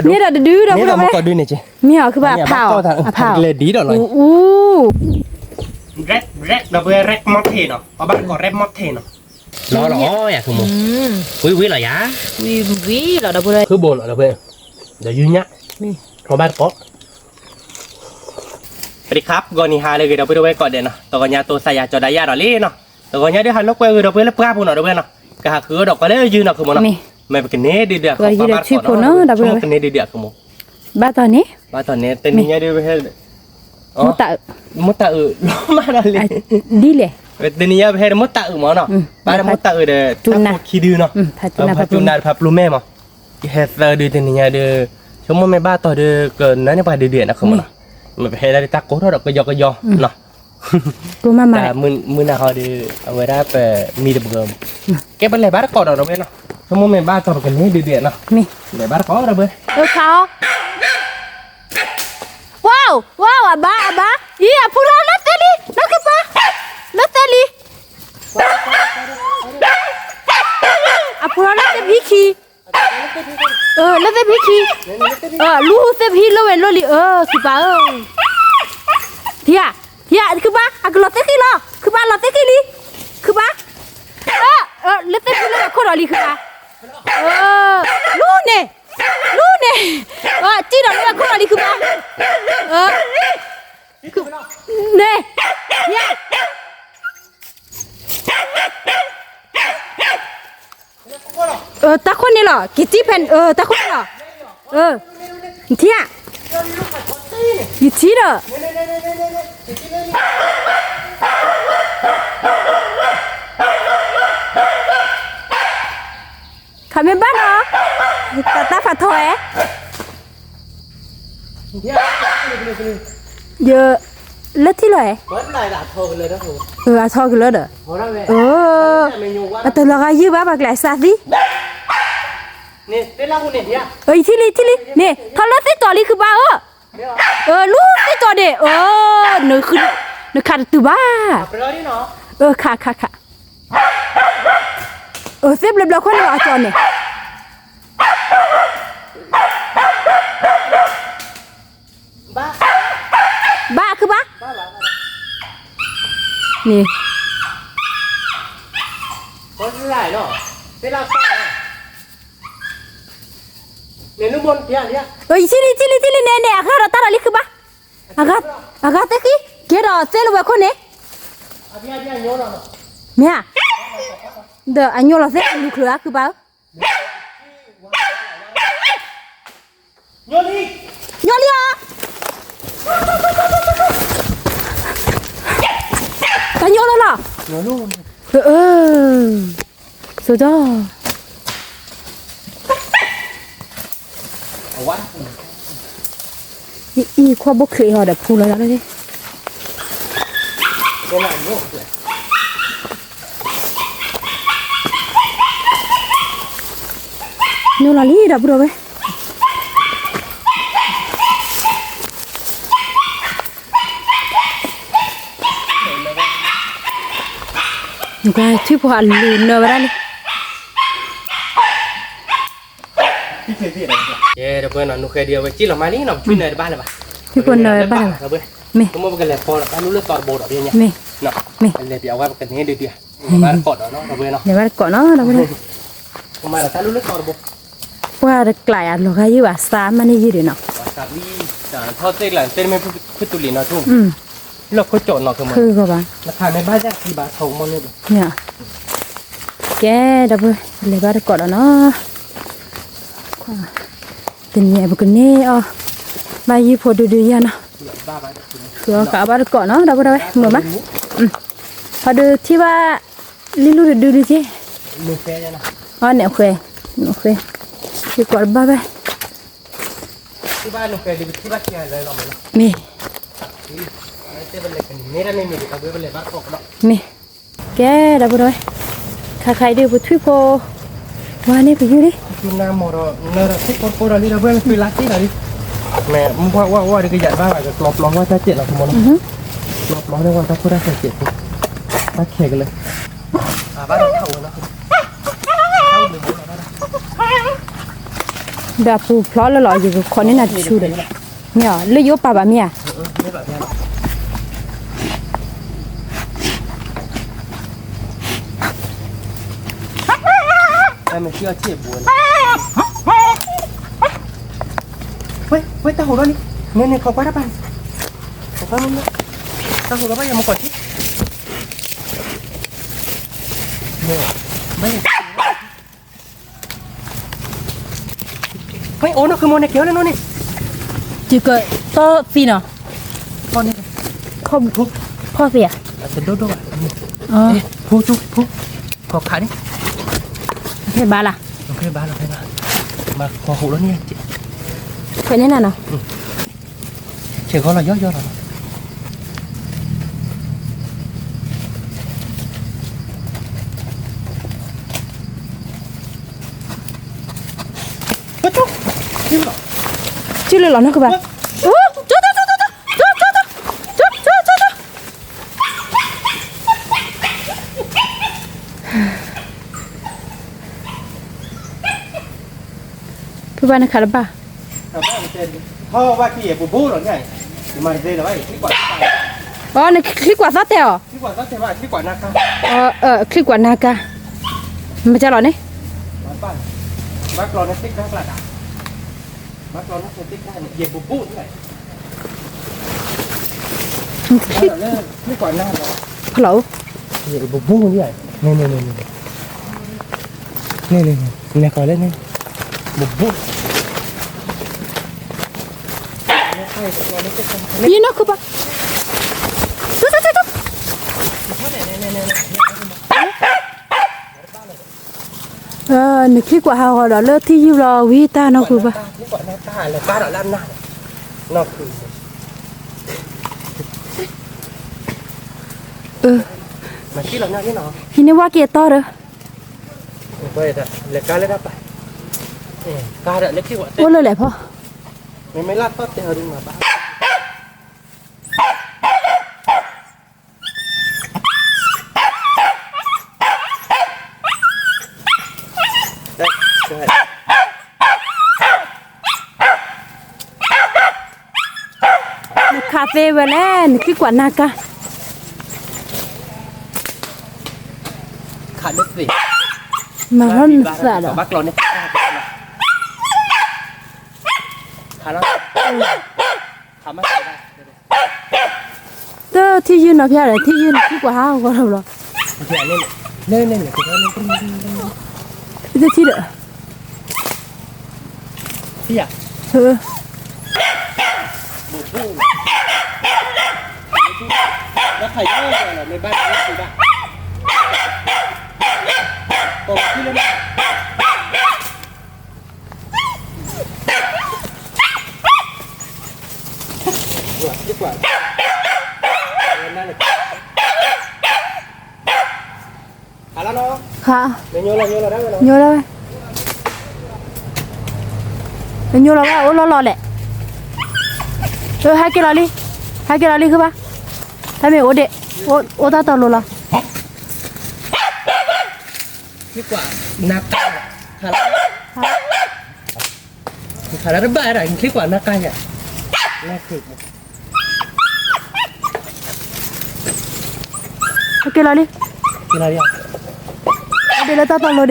န့ၣ်ဒီးတဒုဒီး မ့ၢ်ဒီးမ့ၢ်ကီးဒုန့ၣ်က့, မ့ၢ်အီၤ ခုဘၣ်ဖးအီၤ အဖးအီၤ လဲၤဒ်ဒီးလီၤ, အူ ရဲၣ် ရဲၣ်ဒီးပှဲၤ ရဲၣ်မီၣ်ထံးနီၤ, ပဘၣ်ကိးရဲၣ်မီၣ်ထံးနီၤ, လီၤလီၤအီယၤ ဝံၤဝံၤလီၤယၤ, ဝံၤဝံၤလီၤဒီးပှဲၤ, ဖုဘိးလီၤဒီးပှဲၤ, ဒီးယုၢ်ညၣ်, ပဘၣ်တကိး စဝၤစဒံၣ်ခရံပ် ဂီၤနံၤဟါလၢအဂ့ၤ ဒီပုၢ်ဝဲၢ်ကိးဂၤဒဲးနီၤ, တဂီၤညါတိစးယၤကၠီၤဒါယၣ်ဒီးလံနီၤ, တဂီၤညါဒုးဟးလိာ်ကွဲဂ့ၤဒီပုၢ်ဝဲၢ်လၢပှၢ်ပူၤနီၤ ဒီပုၢ်ဝဲၢ်နီၤ, ကဟးဃုအီၣ်ဒီးကွၢ်လၢယုၢ်နီၤ ခုမိၢ်နီၤ, မ့ၢ်ပကန့ၢ်ဒုးဒုးအခိၣ်ဘၣ်တကိးနီၤ, ဆိကမိၣ်ကန့ၢ်ဒုးဒုးအခိၣ်မိၢ်, ဘၣ်တီၤန့ၣ်, ဘၣ်တီၤန့ၣ် တနံၤညါဒုးပဟဲ မိၢ်တၢ်အုး, မိၢ်တၢ်အုးလီၤမးဒီးလံ, ဒ်လဲၣ်, တနံၤညါပဟဲဒီးမိၢ်တၢ်အုးမးနီၤ, ဘၣ်ဒီးမိၢ်တၢ်အုးဒီး တၢ်ကိၢ်ခံဒုနီၤ, ဖးတူနၢ်ဖးပျူၤမဲမး, ကဟဲသၢဒုးတနံၤညါဒုး, ဆိကမိၣ်မ့ၢ်ဘၣ်တီၤဒုး ကနၢန့ၢ်ပှၤဒုးဒုးနီၤ ခုမိၢ်နီၤ, မ့ၢ်ပဟဲဒၣ်ဒုးတၢ်ကိၢ်ထီၣ်ဒီးကယီကယီနီၤ, မုၢ်နၤဟီဒုး အဝဲဒၣ်ပမံတပှဲၤ, ကဲပလဲၤဘၣ်တကိးဒီးဒီပုၢ်ဝဲၢ်နီၤ, ဆိကမိၣ်မ့ၢ်ဘၣ်တီၤပကန့ၢ်ဒုးဒုးနီၤ, လဲၤဘၣ်တကိးဒီပုၢ်ဝဲၢ် ဝါ ဝါ အဘါ အဘါ, အံၤ အဖူထီလၢသ့လံ, လၢကပၤ, လၢသ့လံ, အဖူထီလၢသ့ဖံခံ, လၢသ့ဖံခံ, လူသ့ဖံလၢဝဲလိၣ်လံ, ခုပၤဧၢ, ထံဧါ, ထံဧါ, ခုပၤ အကလီၤသ့ခံလီၤ, ခုပၤလီၤသ့ခံလံ, ခုပၤ, လၢသ့ဖံလၢဝဲခိၣ်ဒီးလံ ခုပၤ, လူန့ၣ် လူန့ၣ်, တံၢ်ဒီးလၢခိၣ်ဒီးလံ ခုပၤ, န့ၣ်, တၢ်ခိၣ်န့ၣ်လီၤ, က့ၤတံၢ်ဖဲ, တၢ်ခိၣ်န့ၣ်လီၤ, နထံၣ်ဧါ, ယထံၣ်ဒီး ခးမ့ၢ်ဘၣ်နီၤ, တၢ်ဖးထီဝဲ, ယလၢထံၣ်လီၤ, အထီကလၢဒီး, အတလီၤဂာ်ယုၢ်ဘၣ် ပှၤကျဲးစၢးသံ, ယထံၣ်လံ ထံၣ်လံန့ၣ်, ထီလၢသ့ၣ်တီၤလံ ခုပၤဧၢ, လူသ့ၣ်တီၤန့ၣ်, နခးတတုၤဘၣ်, ခးခးခး သ့ၣ်ဘျီဘျီခိၣ်န့ၣ်အကၠီန့ၣ်, ဘၣ်ခုဘၣ်, န့ၣ်, ယထံၣ်လံ ထံၣ်လံ ထံၣ်လံန့ၣ်န့ၣ် အဂၤဒီးတၢ်ဒီးလံ ခုဘၣ်, အဂၤသ့ၣ်ခံ ကဲဒီးသ့ၣ်လၢဝဲခိၣ်န့ၣ်, မ့ၢ်ဧါ, ဒီးအညိလီၤသ့ၣ်အလူၤချုးဧါ ခုဘၣ်ဧၢ, ညိလံဧါ, တၢ်ညိလီၤလီၤ, စိကၠီ အံၤ ခွါဘိချံးဟီဒီးဖူလီၤလီၤ, ညိလီၤလံ ဒီပုၢ်ဒီဝဲၢ်, ထွံၣ်ဖိအလူၤနၢၤဝဲဒၣ်န့ၣ်, ကဲ ဒီပုၢ်ဝဲၢ်နီၤ နူၤဃဲဒံးအဝဲက့ၣ်လီၤမးလံနီၤ, ပထွံၣ်နၢၤတဘၣ်လၢၤဘၣ်, ထွံၣ်ဖိနၢၤတဘၣ်လၢၤဘၣ်, မ့ၢ် ကမ့ၢ်ပကလဲၤဖီဒီးတၢ်လူၢ်လၢသီတဘိဒီး ပညါ, မ့ၢ် လဲၤပျးဝဲပကန့ၢ်ဒုးဒုး, ဘၣ်တကိးဒီးနီၤ ဒီပုၢ်ဝဲၢ်နီၤ, လဲၤဘၣ်တကိးနီၤ ဒီပုၢ်ဝဲၢ်, ကမၤဒီးတၢ်လူၢ်လၢသီတဘိ, ပှၤတကျးယၤလီၤဂာ်ယုၢ်ဘၣ်သးမးန့ၣ်ယုၢ်ဒုးနီၤ, ထီၣ်သ့ၣ်ကျါ သ့ၣ်မ့ၢ်ဖုတူလံနီၤထူၣ်, လီၢ်ခိၣ်ကၠီနီၤ ခဲမး, နခးမ့ၢ်ဘၣ်ယၢ်သံဘၣ်ထီကမီၤန့ၣ်ဘၣ် ကဲ ဒီပုၢ်ဝဲၢ် လဲၤဘၣ်တကိးဒီးနီၤ, တနံၤအံၤပကန့ၢ်အီၤ, ဘၣ်ယုၢ်ဖိဒုဒုယၤနီၤ, ဃုအီၣ်ဃာ်အီၣ်ဘၣ်တကိးနီၤ ဒီပုၢ်ဝဲၢ် မုာ်မး, ဟီဒုထံၣ်ဘၣ်လံလူၢ်တဒုဒုက့, အီၣ်န့ၣ်အဃဲ, န့ၣ်အဃဲ, ယကိးတဘၣ်ဘၣ် မ့ၢ်, မ့ၢ်, ကဲ ဒီပုၢ်ဒီဝဲၢ်, ခါခါအံၤဒုး ပထွံၣ်ဖိ, ဝါန့ၣ်ပယူၢ်လံ, မ့ၢ်မ့ၢ်ဝါဝါဒီးကယၤဘၣ်ဘၣ် ကကျီပျီဝဲတၢ်စဲးလီၤ ကမီၤနီၤ, ကျီပျီန့ၢ်ဝဲတၢ်ခိၣ်တၢ်စဲးစဲးဖိ, တၢ်ခဲကလၢာ်, ဘၣ်ဒီးထီၣ်ဝဲလီၤ, တၢ်အိၣ်ဘှံးဘိလီၤဘၣ်ဒီး ဒီးအပူၤဖျိလၢလီၤ ယကခိးန့ၢ်နၤတဆူဒီး, မ့ၢ်အီၤ လၢယအိၣ်ပာ်ဘၣ်မ့ၢ်ဧါ. ဝဲ ဝဲ တၢ်ဟူးလီၤလံ, န့ၣ်န့ၣ် ခိးကွၢ်တၢ်ပာ်န့ၣ်, ခိးကွၢ်မ့ၢ်, တၢ်ဟူးလီၤဘၣ်ယၤမ့ၢ်ကွၢ်ထံ, ဘၣ်ယၤ မ့ၢ်အိၣ်နီၢ်ဃုမိၢ်န့ၣ် ကဲလၢနီၢ်န့ၣ်, ယကတီၢ်သံနီၤ, ဖီၣ်န့ၣ်, ဖီၣ်သံဧါ, တဒိၣ်ဒိၣ်ဘၣ်, ဖိကၠိဖိ, ဖီၣ်ခးန့ၣ်, ဖဲဘၣ်လၢ, ဖဲဘၣ်လီၤဖဲဘၣ်, မၤဖီၣ်ဟူးလီၤန့ၣ်, ဖဲန့ၣ်နၤနီၤ ဆဲးဂီၤလီၤယီယီလီၤ, ကၠူလၢလီၤနီၢ်ကဘၣ်, ဖုဘၣ်နခးတဘၣ်, အီ နချံကွၢ်သီတဲအီၤ, ချံကွၢ်နါကါ, မ့ၢ်ကလီၤန့ၣ်, ဖလီၤ, န့ၣ်န့ၣ်န့ၣ်, နကီးလၢန့ၣ်, ဘိးဘိး, ယနီၢ်ခုဘၣ်, နချံကွၢ်ဟးဂီၤဒီးလၢထံယုၢ်လီၤ ဝံတၢ်နီၢ်ခုဘၣ်, ဟံးန့ၢ်ဝါက့ၤအတီဒီး, အိၣ်လၢလဲၣ်ဖီ နခးသ့ဝဲလဲၣ် နချံကွၢ်နါကါ, မၤထီၣ်နသးဒီး တထံၣ်ယုၢ်နီၤဖျါဒီး ထံၣ်ယုၢ်နထံၣ်ကွၢ်ဟးဂီၤထီၣ်ဘျီ, တထံၣ်ဒီး, ခါ, ညိလီၤဝဲ, ညိလီၤဝဲ အိၣ်လီၤလီၤလဲၣ်, ဟဲက့ၤလီၤလံ, ဟဲက့ၤလီၤလံ ခုဘၣ်, တၢ်မ့ၢ်အိၣ်ဒံး, အိၣ်တၢ်တီၤလိၤလီၤ. နါကါ, ခးလၢတဘၣ်ဒၣ် နချံကွၢ်နါကါယၤ, က့ၤလီၤလံ, က့ၤလီၤလံ, အဒ့လၢတၢ်တီၤလိၤဒံး,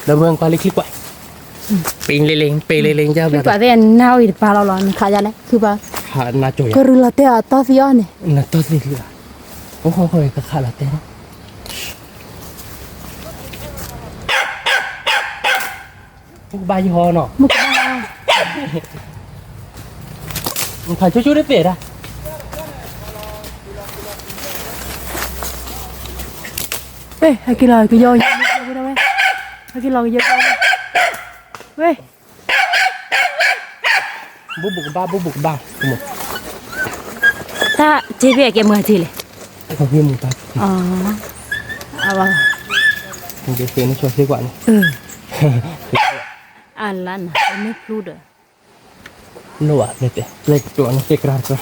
ဒီးမ့ၢ်ကွၢ်လံချံကွၢ်, ပ့ၤလ့လ့ ပ့ၤလ့လ့ ချံကွၢ်သ့ၣ်နါဝံၤတပၤလီၤလီၤ နခးယၤလဲၣ် ခုဘၣ်, ကရူၢ်လီၤတဲာ်အတီၢ်သံအီၤန့ၣ်, နတီၢ်သံလံ, အိၣ်ဃီဃီကခးလီၤတဲာ်နီၤ. မုၢ်ကဘၣ်ယဟီနီၤ, မုၢ်ကဘၣ်, နဖးကၠိကၠိတသ့ဒၣ်, ဟဲက့ၤလီၤကယီၤ, ဟဲက့ၤလီၤကယီၤ, ဝဲ ဘူးဘူးကဘၣ် ဘူးဘူးကဘၣ်, တၢ်ထံၣ်ဖဲအကဲမုၢ်ထံၣ်လဲၣ်, အဝဲ, ဒ်သိးန့ၣ်ဆီစ့ကွၢ်န့ၣ်, အလါနၤ မ့ၢ်ဖျူဒီး, လိၣ်ဘၣ် ပျဲတဲ ပျဲကျိးန့ၣ် ပျဲကြၢးတကြၢး,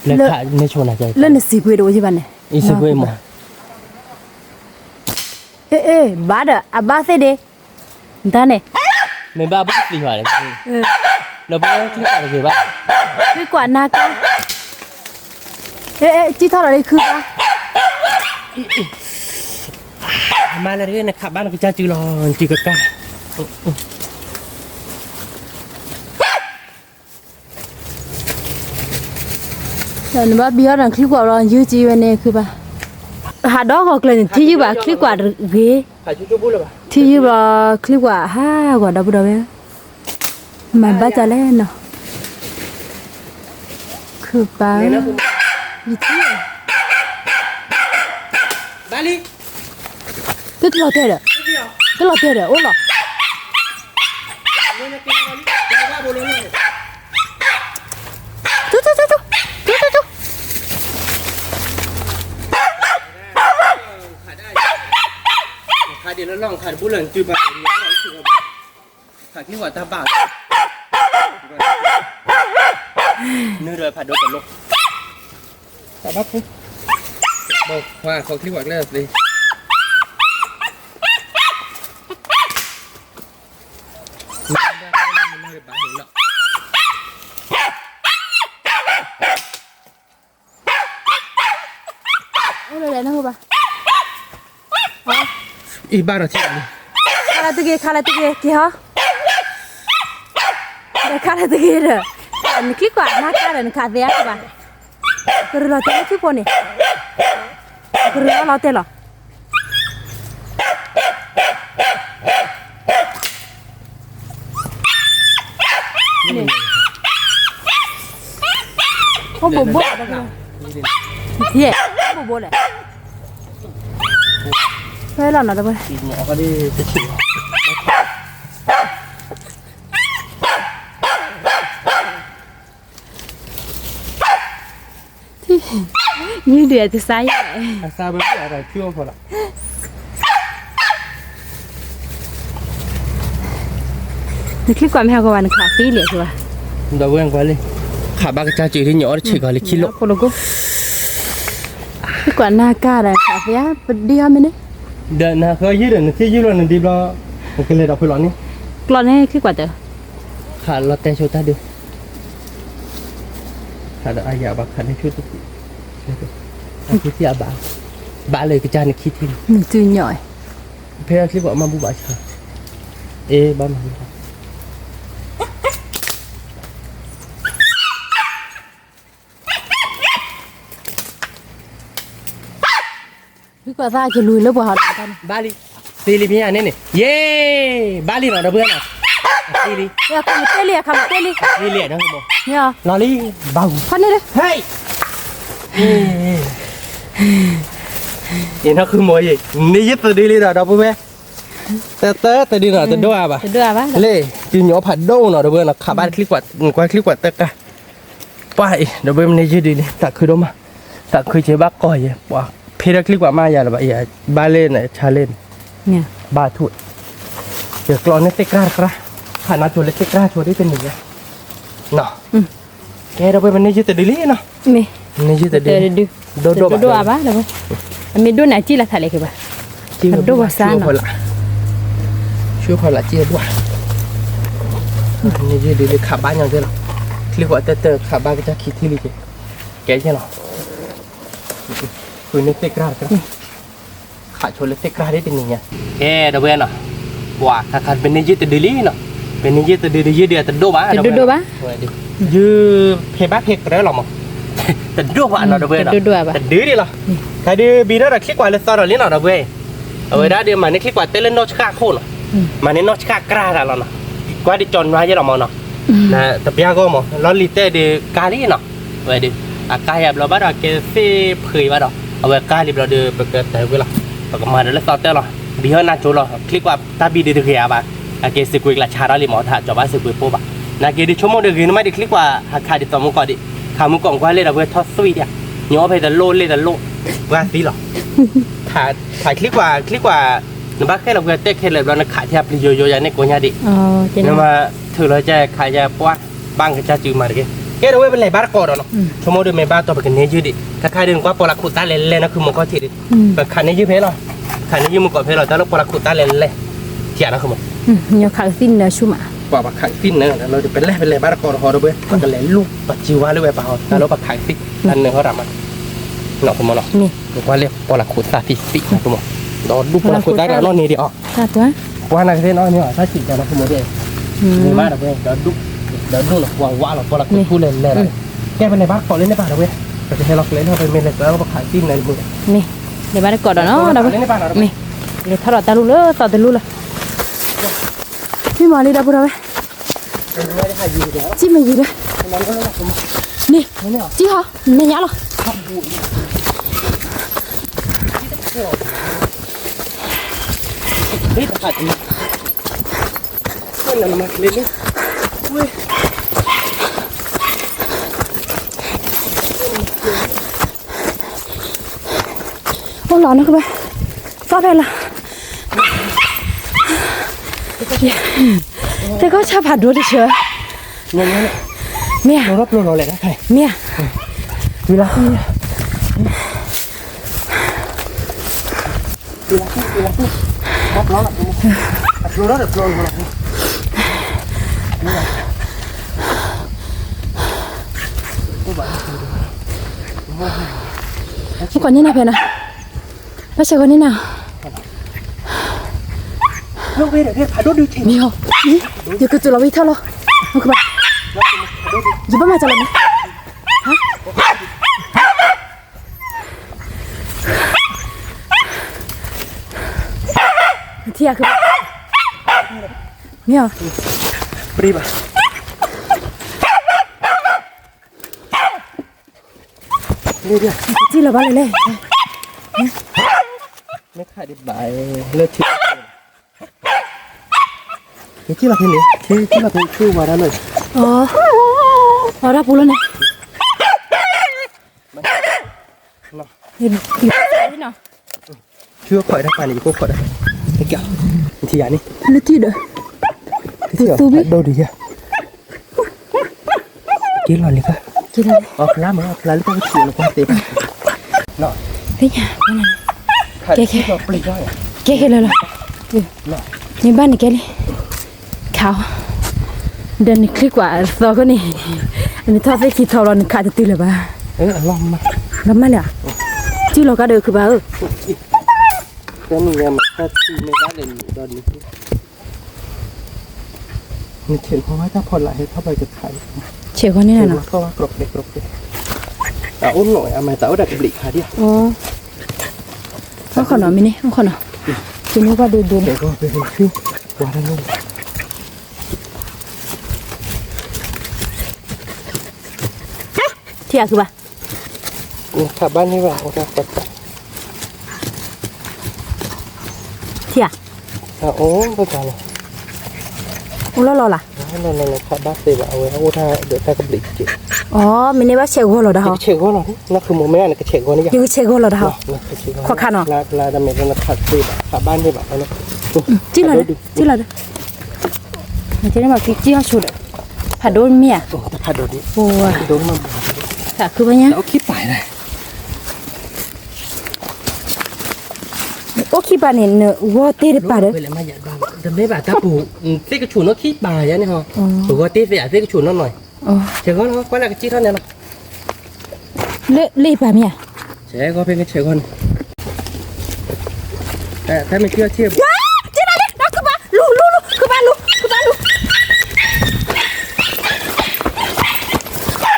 ပျဲခးန့ၢ်ဆိနၤ လၢနစံးပှ့ၤတအိၣ်ယဘၣ်န့ၣ်, အံၤစံးပှ့ၤမး အ့ အ့ ဘၣ်ဒီး အဘၣ်သ့ၣ်ဒ့ တၢ်န့ၣ် မ့ၢ်ဘၣ်ဘၣ်သ့ၣ်ညါလၢ ဒီးပဝဲချံကွၢ်တဂ့ၤဘၣ်, ချံကွၢ်နါကါ, အ့ အ့ ကံၣ်ထီၣ်လီၤလၢခုဘၣ်, မၤလၢတဂ့ၤ နခးဘၣ်နကစၢ်စုလီၤ နစုကကါ နဘၣ်ဘံဟီၣ်ဒီးချံကွၢ်လီၤ ယုၢ်ကံဝဲန့ၣ်ခုဘၣ်, ဟးဒီးဂီၤကျၢၤန့ၣ် ထံယုၢ်ဘၣ်ချံကွၢ်တဂ့ၤ, ထံယုၢ်ဘၣ်ချံကွၢ်ဟးဂီၤဒီပုၢ်ဒီဝဲၢ်, မၤဘၣ်ကလဲၣ်နီၤ, ခုပၢ်, ယထံၣ် တလီၤတဲာ်ဒီး, တလီၤတဲာ်ဒီး အိၣ်လီၤ, ခးဒံးလၢလီၢ်ခးတဘူၣ်လၢနစုပၤ, ခးချံကွၢ်တၢ်ဘၣ်, နုာ်ဒီးဖးဒိၣ်တလိၣ်, တၢ်ဘၣ်ဖိ, ဘၣ်ခွါခီချံကွၢ်ကျဲသ့ အိၣ်လၢလဲၣ်နဟိဘၣ်, အံၤဘၣ်ဒီးထံၣ်လံ, ခါလၢတဂ့ၤ ခါလၢတဂ့ၤ က့ၤဟီ, ဒီးခါလၢတဂ့ၤဒီး, နချံကွၢ်နါကါဒီး နခးသ့အါဘၣ်, ကရူၢ်လီၤတဲာ်လၢထံဖိန့ၣ်, ကရူၢ်လီၤလီၤတဲာ်လီၤ. အိၣ်ဘိဘိ, ယဲၢ်, အိၣ်ဘိဘိလဲၣ်, ဖဲလီၤနီၤတဝဲ နုာ်ဒုးအတစါယဲၢ်, အစါဘၣ်အတၢ်ဆူၣ်အီၤဖီလာ်, နချံကွၢ်မ့ၢ်ဟးဂီၤဘၣ်နခးသံလံၤကဘၣ်, ဒီးဝဲကွၢ်လံ, ခးဘၣ်ကစၢ်စူၤလံ ညိးအီၣ်တဆံးကီးလံခံလိာ်, ဖိလကိ, ချံကွၢ်နါကါဒီးခးသ့ဧါ ပဒံဟီမ့ၢ်န့ၣ်, ဒီးနဃီယုၢ်ဒီးနထံၣ်ယုၢ်လီၤနဒံဘျီ, နကလဲၤဒီးဖုလီၤန့ၣ်, ကျီၢ်န့ၣ်ချံကွၢ်တၢၢ်, ခးလီၤတဲဆိတၢ်ဒုး ခးဒီးအါယၤဘၣ် ခးန့ၢ်ဆူၣ်တထံၣ်, အခံထံၣ်အဘၣ်, ဘၣ်လၢကစၢ်န့ၣ်ခံထံၣ်န့ၣ်, နတုၤညိး, ဖဲအချံကွၢ်မၤဘူၣ်ဘၣ်ဆါ, အ့ ဘၣ်မၤဘူၣ်ဘၣ်, သ့လံမ့ၢ်ဧါန့ၣ်န့ၣ်, ယ့, ဘၣ်လံနီၤ ဒီပုၢ်ဝဲၢ်နီၤ, သ့လံ, သ့လံ, လီၤလံ, ဘၣ်ဂူၤ, ဟဲ, ယနီၢ်ဃုမိၢ်ယ့ၣ်, န့ၢ်ယုၢ်တဒုလံဒီး ဒီပုၢ်ဝဲၢ်, တၢ်တဒုနီၤ တဒိၣ်အါဘၣ်, လၢ တုၤညိးဖးဒိၣ်နီၤ ဒီပုၢ်ဝဲၢ်နီၤ ခးဘၣ်ချံကွၢ်, ကွၢ်ချံကွၢ်တၢၢ်ကါ ပှၤအံၤ ဒီပုၢ်ဝဲၢ် မ့ၢ်န့ၢ်ယုၢ်ဒုလံ တၢ်ခုဒိၣ်မး, တၢ်ခုက့ၤဘၣ်ကီၢ်ယဲ ပှၤဖ့ထီၣ်ချံကွၢ်မးယၤလၢၤဘၣ်အံၤ, ဘၣ်လၢနဆါလၢန့ၣ်, ဘၣ်ထူၣ်, ယကျီၢ်န့ၢ်သ့ၣ်ကြၢ်တကြၢ်, ဖးနါစိၤလၢသ့ၣ်ကြၢ်ဆိဒ်တနံၤညါ, ကဲ ဒီပုၢ်ဝဲၢ် မ့ၢ်န့ၢ်ယုၢ်တဒုလံနီၤ, န့ၢ်ယုၢ်တဒု, ဒိၣ်ဒိၣ်ဘၣ်, အမ့ၢ်ဒိၣ်န့ၣ် အစံၣ်လီၤသးလဲၣ်က့ၤဘၣ်, အဒိၣ်ဘၣ်စါနီၤ, ဆူဖီလာ်စံၣ်အဘၣ်, န့ၢ်ယုၢ်ဒုလံ ခးဘၣ်ညီသ့ၣ်လီၤ, ချံကွၢ်တၢၢ်တၢၢ် ခးဘၣ်ကစၢ်ခံထံၣ်လံက့ၤ, ကဲယဲၢ်လီၤ, ဃုန့ၢ်သ့ၣ်ကြၢ်တကြၢ်, ခးဆိလၢသ့ၣ်ကြၢ်ဒ်တနံၤညါ, ကဲ ဒီပုၢ်ဝဲၢ်နီၤ, ပှၤခါခါ ပန့ၢ်ယုၢ်တဒုလံနီၤ, ပန့ၢ်ယုၢ်တဒုဒီး ယုၢ်ဒုးအတဒိၣ်ဘၣ်, တဒိၣ်ဘၣ်, ယုၢ်ဖဲဘၣ်ဖဲကြၢးလီၤမး, တဒိၣ်ဘၣ်နီၤ ဒီပုၢ်ဝဲၢ်, တဒုဒၣ်ဘၣ်, တဒုဒ်လီၤ, ခါဒုးဘံထီၣ်ဒီးချံကွၢ်လၢသီဒီးလံနီၤ ဒီပုၢ်ဝဲၢ်, အဝဲဒၣ်ဒီးမၤန့ၢ်ချံကွၢ်တၢၢ်လၢနီၢ်ဆှၣ်ခိၣ်နီၤ, မၤန့ၢ်နီၢ်ဆှၣ်ကြၢ်တၢ်လီၤနီၤ, ကွၢ်ဒုးကၠီနွါယဲလီၤမးနီၤ, တပျၢ်ဂီၢ်မး လီၤလံၤတဲာ်ဒုးကါလံနီၤ, အဝဲဒုး အကါယၤဘျီဘၣ်ဒီး ကဲသ့ၣ်ဖှ့ဘၣ်ဒီး အဝဲကါလံဘျီဒီး ပကတၢၢ်ကွံာ်လီၤ, ပကမၤဒီးလၢသီတၢၢ်လီၤ, ဘံဟီၣ်နါစိၤလီၤ, ချံကွၢ်တၢ်ဘံဒုးတဂ့ၤဧါဘၣ်, အကဲစ့ၢ်ကွံာ်ကလးဆါထီၣ်လံမး ထီၣ်ကၠီၤဘၣ်စ့ၢ်ကွံာ်ပိၢ်ဘၣ်, နာ်က့ဒုးဆိကမိၣ်ဒီးဂ့ၤနမးဒုးချံကွၢ် ဟးခးဒ်သိးမူကီၢ်ဒံး, ခးမူကီၢ်ကွၢ်လ့ၣ်ဒီးပှဲၤထီၣ်သွံၣ်ဒံး, ညီဖဲတလိၣ်လ့ၣ်တလိၣ်, ပှၤသံလီၤ, ခးချံကွၢ် ချံကွၢ်, နဘၣ်ဃဲလီၤပှဲၤတဲခဲလၢာ်ဘျီ နခးထဲအပျံၤယိယိယၤန့ၣ်ကိးညါဒံး, နမၤထုးလီၤကဲခးယဲပှၤ, ဘၣ်ကစၢ်စုမၤတက့ၢ်, ကဲဒီးဝဲပလဲၤဘၣ်တကိးဒီးနီၤ, ဆိကမိၣ်ဒုးမ့ၢ်ဘၣ်တီပကန့ၢ်ယုၢ်ဒံး, ခါခါဒုးနကွၢ်ပီလၢခိၣ်သၣ်လဲၤလဲၤနီၢ်ခုမူကီၢ်ထံးဒံး, ပခးန့ၢ်ယုၢ်ဖဲလီၤ, ခးန့ၢ်ယမုၢ်ကီၢ်ဖဲလီၤ တၢ်လၢပှၤလၢခိၣ်သၣ်လဲၣ်လဲၣ်, ထံၣ်နီၢ်ခိမး, ညီခးကသံၣ်နၢဆူၣ်မး, ပှၤဘၣ်ခးကသံၣ်နၢ လၢပလဲၤပလဲၤဘၣ်တကိးတဟီဒီးဝဲ ပကလဲၤလူၢ်ပှၤစံဝါလၢဝဲပှၤဟီ တၢ်လၢပှၤခးကသံၣ် တၢ်နၢဟီတၢ်မး, နီၢ်ခိမးနီၤ, ပကွၢ်လၢပှၤလၢခိၣ်သၣ်သံသံနီၢ်ခိမး, ဒီးဒူၣ်ပှၤလၢခိၣ်သၣ်တၢ်နီၢ်န့ၣ်ဒံးအီၤ, ပှၤနာ်ကသ့ၣ်နီၢ်န့ၣ်အီၤ တၢ်စံးတၢ်နီၢ်ခိမးဒံး, မ့ၢ်ဘၣ်ဒီးဝဲ ဒီးဒူၣ်လီၤပှၤဝါလီၤ ပှၤလၢခိၣ်ထူၣ်လဲၣ်လဲၣ်ဒီး, ကဲပလဲၤဘၣ်တကိးလၢန့ၣ်ပၢ်ဒီးဝဲ, ပကဟဲလီၤကျဲလၢပမ့ၢ်လဲၤကျဲလၢပခးကသံၣ်နၢမုၢ် မ့ၢ်, လဲၤဘၣ်တကိးဒီးနီၤ ဒီးဝဲ, မ့ၢ်, လဲၤထီၣ်ဒီးတၢ်လူၢ်လၢသီတလူၢ်လီၤ, မ့ၢ်မၤလံဒီပုၢ်ဒီဝဲၢ်, စံၣ်မ့ၢ်ယံၤဒီး, န့ၣ်, စံၣ်ဟီ, မဲာ်ညါလီၤ အိၣ်လီၤနီၢ်ကဘၣ်, သီၣ်ဖဲလီၤ, သ့ၣ်ကီၢ်ဆၣ်ဖးဒိၣ်တဆၢ, မ့ၢ်ဧါ, မ့ၢ်ဧါ, မ့ၢ်ကီးန့ၢ်နၤဖဲနၤ, ဘၣ်ဆဲးကီးန့ၢ်နၤ, မ့ၢ်, ယကတုၤလီၤဝံၤထီၣ်လီၤ, ယဘၣ်မၤစၢၤလီၤန့ၣ်, နထံၣ်ယၤကဘၣ်, မ့ၢ်ဧါ, ပရံဘၣ် စံၣ်လီၤဘၣ်လဲၣ်လဲၣ်, မ့ၢ်ခးဒံးဘၣ်လၢထံ, ထံလီၤဖဲန့ၣ်, ထံလီၤဖဲဆူဝါဒၣ်လၢ, အီၤဒၣ်ပူၤလီၤန့ၣ်, ဆူခီၣ်တၢ်ပာ်န့ၣ် ယကိးခီၣ်တၢ်, နထံၣ်ယၤန့ၣ်, လၢထံဒီး, ဒိၣ်ဒံးယၤ က့ၤလီၤလံခါ, အဖျါမး အဖျါလၢတၢ်ကဆူးလီၤကွၢ်သ့, သ့ၣ်ညါ, ကဲခဲ, ကဲခဲလၢလီၤ, မ့ၢ်ဘၣ်န့ၣ်ကဲလံ, ခးအီၤ, ဒီးနချံကွၢ်သီခိၣ်န့ၣ်, နထီၣ်သ့ၣ်ခံထီလီၤ နခးတတုၤလၢၤဘၣ်, လီၤမၢ်လံဧါ, စံၣ်လီၤကါဒီးခုဘၣ်ဧၢ နဆဲးဃီၤဝဲတၢ်ဖီလာ်ဟဲထီၣ်ဘၣ်ကခး, ဆဲးဃီၤန့ၣ်နၤနီၤ, အိၣ်နီၢ်အမဲာ်သးအိၣ်ဒၣ်ကဘျံးခါဒံး, အိၣ်ခီနီၤ မ့ၢ်န့ၣ် အိၣ်ခီနီၤ, ကန့ၢ်ဘၣ်ဒိဒိန့ၣ်, ပှၤတၢ်န့ၣ် ထံၣ်အါခုဘၣ်, ခးဘၣ်န့ၢ်ဘၣ် အိၣ်တၢ်ပတၢ်, ထံၣ်အါ, အိၣ်ပတၢ်လီၤ, အိၣ်လီၤလီၤလၢ်, ခးဘၣ်သ့ဘၣ် အဝဲအိၣ်တၢ်ဒီးတၢ်ကဘျံးက့, အီ မ့ၢ်န့ၢ်ဘၣ်ဆဲးဂီၤလီၤတၢ်ဟီ, ယကဆဲးဂီၤလီၤ, နၢ်ဃုာ်မိၢ်မ့ၢ်န့ၣ် ကဆဲးဂီၤန့ၢ်ယၤ, ယကဆဲးဂီၤလီၤတၢ်ဟီ, ခွါခါနီၤ, ခးဘၣ်န့ၢ်ဘၣ်, စံၣ်လီၤဒီး, စံၣ်လီၤဒီး မ့ၢ်က့ၤန့ၣ်မ့ၢ်က့ၤကံၣ်ဟီၣ်ဆိးဒီး, ဖးဒိၣ်မ့ၢ်ဧါ, သးခုဘၣ်ညါ, အိၣ်ခံပၤန့ၣ် နဂီၢ်တ့ၢ်တပၤဒီး, တမ့ၢ်ဘၣ်တၢ်ပူၤ, သ့ၣ်ကဆူၣ်နီၢ်ခံပၤယါန့ၣ်ဟီ, ပဂီၢ်တ့ၢ်သ့ၣ်ယါ သ့ၣ်ကဆူၣ်နီၢ်နီၢ်, ဆဲးဂီၤလီၤ ကွၢ်လၢကစံၣ်ထီၣ်န့ၣ်လီၤ လၢလၢပၤမ့ၢ်ဧါ, ဆဲးဂီၤဖဲကဆဲးဂီၤန့ၣ်, တၢ်မ့ၢ်ကံၣ်ထံၣ်, က့ၤလီၤလံ ဒီးခုဘၣ်လူၤ လူၤ လူၤ ခုဘၣ်လူၤ ခုဘၣ်လူၤ, က့ၤဧါ,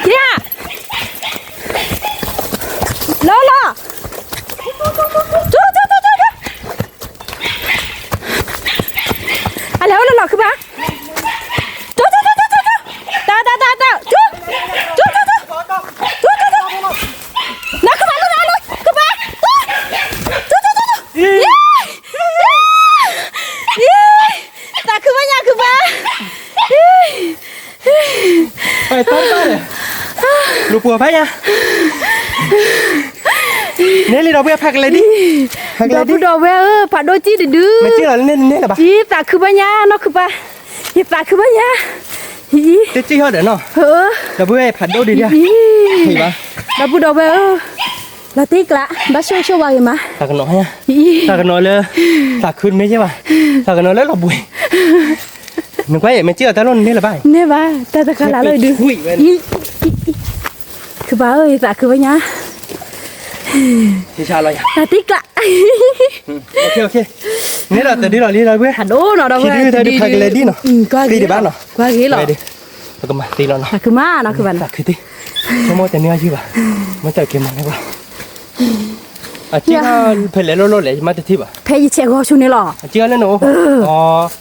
လီၤလီၤ, ကၠိ ကၠိ ကၠိ ကၠိ ကၠိ အလဲၤအိၣ်လၢလီၢ်ခုဘၣ်, ကၠိ ကၠိ ကၠိ ကၠိ ကၠိ, တၢ် တၢ် တၢ် တၢ်, ကၠိ ကၠိ ကၠိ ကၠိ, နခုဘၣ် နခုဘၣ် ကဘၣ်, ကၠိ ကၠိ ကၠိ ကၠိ, ယ့ ယ့ သးခုဘၣ်ညါခုဘၣ်, လူၤပှီၤဖးညါ, န့ၢ်လံဒီပုၢ်ဝဲၢ် ဖးကလဲၤဒံး, ဒီပုၢ်ဒီဝဲၢ်ဧၢ ဖးဒိၣ်ကံၣ်တဒု, မ့ၢ်ကံၣ်လီၤန့ၢ်န့ၢ်လၢၤဘၣ်, ယသးခုဘၣ်ညါ နီၢ်ခုဘၣ်, ယသးခုဘၣ်ညါ, တကံၣ်ဟီၣ်ဒီးနီၤ, ဒီပုၢ်ဝဲၢ်ဖးဒိၣ်ဒံးဒံး, ဒီပုၢ်ဒီဝဲၢ်ဧၢ, လီၤတံၢ်ကျး ဘၣ်ဆိၣ်ဆိၣ်ဝါဂ့ၤမး, သးကနီၤ, သးကနီၤလၢ သးခုတမ့ၢ်ယဲၢ်ဘၣ်, သးကနီၤလၢလီၤဘှံး, နကွၢ်ယဲၢ် မ့ၢ်စ့ၢ်ကီးတၢ်လိၣ်နန့ၢ်လၢၤဘၣ်, န့ၢ်ဘၣ်, တၢ်တခါလၢ်လၢဒုး, ခုပၢ်ဧၢ ယသးခုဝဲညါ, လီၤတံၢ်ကျး, န့ၣ်ဒီးတဒုလီၤလံလီၤဝဲ, ဖးဒိၣ်နီၤဒီးဝဲ, တဒုဖးကလဲၤဒ်နီၤ, ကွၢ်ဂ့ၤလီၤ, ကွၢ်ဂ့ၤလီၤ, ပကမၤသ့လီၤနီၤ, သးခုမးနီၤ ခုဘၣ်နီၤ, သးခုသ့, ဆိကမိၣ်တနံၤအီၤယုၢ်ဘၣ်, မ့ၢ်တၢ်ကဲမၤန့ၢ်ဘၣ် အစ့ၢ်ကီး ဖဲလဲၣ်လိၣ်လိၣ်လဲၣ် ယမ့ၢ်တထံၣ်ဘၣ်, ဖဲယဆဲးဂီၤဆူန့ၣ်လီၤ, အစ့ၢ်ကီးလၢနအိၣ်, အီ,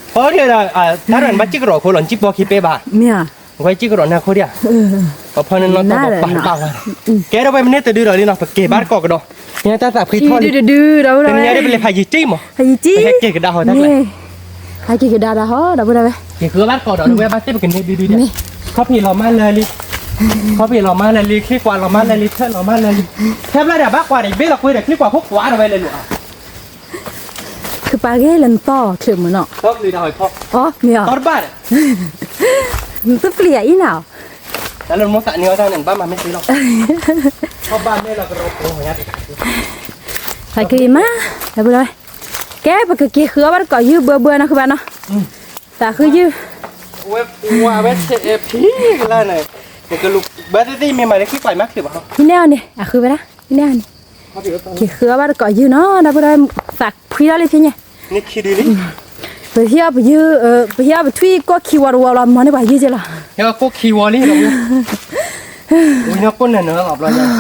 အီဒီး, တၢ်ဒီးနဘၣ်စံၣ်ကရီးခိၣ်လီၤ နစံၣ်ပီခံပဲဘၣ်, မ့ၢ်ဧါ, နကွၢ်စံၣ်ကရီးန့ၣ်အခိၣ်ဒံးဧါ, ပဖီန့ၣ်နီၢ်တီၢ်ဘၣ်ပာ်ဘၣ်ဝဲ, ကဲဒီးဝဲမ့ၢ်န့ၢ်တဒုဒီးလံနီၤ ပက့ၤဘၣ်တကိးကဒီး, တၢ်သးဖှံထီၣ်လံ, တနံၤညါဒ်ပလဲၤဖးယံၤစံၣ်မး, ဖးယံၤစံၣ်, ဟဲက့ၤကဒါဟီတၢ်ကျဲ ဟဲက့ၤကဒါဒၣ်ဟီ ဒီပုၢ်ဒီဝဲၢ်, က့ၤဃုအီၣ်ဘၣ်တကိးဒီးဝဲဘၣ်သ့ၣ်ပကန့ၢ်ဒုဒုဒဲး, ခီၣ်ဖံးလီၤမၢ်လၢာ်လံ, ခီၣ်ဖံးလီၤမၢ်လၢာ်လံ ချံကွၢ်လီၤမၢ်လၢာ်လံ ထၢၣ်လီၤမၢ်လၢာ်လံ, ထဲဘျီဒီးဘၣ်ကွၢ်ဒီးဘ့ၣ်လီၤကွ့ဒီးချံကွၢ်ဖိကွၢ်ဒီးဝဲလဲၤလိာ်ဧါ, ခုပာ်ဂ့ၤလၢနတီၢ်ချုးမုၢ်နီၤ, တဘၣ်ဒီး, နတပျံၤယၤအံၤနီၤ, တၢ်လၢမိၢ်သးန့ၢ်အီၣ်တၢ်န့ၣ် နဘၣ်မၤမ့ၢ်သ့လီၤ, ဘၣ်မ့ၢ်လီၤကရီ, သးက့ၤမး, ဒီပုၢ်ဒီဝဲၢ်, ကဲပကက့ၤဃုအီၣ်ဘၣ်တကိးယုၢ်ဘၢဘၢနီၤ ခုဘၣ်နီၤ, သးဃုယုၢ်, ဝဲဝဲဆဲးဖံကလါန့ၣ်, ဘၣ်သ့ၣ်သ့ၣ်မ့ၢ်မၤလၢခံကွၢ်မးချုးဘၣ်, ဟံးန့ၢ်အီၤန့ၣ် အဃုဝဲဒၣ်, ဟံးန့ၢ်အီၤန့ၣ်, က့ၤဃုအီၣ်ဘၣ်တကိးယုၢ်နီၤ ဒီပုၢ်ဒီဝဲၢ်, သးဖှံထီၣ်လံဖဲညါ, ပဟံးအီၣ်ပယုၢ်, ပဟံးအီၣ်ပထွံၣ်ကိၢ်ခံဝီတဝီလီၤ မၤန့ၢ်ပှၤယုၢ်က့လီၤ, ကိၢ်ခံဝီလံ, ဝံၤနီၢ်ကိၢ်နၢ်နၢ်လီၤဘျီ,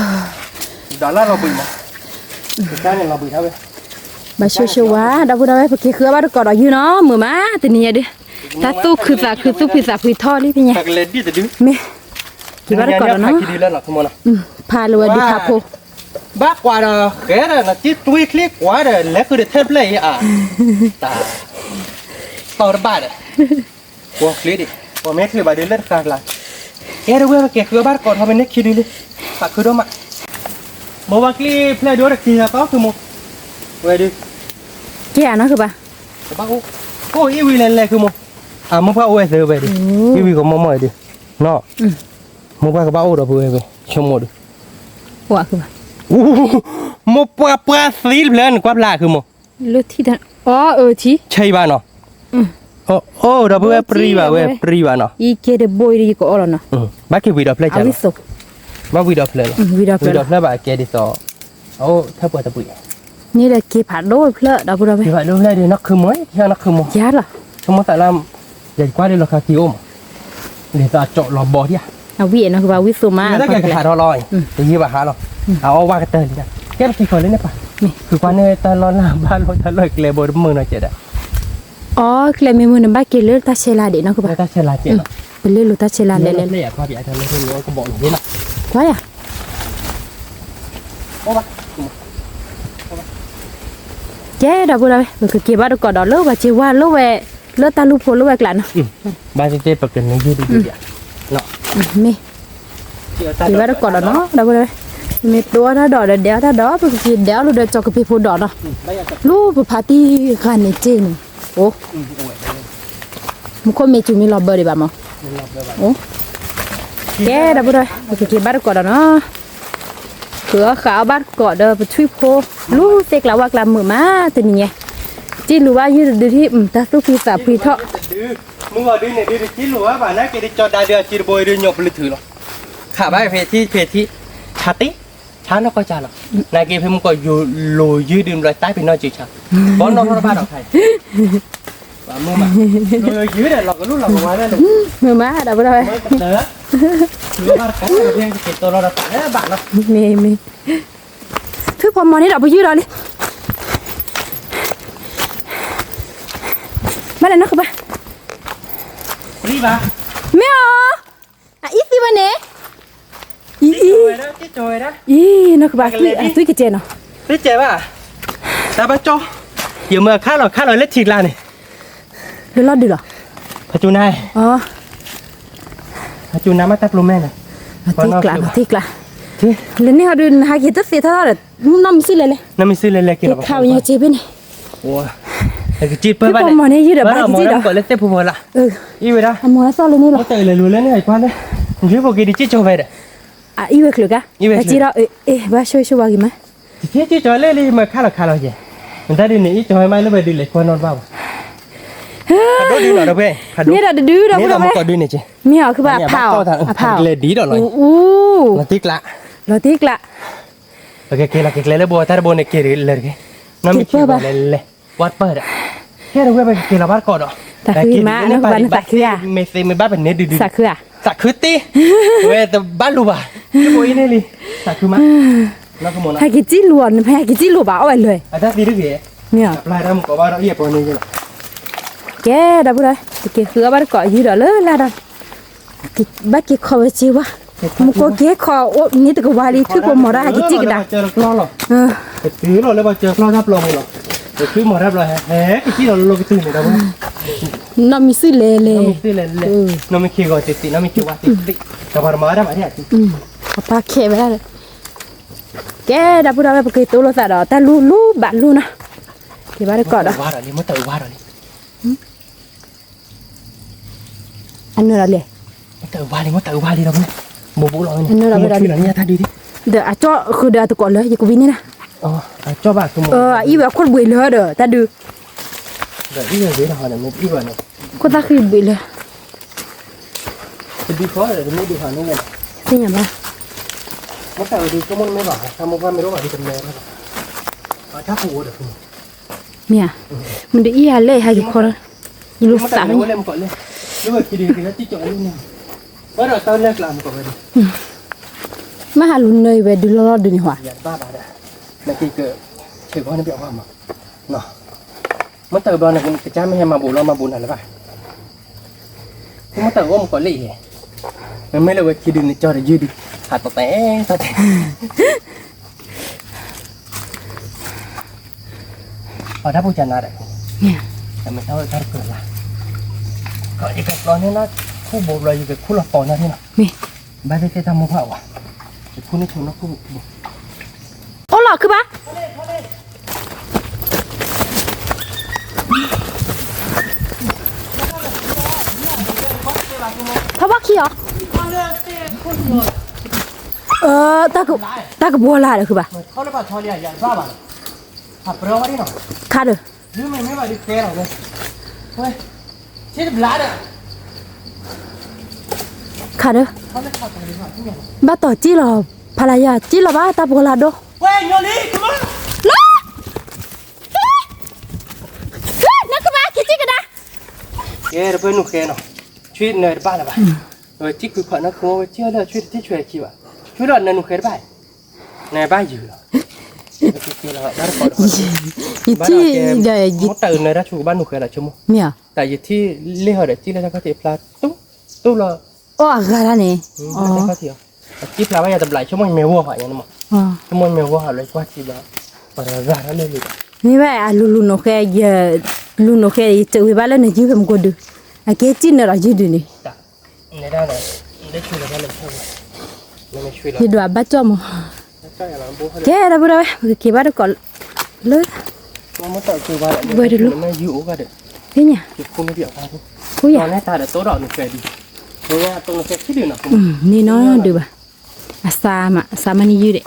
ဒီးလၢလီၤဘှံးမး, တၢ်န့ၣ်လီၤဘှံးထီၣ်ဝဲ, ဘၣ်ဆိၣ်ဆိၣ်ဝါ ဒီပုၢ်ဒီဝဲၢ် ပက့ၤဃုအီၣ်ဘၣ်တကိးဒီးယုၢ်နီၤ မုာ်မး တနံၤညါဒုး, တၢ်သူၣ်ခုသးခု သူၣ်ဖှံသးဖှံထီၣ်လံဖဲညါ, မ့ၢ်, က့ၤဘၣ်တကိးဒီးနီၤ, ဖးလၢဝဲဒုးဖးဖိ ဘၣ်ကွၢ်ဒီးဃဲဒီး နစ့တွံချ့ကွၢ်ဒီး လဲၤဃုဒီးထဲတဖျၢၣ်အံၤဧါ, တၢ်, တီၢ်တဘၣ်ဒီး, ပှၤချ့ဒံး, ပှၤမ့ၢ်ချုးဘၣ်ဒုးလၢတဃာ်ကျါ, ကဲဒ်ဝဲပက့ၤဃုအီၣ်ဘၣ်တကိးထီၣ်ဖဲန့ၣ်ခံဒုလံ, သးခုဒိၣ်မး, မိၢ်ဝဲကျ့ဖျဲၣ်ဒိၣ်တက့ၤလီၤကီၢ်ခုမိၢ်, ဝဲဒုး, ကဲဧါနီၤခုဘၣ်, ကဘၣ်အိၣ်, အိၣ်အံၤဝံၤလဲၤလဲၤခုမိၢ်, အမိၢ်ပှၢ်အိၣ်ဝဲသ့ဝဲဒုး, အံၤဝံၤကမိၢ်မိၢ်ဒုး, နီၤ, မိၢ်ပှၢ်ကဘၣ်အိၣ်ဒီးပဝဲဝဲ, ဆိကမိၣ်ဒုး မိၢ်ပှၢ်ပှၢ်သံတဖျၢၣ် နကွၢ်ဖျါခုမိၢ်, လၢထံ, အီအၢထံ, ဆဲးဘၣ်နီၤ, အိၣ်ဒီးပဝဲပြံဘၣ်ဝဲပြံဘၣ်နီၤ, ယကဲတဘိအံၤယကအီၣ်လီၤနီၤ, ဘၣ်က့ၤဝံၤဒီးဖျၢၣ်ကလီၤ, ဘၣ်ဝံၤဒီးဖျၢၣ်လီၤ, ဝံၤဒီးဖျၢၣ်ဘၣ်ကဲဒ်သိး, အိၣ်ထဲပှၤတပှံၤ, န့ၣ်ဒီးက့ၤဖးဒိၣ်တဖျၢၣ်ဒီပုၢ်ဒီဝဲၢ်, က့ၤဖးဒိၣ်ဖျၢၣ်ဒုးနီၢ်ခုမိၢ်, နီၢ်ခုမိၢ်, ယၤလီၤ, ဆိကမိၣ်သးလၢ, ယကွၢ်ဒုးလီၤခါက့ၤအိၣ်မး, ဒ်သိးအကၠီလီၤဘီဒံးဧါ, အဝံၣ်နီၤကဘၣ်ဝံၣ်သိမး, တကဲကဟးထီၣ်လီၤ, တယံာ်ဘၣ်ဟးလီၤ, အအီၣ်ဝါကတၢၢ်လံ, ကဲပက့ၤဃီၤလၢန့ၣ်ပၢ်, ဃုကွၢ်န့ၣ်တၢ်လီၢ်လၢ်ဘၣ်လီၤတၢ်လီၢ်ကျဲဘိတမုာ်နီၤကဲဒီး, အီၣ်ကျဲမ့ၢ်မုာ်န့ၣ် ဘၣ်က့ၤလၢတၢ်ဆဲးလၤဒံးနီၢ်ကဘၣ်, ပလဲၤလိာ်တၢ်ဆဲးလၤလဲၤလဲၤ, ကွၢ်ယၤ, ကဲဒီပုၢ်ဒီဝဲၢ် ပကက့ၤဘၣ်တကိးဒီးလၢပှၤစ့ဝါလိၣ်ဝဲ, လၢတၢ်လူၢ်ဖိလိၣ်ဝဲကျါနီၤ, ဘၣ်သ့ၣ်သ့ၣ်ပကန့ၢ်ယုၢ်ဒုဒုဒံး, မ့ၢ်, က့ၤဘၣ်တကိးဒီးနီၤ ဒီပုၢ်ဒီဝဲၢ်, မ့ၢ်တိအီၣ်တၢ်ဒီးဒီးဒဲးအီၣ်တၢ်ဒီး ပကက့ၤဒဲးအီၣ်လူဒီးကၠီကပ့ၤဖိဒီးနီၤ, လူပဖးတံၢ်ဂၤန့ၣ်တ့ၢ်န့ၣ်, အိၣ်, မူခိၣ်မ့ၢ်စူၤမ့ၢ်လီၤဘၢဒံးဘၣ်မး, အိၣ်, ကဲဒီပုၢ်ဒီဝဲၢ် ပကက့ၤဘၣ်တကိးဒီးနီၤ, ဃုအီၣ်ဃးအီၣ်ဘၣ်တကိးဒီးပထွံၣ်ဖိ, လူသ့ၣ်ကျါဝၣ်ကျါမုာ်မး တနံၤညါ, တံၢ်လူၤဘၣ်ယုၢ်တဒုထံၣ် တၢ်သူၣ်ဖှံသးဖှံထီၣ်, မုၢ်ဂီၤဒုန့ၣ်ဒုတက့ၢ်လိာ်ဘၣ်ဘၣ် နာ်က့ၤဒုကၠီဒါဒုအစံတဘိအံၤဒုညိးပလုၢ်ထုးလီၤ, ခးဘၣ်ဖဲထံဖဲထံ, ဆါတ့ၢ်, ဆါနီၢ်ကီၢ်ဆါလီၤ, နာ်က့ၤဖဲမုၢ်ကီၢ်ယိၤလိၤယုၢ်ဒုဘျီတၢ်ဖဲနီၢ်စုဆါ, ဘီနီၢ်ထီၣ်တဘၣ်ဒီးခါအံၤ မုာ်မး, လိၤယုၢ်ဒီးလီၤကလူၢ်လီၤကဝါလၢ, မုာ်မးဒီပုၢ်ဒီဝဲၢ်, မ့ၢ်မ့ၢ်, ထွံၣ်ဖိမီၤန့ၣ်ဒီးပယုၢ်ဒီးလံ, ဘၣ်လဲၣ်နီၢ်ကဘၣ်, မ့ၢ်အီၤ, အအံၤသံဝဲန့ၣ်, အံၤ, အံၤ, နီၢ်ကဘၣ်, အသွံၣ်ကတဲနီၤ, သွံၣ်ကတဲဘၣ်, တၢ်ဘၣ်ကၠီ, ယမ့ၢ်ခါလီၤခါလီၤလၢထံကျါန့ၣ်, လၢလီၢ်ဒုးလီၤ, ဖးကၠူနၤ, ဖးကၠူနၤမ့ၢ်တၢ်ပျိၤမဲန့ၣ်, ထံကျါနီၤထံကျါ, လၢန့ၣ်ဟီဒုးနဟးက့ၤတသ့ထီၣ်ဒီး, နီၢ်မံၤစုလဲၤလဲၤ, နီၢ်မံၤစုလဲၤလဲၤက့ၤလီၤ, ခးဝဲညါစ့ဖဲန့ၣ် ကစံၣ်ပၢဘၣ်န့ၣ်, မီၤန့ၣ်ယုၢ်ဒီးဘၣ်ကစံၣ်ဒီး, လၢသ့ၣ်ဖိမီၤလၢ, အံၤဝဲဒၣ်, အမီၤအသီလၢန့ၣ်လီၤ, လဲၤလိၤလၢန့ၣ်ကွၢ်လၢ, ယုၢ်ဖိက့ၤဒုးစံၣ်ကၠီဝဲဒီး, အအံၤဝဲချုးကါ, အစံဒီး ဘၣ်ဆိၣ်ဆိၣ်ဝါဂ့ၤမး, ကကဲကၠီလၢလံ မ့ၢ်ခါလီၤခါလီၤယဲ, မတၤဒုန့ၣ် အံၤကၠီမးလၢဘၣ်ဒုးလဲၤကွၢ်နီတဘၣ်ဘၣ်, ဖးဒိၣ်ဒုးနီၤတဝဲ, ဖးဒိၣ်, န့ၣ်ဒီးတဒုဒီး မ့ၢ်အီၤခုဘၣ်ဖးအီၤ, အဖးအီၤ, လဲၤဒ်ဒီးလီၤ, လီၤတံၢ်ကျး, လီၤတံၢ်ကျး, ပကက့ၤလီၤက့ၤကျဲလၢဘိ တၢ်တဘိန့ၣ်က့ၤဒုးလဲၤတဂ့ၤ, နီၢ်မ့ၢ်ခံဘၣ်လဲၤလဲၤ, ဝါတပၢၢ်ဒီး, ကဲဒီးဝဲပကက့ၤလီၤဘၣ်တကိးဒီး, သးခုမး နကဘၣ်နသးခုဧါ, မ့ၢ်သ့မ့ၢ်ဘၣ်ပန့ၢ်ဒုးဒုး, သးခုဧါ, သးခုတ့ၢ်, ဝဲတဘၣ်လိာ်ဘၣ်, တဘိအံၤန့ၣ်လံ, သးခုမး, ဟဲက့ၤစံလိာ်အီၤ နဟဲက့ၤစံလိာ်ဘၣ်အီၣ်ဝဲလၢ, အတၢ်သံတဂ့ၤ, မ့ၢ်အီၤ, ကဲဒီးပူၤဒီး, တက့ၤဃုအီၣ်ဘၣ်တကိးယုၢ်ဒီးလၢလၢ်ဒီး ဘၣ်က့ၤခီဝဲစ့ဝါ, မူကီၢ်က့ၤခီအိၣ်န့ၣ်တကဝါလံ ထူၣ်ဖိမီၤတၢ်ဟဲက့ၤစံကဒါ, ကတုၤလီၤလၢပှၤကၢၤကျီတၢ်ပျီပူၤလီၤ, ကတုၤမီၤတၢ်ပျီဟဲ ဟဲက့ၤစံလီၤလၢလီၢ်ကတုၤန့ၣ်ဒီး, နီၢ်မံၤစုလဲၤလဲၤ, နီၢ်မံၤစုလဲၤလဲၤ, နီၢ်မံၤခံဂီၤတသ့ နီၢ်မံၤခံဝါတသ့, တပှၤတမၤဝဲဒၣ်မး, အပၢ်ခဲဝဲဒၣ်လၢ, ကဲဒီးပူၤဒီးဝဲပက့ၤတိလိာ်သးဒီး တၢ်လူလူဘၣ်လူနီၤ, က့ၤဘၣ်တကိးဒီး, မ့ၢ်တၢ်အဝါဒီးလံ, အနၢၤလီၤလဲၣ်, မ့ၢ်တၢ်အဝါလံ, မ့ၢ်တၢ်အဝါလံဒီး, ဘိးဘိးလီၤ, အနၢၤလီၤဝဲဒီး, ဒီးအကၠီဃုာ်ဒီးအတကိးလၢ ယကဝံၤန့ၣ်ဒၣ်, အအံၤဝဲအခိၣ်တဘှံးလၢဒီး တၢ်ဒုး, ခိၣ်သၣ်ဃံဘှံးလၢ, သ့ၣ်ညါဘၣ်, မ့ၢ်ဧါ, မ့ၢ်ဒ်အံၤဟးလဲၣ်ဟးက့ၤခီ, ယလိာ်သးမ့ၢ်, မ့ၢ်ဟးလူၤနၢၤအံၤဝဲဒုးလီၤလီၤဒုးန့ၣ်ဟါ, မ့ၢ်တၢ်ဘျီန့ၣ် ကစၢ်မ့ၢ်ဟဲမၤဘူးလီၤမၤဘူးနၤလၢၤဘၣ်, မ့ၢ်တၢ်အိၣ်မူကီးလၢယဲ, မ့မ့ၢ်လၢဝဲခံဒုန့ၣ် ကၠီတယုၢ်ဒုး, ဟးတတဲတတဲ ပှၤတၢ်ဖိကနၤဒီး, တမ့ၢ်တၢ်အိၣ်တၢ်တကြၢးလၢ်, ယကကျီန့ၢ်လၢခူၣ်ဘိဘျီ ယကခူၣ်လီၤသီနီၢ်ထံနီၤ, ဘၣ်သ့ၣ်သ့ၣ်တၢ်မိၢ်ပှၢ်ဝဲ, ယခူၣ်န့ၢ်ဆိနီၢ်ခူၣ်ဘိ, အိၣ်လီၤခုဘၣ်, ဖးဘၣ်ခံအီၤ, တၢ်ကဘှီလာ်ဒီးခုဘၣ်, ခါဒီး, ခါဒီး, ဘၣ်တီၢ်က့ၣ်လီၤ, ဖးလၢ်ယၤက့ၣ်လီၤဘၣ်တၢ်ပှီၤလၢ်ဒီး, နကဘၣ်က့ၤက့ၣ်ကဒါ, ကဲတပၢၢ်နူၢ်ဃဲနီၤ, ဆွံနၢၤတဘၣ်လၢၤဘၣ်, ဝဲက့ၣ်ကုခီနီၢ်ခိဝဲက့ၣ်လၢဆွံတထံၣ်ဆွဲခံဘၣ်, ဆွံဒီးနၢၤနူၢ်ဃဲတဘၣ်, နဘၣ်ယုာ်လီၤ, ယထံၣ်, မ့ၢ်တၢ်နၢၤတၢ်ဆူၣ်ကဘၣ်နူၢ်ဃဲလီၤဆိကမိၣ်, မ့ၢ်ဧါ, တၢ်ယထံၣ်လ့ၣ်ဟီဒီးက့ၣ်လၢတၢ်ခီၣ်ထံးအဖျါ, တူၢ်လီၤ, အိၣ်အဂၤတၢ်န့ၣ်, တၢ်ခီၣ်ထံးအီၤ, အက့ၣ်ဖျါဘၣ်ယၤတဘျီ ဆိကမိၣ်ယမဲာ်ဝီၤဟီယၤန့ၣ်မး, ဆိကမိၣ်ယမဲာ်ဝီၤဟီလၢယကွၢ်ထံဘျီ, ပှၤတဂၤတၢ်လၢလံ, မ့ၢ်ဘၣ်အလူၤလူၤနူၢ်ဃဲ, ယလူၤနူၢ်ဃဲ ယစၢးဝံၤဘၣ်လၢနယုၢ်ဖဲမကိၢ်ဒုး, အကဲက့ၣ်နၢၤဒီးယုၢ်ဒုးန့ၣ် ယဒွးဘၣ်ကၠီၣ်မး, ကဲဒီပုၢ်ဒီဝဲၢ် ပကက့ၤဘၣ်တကိးလၢ, ဝဲတလိၣ်, သ့ၣ်ညါ, ခူယၤ, န့ၣ်နီဒုးဘၣ်, အစါမး အစါမးန့ၣ်ယုၢ်ဒဲး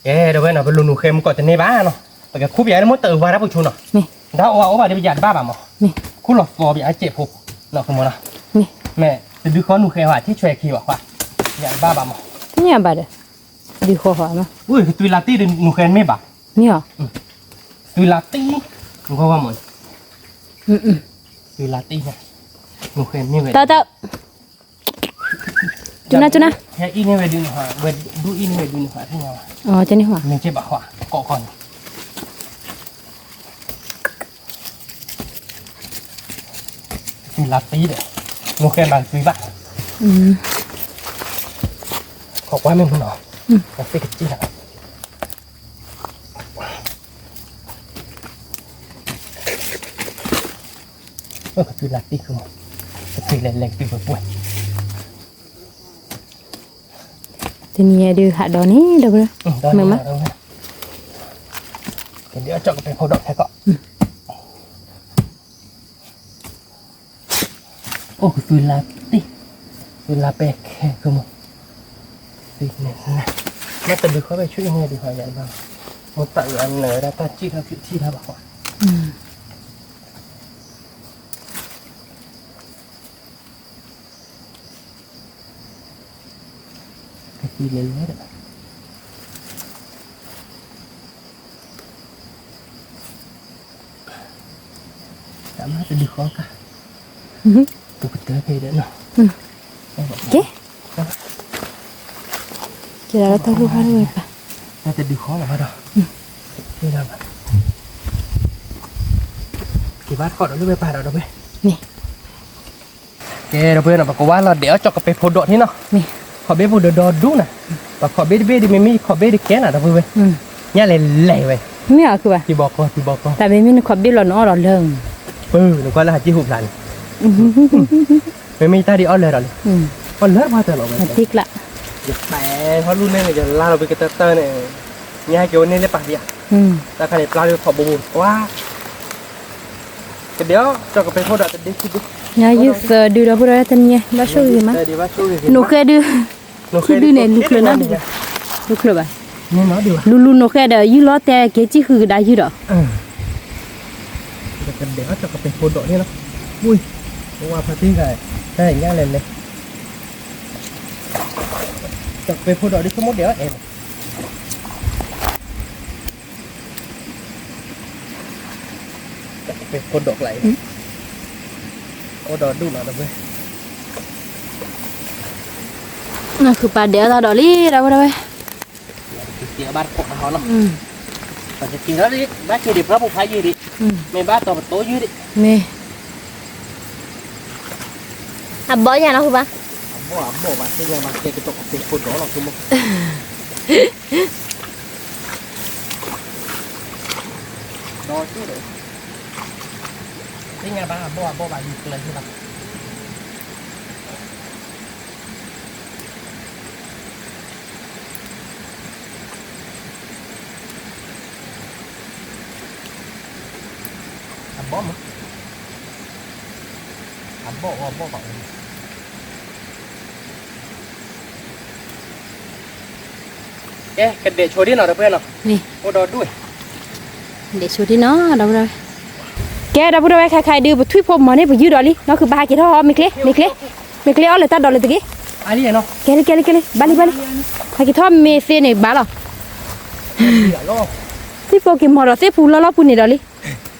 ကဲဒီပုၢ်ဝဲၢ်နီၤ ပလူၤနူၢ်ဃဲမုၢ်ကီၢ်တန့ၢ်ဘၣ်နီၤ, ပကခူပယၤလၢမ့ၢ်တၢ်အၢဘၣ်တၢ်ပူၤဆိနီၤ, တၢ်အီၣ်အီၣ်ဘၣ်ဒီးပယၤတဘၣ်ဘၣ်မး, ခူလီၤသီပယၤအစဲးဖိ, နီၤကမီၤနီၤ, မ့ၢ်တဒုဃီနူၢ်ဃဲဟီ ထံၣ်ဆွဲခံဘၣ်ခွါ, ပယၤတဘၣ်ဘၣ်မး, မ့ၢ်ဘၣ်ဒီး, ဒုဃီဃီမး, ကသွံလါတံၢ်ဒီးနူၢ်ဃဲမ့ၢ်ဘၣ်, မ့ၢ်, သွံလါတံၢ်, နူၢ်ဃီဃီမး, သွံလါတံၢ်, နူၢ်ဃဲမ့ၢ်ဝဲ, တၢ်တၢ် ကနၣ်ကနၣ်, ဟဲအံၤန့ၢ်ဝဲဒုးန့ၣ်ဟါ, ဝဲဒုးအံၤန့ၢ်ဝဲဒုးန့ၣ်ဟါ, သ့ၣ်ညါဘၣ်, မ့ၢ်က့ဘၣ်ဟါ, ကိးကီၢ်န့ၣ်, သွံလါတံၢ်ဒီး, နူၢ်ဃဲမၤကသွံဘၣ်, ခိးကွၢ်မ့ၢ်မုၢ်နီၤ, သ့ၣ်ကစံၣ်နီၤ ကသွံလါတံၢ်ဃုမး, ကသွံလဲၤလဲၤကသွံပှဲၤပှဲၤ, တနံၤအံၤဒုးဟးဒီးန့ၣ်ဒီး, မုာ်မး, ကဒုးအကၠီၣ်ကပဲဖိဒီးခဲကီး, အိၣ်ကသွံလါတံၢ်, သွံလါပဲခဲဃုမး, မ့ၢ်တဒုးဃီဘၣ်ဆူအံၤန့ၣ်ဒုးဃီယၤဘၣ်, မိၢ်သးအုးအနၢၤဝဲဒၣ်တၢ်စံၣ်ထီၣ်ဖျုးထံၣ်တၢ်ဘၣ်ဃီ, ကသံၣ်လဲၤလဲၤဒီး တၢ်မၤတဒုးဃီကါ, ပကတၢၢ်ဖဲဒီးနီၤ, ကဲ, ကဲဒီးတၢ်လူၢ်ဖးဒိၣ်ဝဲပၢ်, တၢ်တဒုးဃီလီၤဘၣ်ဒီး, ကဘၣ်တခီဒီးလၢဝဲပၢ်ဒီးဒီးဝဲ, န့ၣ် ကဲဒီပုၢ်ဝဲၢ်နီၤ ပကဝါလီၤဒဲးအီၣ်ကၠီၣ်ကပဲဖိဒိးန့ၣ်နီၤ, ခီၣ်ဘ့ၣ်ဖိဒီးဒီဒူၣ်နၤ, ပခီၣ်ဘ့ၣ်တဘ့ၣ်ဒ်မ့မ့ၢ်ခီၣ်ဘ့ၣ်တကဲနၤဒီပုၢ်ဝဲၢ်, ညါလဲၤလဲၤဝဲ, မ့ၢ်အီၤခုဘၣ်, ထံဘီကီၢ် ထံဘီကီၢ်, တၢ်မ့မ့ၢ်နခီၣ်ဘ့ၣ်လီၤနအီၣ်ဒီးလၢ, ပၢ် နကွၢ်လၢဟးက့ၢ်ဟူးဖျါန့ၣ်, မ့မ့ၢ်တၢ်ဒ်အီၣ်လၢဒီးလံ, အီၣ်လၢပှၤတၢ်လီၤဝဲ, ယပဲထီၣ်လူၢ်န့ၣ်န့ၣ် ယလါလီၤဝဲကတၢၢ်တၢၢ်န့ၣ်, ညါက့ၤဝဲန့ၣ်လၢပာ်ဖဲဧါ, တၢ်ခါန့ၣ်ပျၢ်လၢခီၣ်ဘိဘိ, ကဒဲးအီၣ်ကၠီၣ်ကပဲဖိဒီးတဒ့ခံဒ့, ညါယုၢ်သၢဒုဒီပုၢ်ဝဲၢ်တနံၤညါ ဘၣ်ဆိၣ်ဂ့ၤမး, နိၣ်ဃဲဒု, ခံဒုန့ၣ် လူၤချုးနီတဒု, လူၤချုးဘၣ်, လူၤလူၤနိၣ်ဃဲဒီးယုၢ်လီၤတဲက့ၤကံၣ်ဃုာ်ကဒါယုၢ်ဒီး, ကဒဲးအီၣ်ကၠီၣ်ကပဲဖိဒိးန့ၣ်လီၤ, ဝံၤ, ဝါဖါတံၢ်ဂၤ, တၢ်ညါလဲၤလဲၤ, ကၠီၣ်ကပဲဖိဒိးဒ်ဆိကမိၣ်ဒဲးအီၣ်အဲၣ် ကၠီၣ်ကပဲဖိဒိးကျါအံၤ, အိၣ်ဒီးဒူၣ်လီၤဒီပုၢ်ဝဲၢ်, နဃုပာ်ဒဲးအီၣ်တၢ်ဒီးလံ ဒီပုၢ်ဝဲၢ်, က့ၤဘၣ်တကိးနဟီလီၤ, ပက့ၤလီၤဒံး ဘၣ်က့ၤဒံး ပှၤပိာ်ခွါယုၢ်ဒံး, မ့ၢ်ဘၣ်တီၤပတိၢ်ယုၢ်ဒံး, မ့ၢ် အဘီယၤနီၤဃုဘၣ်, အဘီအဘီဘၣ်သ့ၣ်ညါဘၣ် ကဲကတီၢ်ကပဲဖိဒိးလီၤဆိကမိၣ်, ဒီးဆိဒီး, သ့ၣ်ညါဘၣ် အဘီအဘီဘၣ် ယကျၢၤဟ့ၣ်ဘၣ် အဘီမး, အဘီအီၤဘီဘၣ်အီၤ, ကဲ ကဒဲးဆိဒ်နီၤ ဒီပုၢ်ဝဲၢ်နီၤ, အိၣ်ဒီးဒူၣ်, ဒဲးဆိဒ်နီၤ ဒီပုၢ်ဝဲၢ်, ကဲ ဒီပုၢ်ဝဲၢ် ခဲခါအံၤဒုး ပထွံၣ်ဖိမီၤန့ၣ် ပယုၢ်ဒီးလံ နီၢ်ခုဘၣ်ဟးက့ၤထီၣ် မ့ၢ်ကျ့ မ့ၢ်ကျ့, မ့ၢ်ကျ့အီၣ်လၢတၢ်ဒိးလၢတဂ့ၤ, ကဲလံ ကဲလံ ကဲလံ ဘၣ်လံ ဘၣ်လံ, ဟးက့ၤထီၣ်မ့ၢ်သ့န့ၣ်ဘၣ်လီၤ, သ့ၣ်ဖိက့ၤမီၤဒီးသ့ၣ်ပူၤလီၤလီၤပူၤန့ၣ်ဒီးလံ,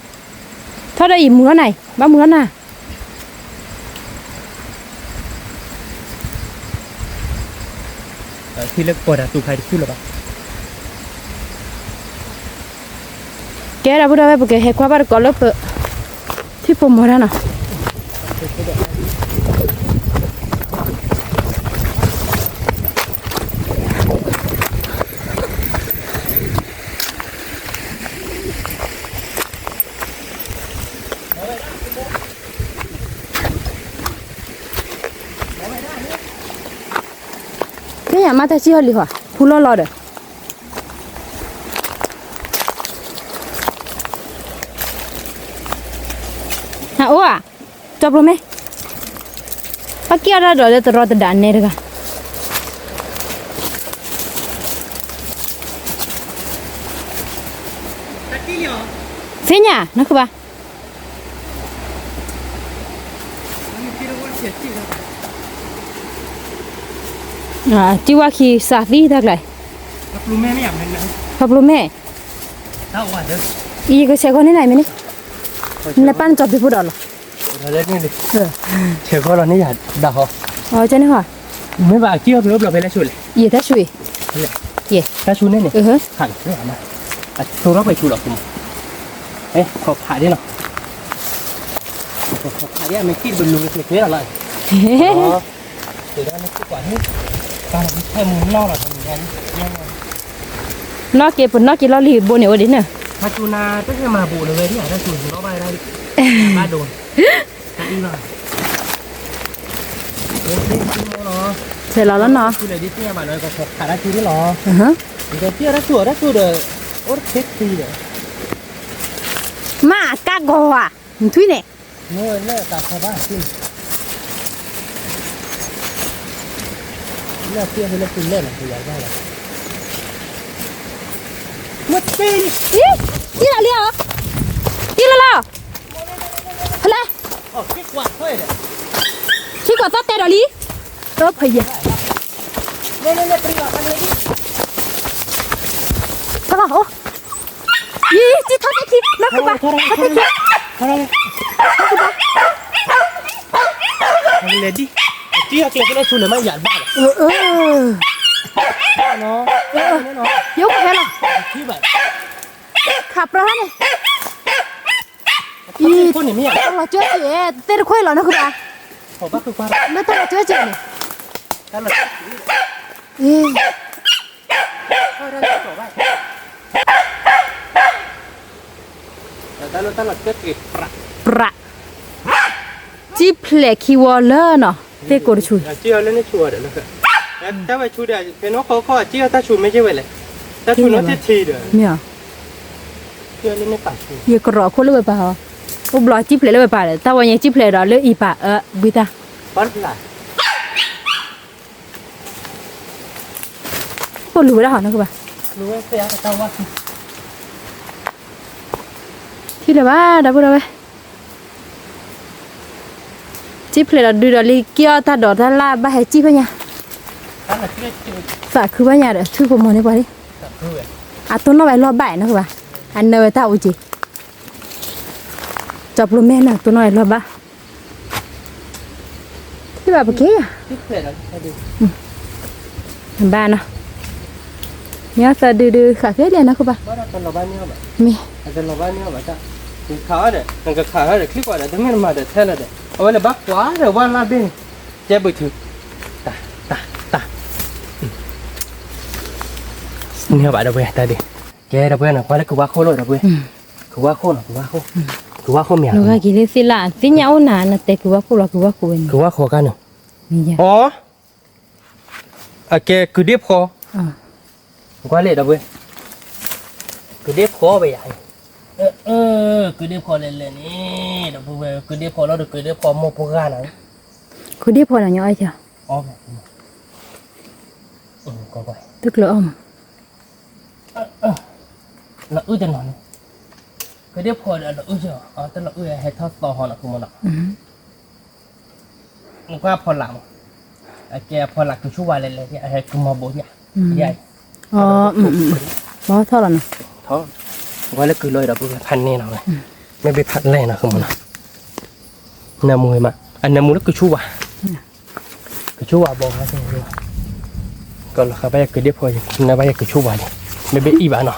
ထီၣ်ဒီးအံၤမုာ်ထီၣ်နၤအံၤ ဘၣ်မုာ်ထီၣ်နၤ ထံလၢကပီၤတၢ်သူၣ်ဖးတဖုလၢၤဘၣ်, ကဲဒီပုၢ်ဝဲၢ် ပကဟဲကွၢ်ဘၣ်တကိးလၢပ ထံၣ်ဖိမီၤတၢ်နီၤ, သ့ၣ်ညါမ့ၢ်တၢ်စံၣ်ဟီၣ်လံၤဟီၣ် ဖူလီၢ်လီၢ်ဒီး ဟးအိၣ်ဧါ, ကၠီဖျိမ့ၢ်, ဘၣ်က့ၢ်အီၣ်တၢ်ဒီးလၢတရီတဒါနဲတဂၤ, သ့ၣ်ညါ နၢ်ခုဘၣ် တံဝါခံစးသံတၢ်ကျါ, ဖျိမ့ၢ်, အံၤကဆဲးဂီၤန့ၣ်နၤမ့ၢ်န့ၣ်, နလဲၤပာ်နကၠီဖျိဖိဒီးလီၤ, ဆဲးဂီၤလီၤန့ၣ်ယၤဒၣ်ဟီ, ကန့ၣ်ဟီ, မ့ၢ်ဘၣ်ကံၣ်အီၣ်ဖျိဖျိဖဲလဲၣ်ဆူလဲၣ်, ယတၢ်ဆူအံၤ, တၢ်ဆူန့ၣ်န့ၣ်, ဆိထီၣ်ပှဲၤဆူလီၤ, ခီၣ်ဖးဒ်နီၤ ခီၣ်ဖးဒ်အမ့ၢ်ကံၣ်တဘျုးက့ၤကျဲလီၤလီၤ, နီၢ်က့ၤပနီၢ်က့ၤလီၢ်လံၤဘိန့ၣ်အိၣ်ဒ်န့ၣ်, ဘၣ်ဒိ, ဆဲးလီၤလီၤနီၤ, မ့ၢ်အကါဂီၤဧါ, နထွံၣ်န့ၣ်, မ့ၢ်လၢတၢ်ခီဘၣ်, လၢဖံအဟဲလၢဖုလဲၣ်လီၤ ဖုယၤဘၣ်လီၤ. မ့ၢ်တ့ၢ်လီၤလံဧါ, တ့ၢ်လီၤလီၤ, ဖဲလဲၣ်, ခံကွၢ်သီၣ်တဲဒီးလံ, အဖယဲၢ်, ဖဲလဲၣ်, ယံၤ ထီၣ်သ့ၣ်ခံ နီၢ်ကဘၣ်, ထီၣ်သ့ၣ်ခံ, လဲၤဒ်, တံၢ်အကျဲဖဲလဲၣ်ဆူလဲၤမးယၤဘၣ်လီၤ, ယအိၣ်ဖဲလီၤ, ခးပြၢန့ၣ်, တၢ်လီၤကၢကဲ, သ့ၣ်တခွဲလီၤနီၢ်ကဘၣ်, လၢတၢ်လီၤကၢကဲန့ၣ်, ပြး, စံၣ်ဖျဲးခံဝီလၢနီၤ သ့ၣ်ကိးတဆူ, တၢ်ဝဲဆူဒီး ဖဲနီၢ်ခီခီ စံၣ်အီၣ်တၢ်ဆူမဲာ်ကဲဝဲလဲၣ်, တၢ်ဆူနီၢ်ထံထံဒီး, မ့ၢ်, ယကရီးခိၣ်လၢဝဲပၢ်ဟီ, အိၣ်ဘျီစံၣ်ဖျဲးလၢဝဲပၢ်ဒီး တၢ်ဝဲညါစံၣ်ဖျဲးဒီးလၢအံၤပၢ်အၢဘှံးတၢ် ပလူၤဝဲဒၣ်ဟီနီၢ်ကဘၣ်, ထံၣ်လၢၤဘၣ် ဒီပုၢ်ဒီဝဲၢ်, စံၣ်ဖျဲးဒီးဒုးဒီးလံ က့ၤအီၣ်တၢ်ဒိးတၢ်လၢ်ဘၣ်ဟဲစံၣ်ဖဲညါ, သးခုဖဲညါဒီး ထွံၣ်ဖိမိၢ်န့ၢ်ပှၤလံ, အတိၢ်နီၣ်ဝဲလီၢ်ဘၣ်နီၢ်ကဘၣ်, အနၢဝဲတၢ်အူက့ၤ, ကၠီပျိမဲနီၤတိၢ်နီၣ်ဝဲလီၢ်ဘၣ် ထံၣ်ဘၣ်ပက့ၤယၤ, ဘၣ်နီၤ, မ့ၢ်သးဒုဒုဃးခဲလၢာ်နီၢ်ကဘၣ်, မ့ၢ်, ခးအီၤဒီး နကခးအီၤဒီး ချံကွၢ်ဒီး တမ့ၢ်နမၤဒီးထဲလီၤဒီး အဝဲလၢဘၣ်ကွၢ်ဒီးဝဲလၢဘ့ၣ်န့ၣ်, ကဲဘုးထု, တၢ်, တၢ်, တၢ်, န့ၢ်ဘၣ်ဒီပုၢ်ဝဲၢ်တၢ်ဒုး, ကဲဒီပုၢ်ဝဲၢ်နီၤ ကွၢ်လၢကုၤဝါခိၣ်လီၤဒီပုၢ်ဝဲၢ်, ကုၤဝါခိၣ်နီၤ ကုၤဝါခိၣ်, ကုၤဝါခိၣ်မ့ၢ်, လီၤဂာ်က့ၤလၢသ့ၣ်လၢ် သ့ၣ်ညါအိၣ်နၤ နတဲကုၤဝါခိၣ်လီၤ ကုၤဝါခိၣ်ဝဲန့ၣ်, ကုၤဝါခိၣ်ခါန့ၣ်, အီ, အကဲကုၤဒ့ဖီ, ကွၢ်လံဒီပုၢ်ဝဲၢ်, ကုၤဒ့ဖီဝဲယၤ, ကုၤဒ့ဖီလဲၤလဲၤန့ၣ် ဒီပုၢ်ဝဲၢ် ကုၤဒ့ဖီလီၤဒီး ကုၤဒ့ဖီမိၢ်ပှၢ်ဂၤနီၤ, ကုၤဒ့ဖီနီၤညီအီၣ်, တကျၢၤအီၣ်မး လီၤအုၣ်တနီၤန့ၣ်, ကုၤဒ့ဖီဒီးလီၤအုၣ်ကီး တလီၤအုၣ်ဟဲထီၣ်သီဟီနီၤ ဖုမနီၤ, နကွၢ်ဖီလာ်မး, အကဲအဖီလာ်ကုၤဆူၣ်ဝါလဲၤလဲၤ အဟဲကုၤမီၤဘိညၣ်, အီ, မၤထီၣ်လီၤနီၤ, ကွၢ်လၢကုၤလီၤဒီပုၢ်ဝဲၢ် ဖးန့ၢ်နီၤဝဲ, မ့ၢ်ဘၣ်ဖးလဲၢ်နီၤ ဖုမနီၤ, နၢမူမး အနၢမူလၢကုၤဆူၣ်ဝါ ကဆိဝဲဘီ, ကလီၤဃာ်ဘၣ်ယကုၤဒ့ဖီ, နဘၣ်ယကဆိဝဲန့ၣ်, မ့ၢ်ဘၣ်အံၤဘၣ်နီၤ,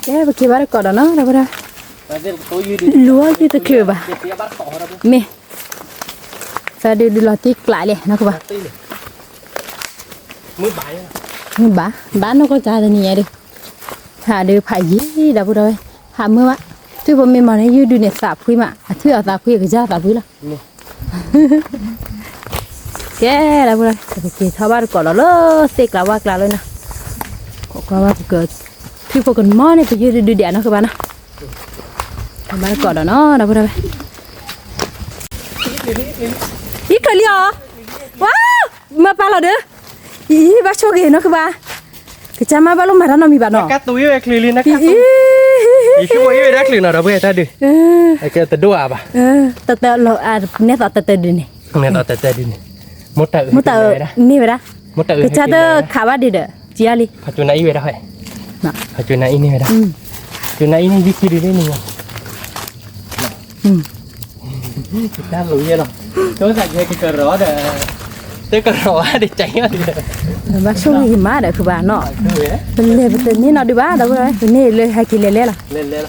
ကဲပက့ၤဘၣ်တကိးဒီးနီၤ ဒီပုၢ်ဝဲၢ်, လူၤအီၣ်ယုၢ်တချုးဘၣ်, မ့ၢ်, သးဒုးဒုးလီၤတံၢ်ကျးလဲၣ် နီၢ်ကဘၣ်, မုၢ်ဘၣ်, ဘၣ်နီၢ်ကီၢ်ကါတနံၤညါဒီး, ဟးဒုးဖးယံၤ ဒီပုၢ်ဝဲၢ်, ဟးမုာ်ဘၣ်, ထွံၣ်ဖိမ့ၢ်မၤန့ၢ်ယုၢ်ဒုးန့ၣ်သးဖှံမး, အထွံၣ်အသးဖှံ အကစၢ်သးဖှံလီၤ, ကဲ ဒီပုၢ်ဝဲၢ် ပကက့ၤထီၣ်ဘၣ်တကိးဒီးလၢသ့ၣ်ကျါဝၣ်ကျါလၢနီၤ, ကွၢ်ဘၣ်ပက, ထွံၣ်ဖိကမီန့ၣ် ပယုၢ်ဒုးဒုးဒဲးနီၢ်ကဘၣ်နီၤ, ဘၣ်တကိးဒီးနီၤ ဒီပုၢ်ဝဲၢ်, အံၤချုးလံအီၤ, ဝါ, မၤပာ်လီၤဒီး, အံၤ ဘၣ်ဆိၣ်ဂ့ၤနီၢ်ကဘၣ်, ကစၢ်မၤဘၣ်လိၣ်မၤတၢ်နီတမံၤဘၣ်နီၤ, ယဆိၣ်အံၤဝဲဒၣ်ချုးနီၤ ဒီပုၢ်ဝဲၢ်တၢ်ဒုး, အကဲတဒိၣ်အါဘၣ်, တၢ်တလီၤ, နဲသိးတတၢဒုးန့ၣ်, နဲသိးတတၢဒုးန့ၣ်, မိၢ်တၢ်အၢ, မ့ၢ်ဝဲဒၣ်, ကစၢ်တခးဘၣ်ဒုးဒီး ကံၤလံ, ဖးကၠိနၤအံၤဝဲဒၣ်, ဖးကၠိနၤအံၤန့ၢ်ဝဲဒၣ်, ကၠိနၤအံၤန့ၣ် ယုၢ်ခံဒုးလံန့ၣ်, တၢ်လီၤယဲလီၤ, ကစၢ်ကဲကကရီဒီး, တကရီဒီး, ဘၣ်ဆိၣ်ဂ့ၤမးဒီး ကဘၣ်နီၤ, ပလဲၤပတန့ၢ်နီၤဒုးဘၣ် ဒီပုၢ်ဝဲၢ် ပန့ၢ်လၢဟဲက့ၤလဲၤလဲၤလီၤ,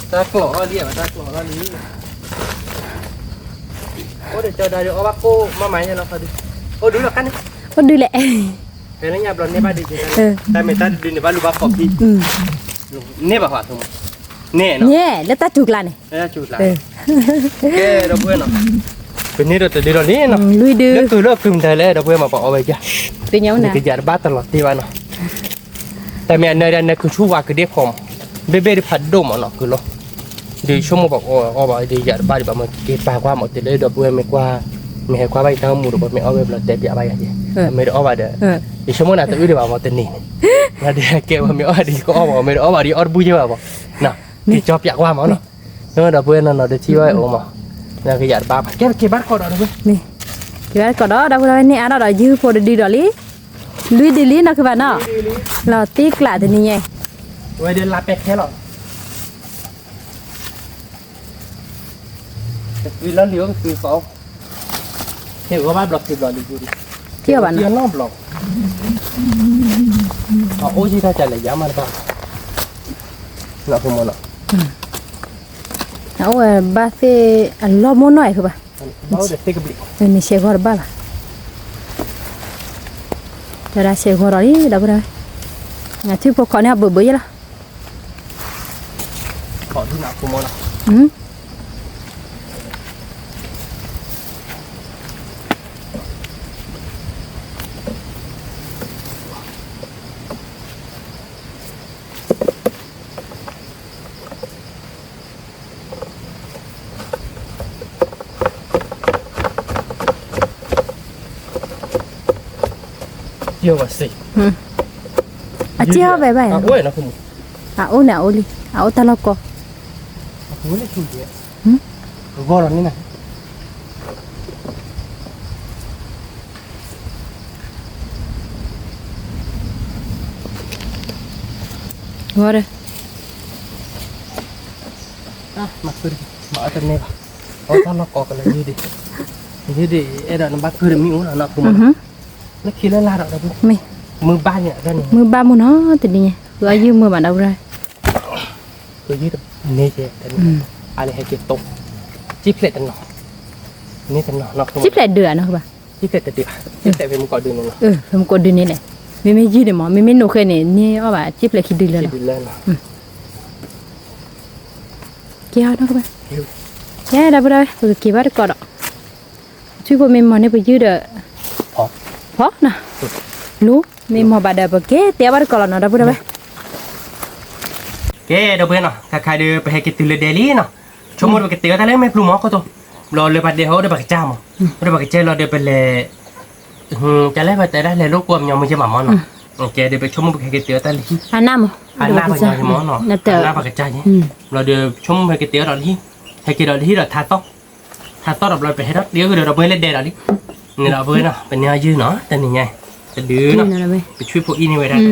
တၢ်ကျိးအီၣ်လံ, တၢ်ကျိးအီၣ်လံ, အိၣ်ဒီးကၠီဒါဒီးအီၣ်ဘၣ်ကိၣ်မးမးယဲလီၤ, အိၣ်ဒုးလီၤခါန့ၣ်, အိၣ်ဒုးလဲၣ်, ဖဲလၢညါဘျီန့ၢ်ဘၣ်ဒုး, တၢ်မ့ၢ်တၢ်ဒုးန့ၣ်ဘၣ်လူၤဘၣ်ကိးဖံ, န့ၢ်ဘၣ်ဟီ, န့ၣ်, လၢတၢ်စူၤကျါန့ၣ်, ကဲ ဒီပုၢ်ဝဲၢ်နီၤ, ပန့ၢ်ဒီးတဒုးဒီးလံနီၤ, လၢကုၤလၢအကုၤမတၤလဲၣ် ဒီပုၢ်ဝဲၢ်မၤပှၤအီၣ်ဝဲယါ, နကယၤတဘၣ်တလီၤတ့ၢ်ဘၣ်နီၤ, တၢ်မ့ၢ်အနၢဒၣ်နကုၤဆူၣ်ဝါကုၤဒ့ဖီမး, ဘ့ၣ်ဘ့ၣ်ဒုးဖးဒိၣ်မးနီၤ ကုၤလီၤ, ဒ်ဆိကမိၣ်ပှၤအီၣ်ဘၣ် ဒ်ယၤတဘၣ်ဒံးဘၣ် မ့ၢ်က့ၤပာ်ကွၢ်မး တုၤလၢဒီပုၢ်ဝဲၢ်မ့ၢ်ကွၢ် မ့ၢ်ဟဲကွၢ်ဘၣ်ယတၢ်အိၣ်မူဒီး ပမ့ၢ်အီၣ်ဝဲဘျီတဲပျးဘၣ်ယၤက့ၤ မ့ၢ်တအီၣ်ဘၣ်ဒီး ယဆိကမိၣ်နၤတအုၣ်ဒံးဘၣ်မးတနံၤန့ၣ် နဒ်ကဲဝဲမ့ၢ်အီၣ်ဒ်ကအီၣ်မး မ့ၢ်တအီၣ်ဘၣ်ဒ်အီၣ်တဘူၣ်ယဲၢ်ဘၣ်မး က့ၤကၠီပျးကွၢ်မးနီၤ ဒီပုၢ်ဝဲၢ်နီၤနီၤ တထံၣ်ဘၣ်အိၣ်မး နကယၤတဘၣ်ဘၣ် ကဲပက့ၤဘၣ်တကိးဒီးဒီပုၢ်ဝဲၢ် က့ၤဘၣ်တကိးဒီး ဒီပုၢ်ဝဲၢ်န့ၣ်အါဒီးဒီး ယုၢ်ဖိတဒုဒီးလံ လွံၢ်ဒုလံနီၤ ခုဘၣ်နီၤ လီၤတံၢ်ကျးတနံၤညါ ဝဲဒၣ်လါပဲခဲလီၤ ကသွံလီၤလံၤအိၣ်ကသွံကီး ဟဲဂီၤဘၣ်ဘျီက့ၤဘျီလံၤ ထံၣ်အီၤဘၣ်နီၤ နီဘျီ အအိၣ်ယံၤတၢ်ကလဲၤယါမးတဘၣ် နီၢ်ဖိမးနီၤ အအိၣ်ဝဲဘၣ်သ့ၣ်အလီၢ်မိၢ်နီၢ်အံၤဃိဘၣ် နဆဲးဂီၤတဘၣ်ဘၣ် တၢ်ဒၣ်ဆဲးဂီၤဒီးလံ ဒီပုၢ်ဝဲၢ် နထွံၣ်ဖိခိးန့ၢ်အဘၢဘၢယဲလီၤ အစ့ၢ်ဟီၣ်ဘဲဘၣ် အအိၣ်န့ၣ်အအိၣ်လံ အအိၣ်တၢ်လီၢ်ကီ ဂီၤဒီးန့ၣ် ဂီၤဒီး မၤတန့ၢ်ဘၣ် အတၢ်လီၢ်ကီကလၢယုၢ်ဒံး ယုၢ်ဒံးအဲၣ်ဒိးနဘၣ်ကုၢ်တမံၤအိၣ်နီၤ နခိမး လၢခံလၢလါဒီး မ့ၢ် မုၢ်ဘၣ်န့ၣ် မုၢ်ဘၣ်မုၢ်နီၤ တနံၤညါ ဃုအယုၢ်မုၢ်ဘၣ်ဒီပုၢ်ဝဲၢ် ဃုအယုၢ်တန့ၢ်ကဲတနံၤ အလၢဟဲက့ၤတိ စံၣ်ဖျဲးတနီၤ န့ၢ်တနီၤနီၤ စံၣ်ဖျဲးဒုးဧါနီၤ စံၣ်ဖျဲးတဒုးဘၣ် စံၣ်ဖျဲးဖဲမုၢ်ကီၢ်ဒုးန့ၣ်လီၤ ဖဲမုၢ်ကီၢ်ဒုးန့ၣ်လဲၣ် မ့မ့ၢ်ယုၢ်န့ၣ်မး မ့မ့ၢ်နိၣ်ဃဲန့ၣ် န့ၢ်အီၣ်ဘၣ်စံၣ်ဖျဲးခံဒုးလၢလီၤ ကဲအီၤနီၤ ကဲဒီပုၢ်ဝဲၢ် ပကက့ၤဘၣ်တကိးဒီး ထွံၣ်ဖိမ့ၢ်မီၤန့ၢ်ပယုၢ်ဒီး ဖီနီၤ လူ မ့ၢ်မီၤဘၣ်ဒီး ပက့ၤတဲဘၣ်တကိးလီၤနီၤ ဒီပုၢ်ဝဲၢ် ကဲဒီပုၢ်ဝဲၢ်နီၤ ခါခါဒီး ပဟဲက့ၤတုၤလၢဒဲလံနီၤ ဆိကမိၣ်ဒီးပကတဲအီၤတၢ်လၢမဲာ်ဖျိမး ခိၣ်တိ ဘျီလၢပှၤဒဲဟီဒီးပကစၢ်မး ဒီးပကစၢ်လီၤဒီးပလဲၤ ကလဲၣ်ပတဲဒၣ်လဲၤလိာ်ကွီၢ်မညီမုၢ်ကဲမးမးနီၤ ကဲဒီးပဆိကမိၣ်ပကဟဲက့ၤတဲအီၤတၢ်လၢဟံၣ် အနၢ်မး အနၢ်ပညီမးနီၤ အနၢ်ပကစၢ်က့ ဘျီဒီးဆိကမိၣ်ပဟဲက့ၤတဲအီၤဒီးလၢဟံၣ် ဟဲက့ၤဒီးလၢဟံၣ်ဒီးထါသီၣ် ထါသီၣ်ဒီးဘျီ ပဟဲထီၣ်တဲအီၤကဒီးဒီးပှဲၤလၢဒဲဒီးလံ န့ၣ်ဒီးပုၢ်ဝဲၢ်နီၤ ပန့ၢ်အယုၢ်နီၤ တနံၤညါ တဒုနီၤ ပထွံၣ်ဖိအံၣ်န့ၢ်ဝဲဒၣ်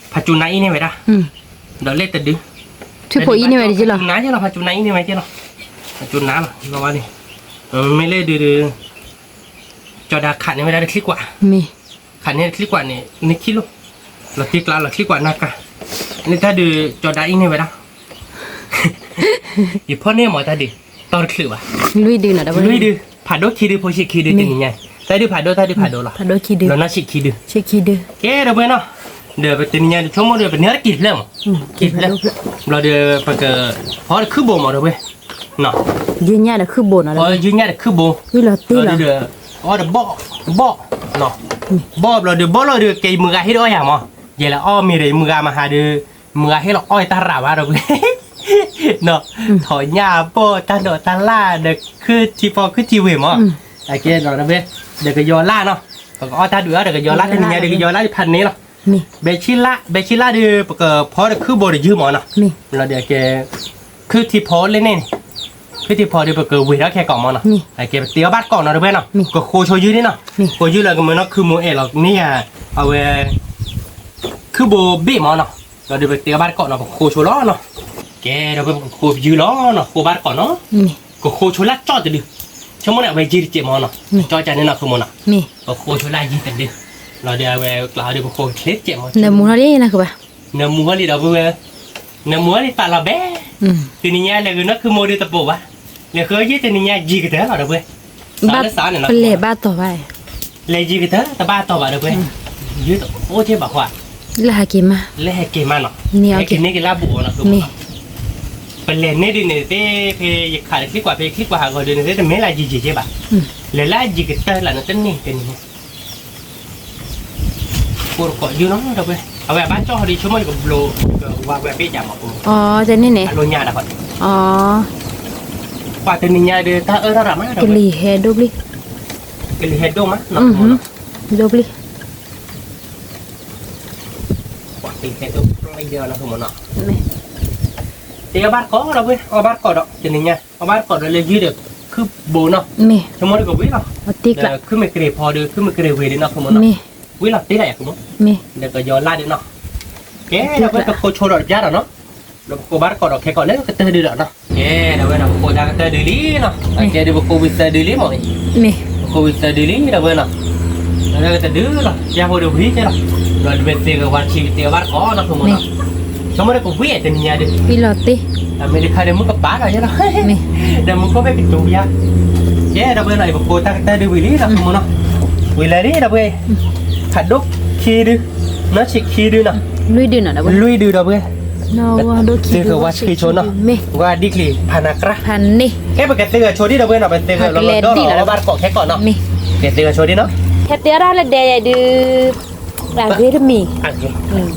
ဖးကၠူနါအံၣ်န့ၢ်ဝဲဒၣ် ဒီးလၢတဒု ဖးကၠူနါယဲလီၤ ဖးကၠူနါအံၣ်န့ၢ်ဝဲကဲလီၤ ဖးကၠူနါလီၤ မ့ၢ်လၢဒုး ကၠီၤဒၤခးန့ၢ်ဝဲဒၣ်တချံကွၢ် ခးန့ၢ်တချံကွၢ်န့ၣ် နခံလိၣ် လီၤတံၢ်ကျါလီၤတချံကွၢ်နၢ်ကၢ် လၢတၢ်ဒုး ကၠီၤဒၤအံၣ်န့ၢ်ဝဲဒၣ် ယဖီၣ်န့ၢ်မးတၢ်ဒုး တီတချုးဘၣ် လွံၢ်ဒု ဖးဒိၣ်ခံဒု ဖိဆံးခံဒု တနံၤညါ တၢ်ဒုးဖးဒိၣ် တၢ်ဒုးဖးဒိၣ်လီၤ လီၤနီၢ်ဆံးခံဒု ကဲဒီးပုၢ်ဝဲၢ်နီၤ ဒီးပတနံၤညါဒုးဆိကမိၣ်ဒီး ပန့ၢ်အီၤတက့ၤဖျၢၣ်မး က့ၤဖျၢၣ် ဘျီဒီး ပက ဖီတခုၣ်ဘိမးဒီးပုၢ်ဝဲၢ် ယုၢ်ညၣ်ဒီးခုၣ်ဘိနီၤ ဖီယုၢ်ညၣ်ဒီးခုၣ်ဘိ လီၤတံၢ်လီၤ ဘျီဒီး အီၣ်တဘီၣ် ဘီၣ် ဘီၣ်ဘျီဒီး ဘီၣ်လီၤဒီး ကဲယမုၢ်ဂၤဟ့ၣ်ဒီးအီၣ်ယၤမး ယဲလဲၤအီၣ်မ့ၢ်ဒီး ယမုၢ်ဂၤမၤဟးဒီး မုၢ်ဂၤဟ့ၣ်လီၤအီၣ်ယတၢ်ရးဘၣ်ဒီးပုၢ်ဝဲၢ် ထီၣ်ညၣ်ဘီၣ်တၢ်ဒိးတၢ်လၢ်ဒီး ခုၣ်ထံဖီခုၣ်ထံဝ့ၢ်မး အကဲဒီးပုၢ်ဝဲၢ် ဒီးကယီၤလၢ်နီၤ ပကအီၣ်တၢ်ဒုးအီၣ်ဒီးကယီၤလၢ် တနံၤညါဒီးကယီၤလၢ်ဒုးဖးန့ၣ်လီၤ ဘဲဆံလၢ် ဘဲဆံလၢ်ဒုး ပကဖီတခုၣ်ဘိဒီးယုၢ်မးနီၤ လီၤဒီးကဲ ခုၣ်ထံဖီလၢန့ၣ်န့ၣ် ခုၣ်ထံဖီဒီးပကဝ့ၤထီၣ်ခဲကိးမးနီၤ အကဲပတဲအီၤဘၣ်တကိးနီၤ ဒီပုၢ်ဝဲၢ်နီၤ ကဃိဆိယုၢ်န့ၣ်နီၤ ဃိယုၢ်လၢကမၢနီၢ်ခုၣ်မိၢ်အဲၣ်လီၤန့ၢ်ယၤ အဝဲ ခုၣ်ဘိဘ့ၣ်မးနီၤ ဒီးဒုးပတဲအီၤဘၣ်တကိးနီၤ ပကဃိဆိလီၤနီၤ ကဲဒီးပကဃိယုၢ်လီၤနီၤ ဃိဘၣ်တကိးနီၤ ကဃိဆိလၢကၠီၣ်တဒု ဆိကမိၣ်န့ၣ် အဝဲယံၤတစဲးမးနီၤ ကၠီၣ်ကၢန့ၣ်နီၤ ခိၣ်မိၢ်နီၤ ပဃိဆိလၢယံၤတဒု လီၤဒီးအဝဲကျးဒီးပဃိချ့တစဲးမး နမူထီၣ်လံနၤကဘၣ် နမူထီၣ်လံဒီးပုၢ်ဝဲၢ် နမူထီၣ်လံပာ်လီၤဘဲ တနံၤညါလဲၤဂုာ်နီၢ်ခုၣ်မိၢ်ဒုးတပိာ်ဘၣ် လဲၤဃုယုၢ်တနံၤညါယံၤကတၢၢ်လီၤဒီးပုၢ်ဝဲၢ် ဘၣ်ပလဲၤဘၣ်တီၤဘၣ် လဲၤယံၤကတၢၢ် တဘၣ်တီၤဘၣ်ဒီးပုၢ်ဝဲၢ် ယုၢ်တအိၣ်က့ဘၣ်ဃီ လၢဟဲက့ၤမး လၢဟဲက့ၤမးနီၤ ဟဲက့ၤန့ၢ်က့ၤလၢအဘူးအီၤနီၤ ပလဲၤန့ၢ်ဒုးန့ၣ်သ့ၣ် ဖဲယခးတချံကွၢ် ဖဲယချံကွၢ်ဟးဂီၤဒုးန့ၣ်သ့ၣ် တမ့ၢ်လၢယံၤယံၤက့ဘၣ် လဲၤလၢအယံၤကတၢၢ်လၢနတန့ၢ်တနံၤ ကိးတကိးယုၢ်နီၤဒီးပုၢ်ဝဲၢ် အဝဲအဘၣ်ကၠီၣ်ဟီဒုးဆိကမိၣ်ကဘျိ ကဝါဝဲအဘ့ၣ်ယၤမး အီၤတန့ၢ်န့ၣ် အလိၤညါဒီး အီၤ, ပှၤတနံၤညါဒီး တၢ်အၢထီၣ်ရၤမး, ကလံၤဟဲဒိၣ်ဘျံး, ကလံၤဟဲဒိၣ်မးနီၤ, ဒိၣ်ဘျံး, ပှၤကလံၤဟဲဒိၣ်ဘျံးယဲနီၤ, မ့ၢ်, တအီၣ်ဘၣ်တကိးဒီးဝဲ, အီၣ်ဘၣ်တကိးဒီး တနံၤညါ အီၣ်ဘၣ်တကိးဒီးလၢယုၢ်ဒီး ခုၣ်ဘိနီၤ, မ့ၢ်, ဆိကမိၣ်ဒီးကဝံၤလီၤ, ခုၣ်မ့ၢ်ကရ့ၢ်ဖီဒီး ခုၣ်မ့ၢ်ကရ့ၢ်ဝ့ၤဒီးနီၤ, ဆိကမိၣ်နီၤ, မ့ၢ်, ဝံၤလီၤတ့လီၤယၤ, ဆိကမိၣ်, မ့ၢ်, ဒီးကယီၤလၢ်ဒီးနီၤ, ကဲဒီးဝဲ ကကိးဆိဒီးတပျၢ်ဒီးနီၤ, ဒီးပကိးဘၣ်တကိးဒီးခဲကိးလၢကတၢၢ်ဒုးဒီးနီၤ, ကဲဒီးဝဲနီၤ ပကိးတၢ်ကတၢၢ်ဒုးလံနီၤ, အကဲဒီးပကိးဝံၤသၢဒုးလံမ့ၢ်, မ့ၢ်, ပကိးဝံၤသၢဒုးလံဒီးဝဲနီၤ, ဒီးကတဒုလီၤ ပျၢ်ဖိဒီးဝံၤကဲလီၤ, ဒီးတဝဲသ့ၣ်ကဝၤဆံးကတဲဘၣ်တကိးနီၤ, ဆိကမိၣ်နီၤ, ဆိကမိၣ်ဒီးကဝံၤတနံၤညါဒီး, ဝံၤလီၤတ့, တမ့ၢ်တခါဒီးမုၢ်ကပၤဒီးယဲလီၤ, မ့ၢ်, ဒီးမုၢ်ခိၣ်ဖဲကတိၤယါ, ကဲဒီးဝဲနီၤ ပကိးတၢ်ကတၢၢ်ဒုးဝံၤလံနီၤ, ဆိကမိၣ်နီၤ, ဝံၤလၢလံဒီးဝဲ ဖးဒိၣ်ခံဒု, နီၢ်ဆံးခံဒုနီၤ, လွံၢ်ဒုနီၤ, လွံၢ်ဒုဒီးဝဲ, သ့ၣ်ဃၢၤဝါဆံးဆိနီၤ, ဝဲဒ်ချံဖးနၤကြၢ်, ဖးန့ၢ်, ကဲပကသ့ၣ်ဃၢၤဆိဒံးဒီးဝဲနီၤ, ပသ့ၣ်ဃၢၤလီၤလီၤဒီးလီၤ အီၣ်ဘၣ်တကိးခဲကိးနီၤ, ကသ့ၣ်ဃၢၤဆိဒံးနီၤ, ဟဲတဲအါဒၣ်လၢဒဲယဲဒုး, အဂ့ၤတမံၤ,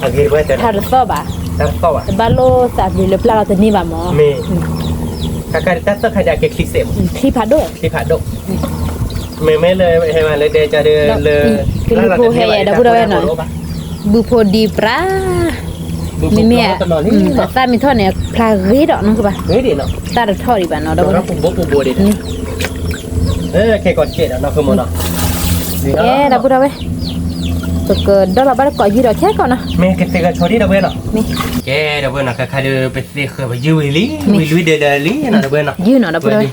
အဂ့ၤ, ထါတသီၣ်ဘၣ်, တဘၣ်လိၣ်သးဘျုးလၢပျၢ်လီၤတန့ၢ်ဘၣ်မၢ်, မ့ၢ်, ခါခါတၢ်သၢခါဒၣ်ကဲချံစဲးမး, ချံဖးဒိၣ်, ချံဖးဒိၣ်, မ့မ့ၢ်လၢဟဲမၤလၢဒဲကဒီးလၢ, ကလံၤဖိဟဲယဲဒီပုၢ်ဒီဝဲနီၤ, ဘုဖိဒံးပြၢ်, မ့မ့ၢ်, သၣ်မံၤထီၣ်န့ၣ် ဖျါဂ့ၤဒီးနီၤကဘၣ်, သၣ်တထီၣ်ဒံးဘၣ်နီၤဒီပုၢ်ဒီဝဲ, ခဲကိးစဲးဒီးနီၤ, ကဲဒီပုၢ်ဒီဝဲ, ပကဒီလီၤဘၣ်တကိးယုၢ်ဒီးခဲကိးနီၤ, မ့ၢ်ကသ့ၣ်ဃၢၤဆိဒံးဒီပုၢ်ဒီဝဲနီၤ, မ့ၢ်, ကဲဒီပုၢ်ဒီဝဲနီၤ ခါခါဒီး ပသ့ၣ်ဃၢၤပယုၢ်ဝံၤလံ, ဝံၤလွံၢ်ဒုဒီးလံနီၤဒီပုၢ်ဒီဝဲ, ယုၢ်နီၤဒီပုၢ်ဒီဝဲ, လွံၢ်ဒုနီၤဒီပုၢ်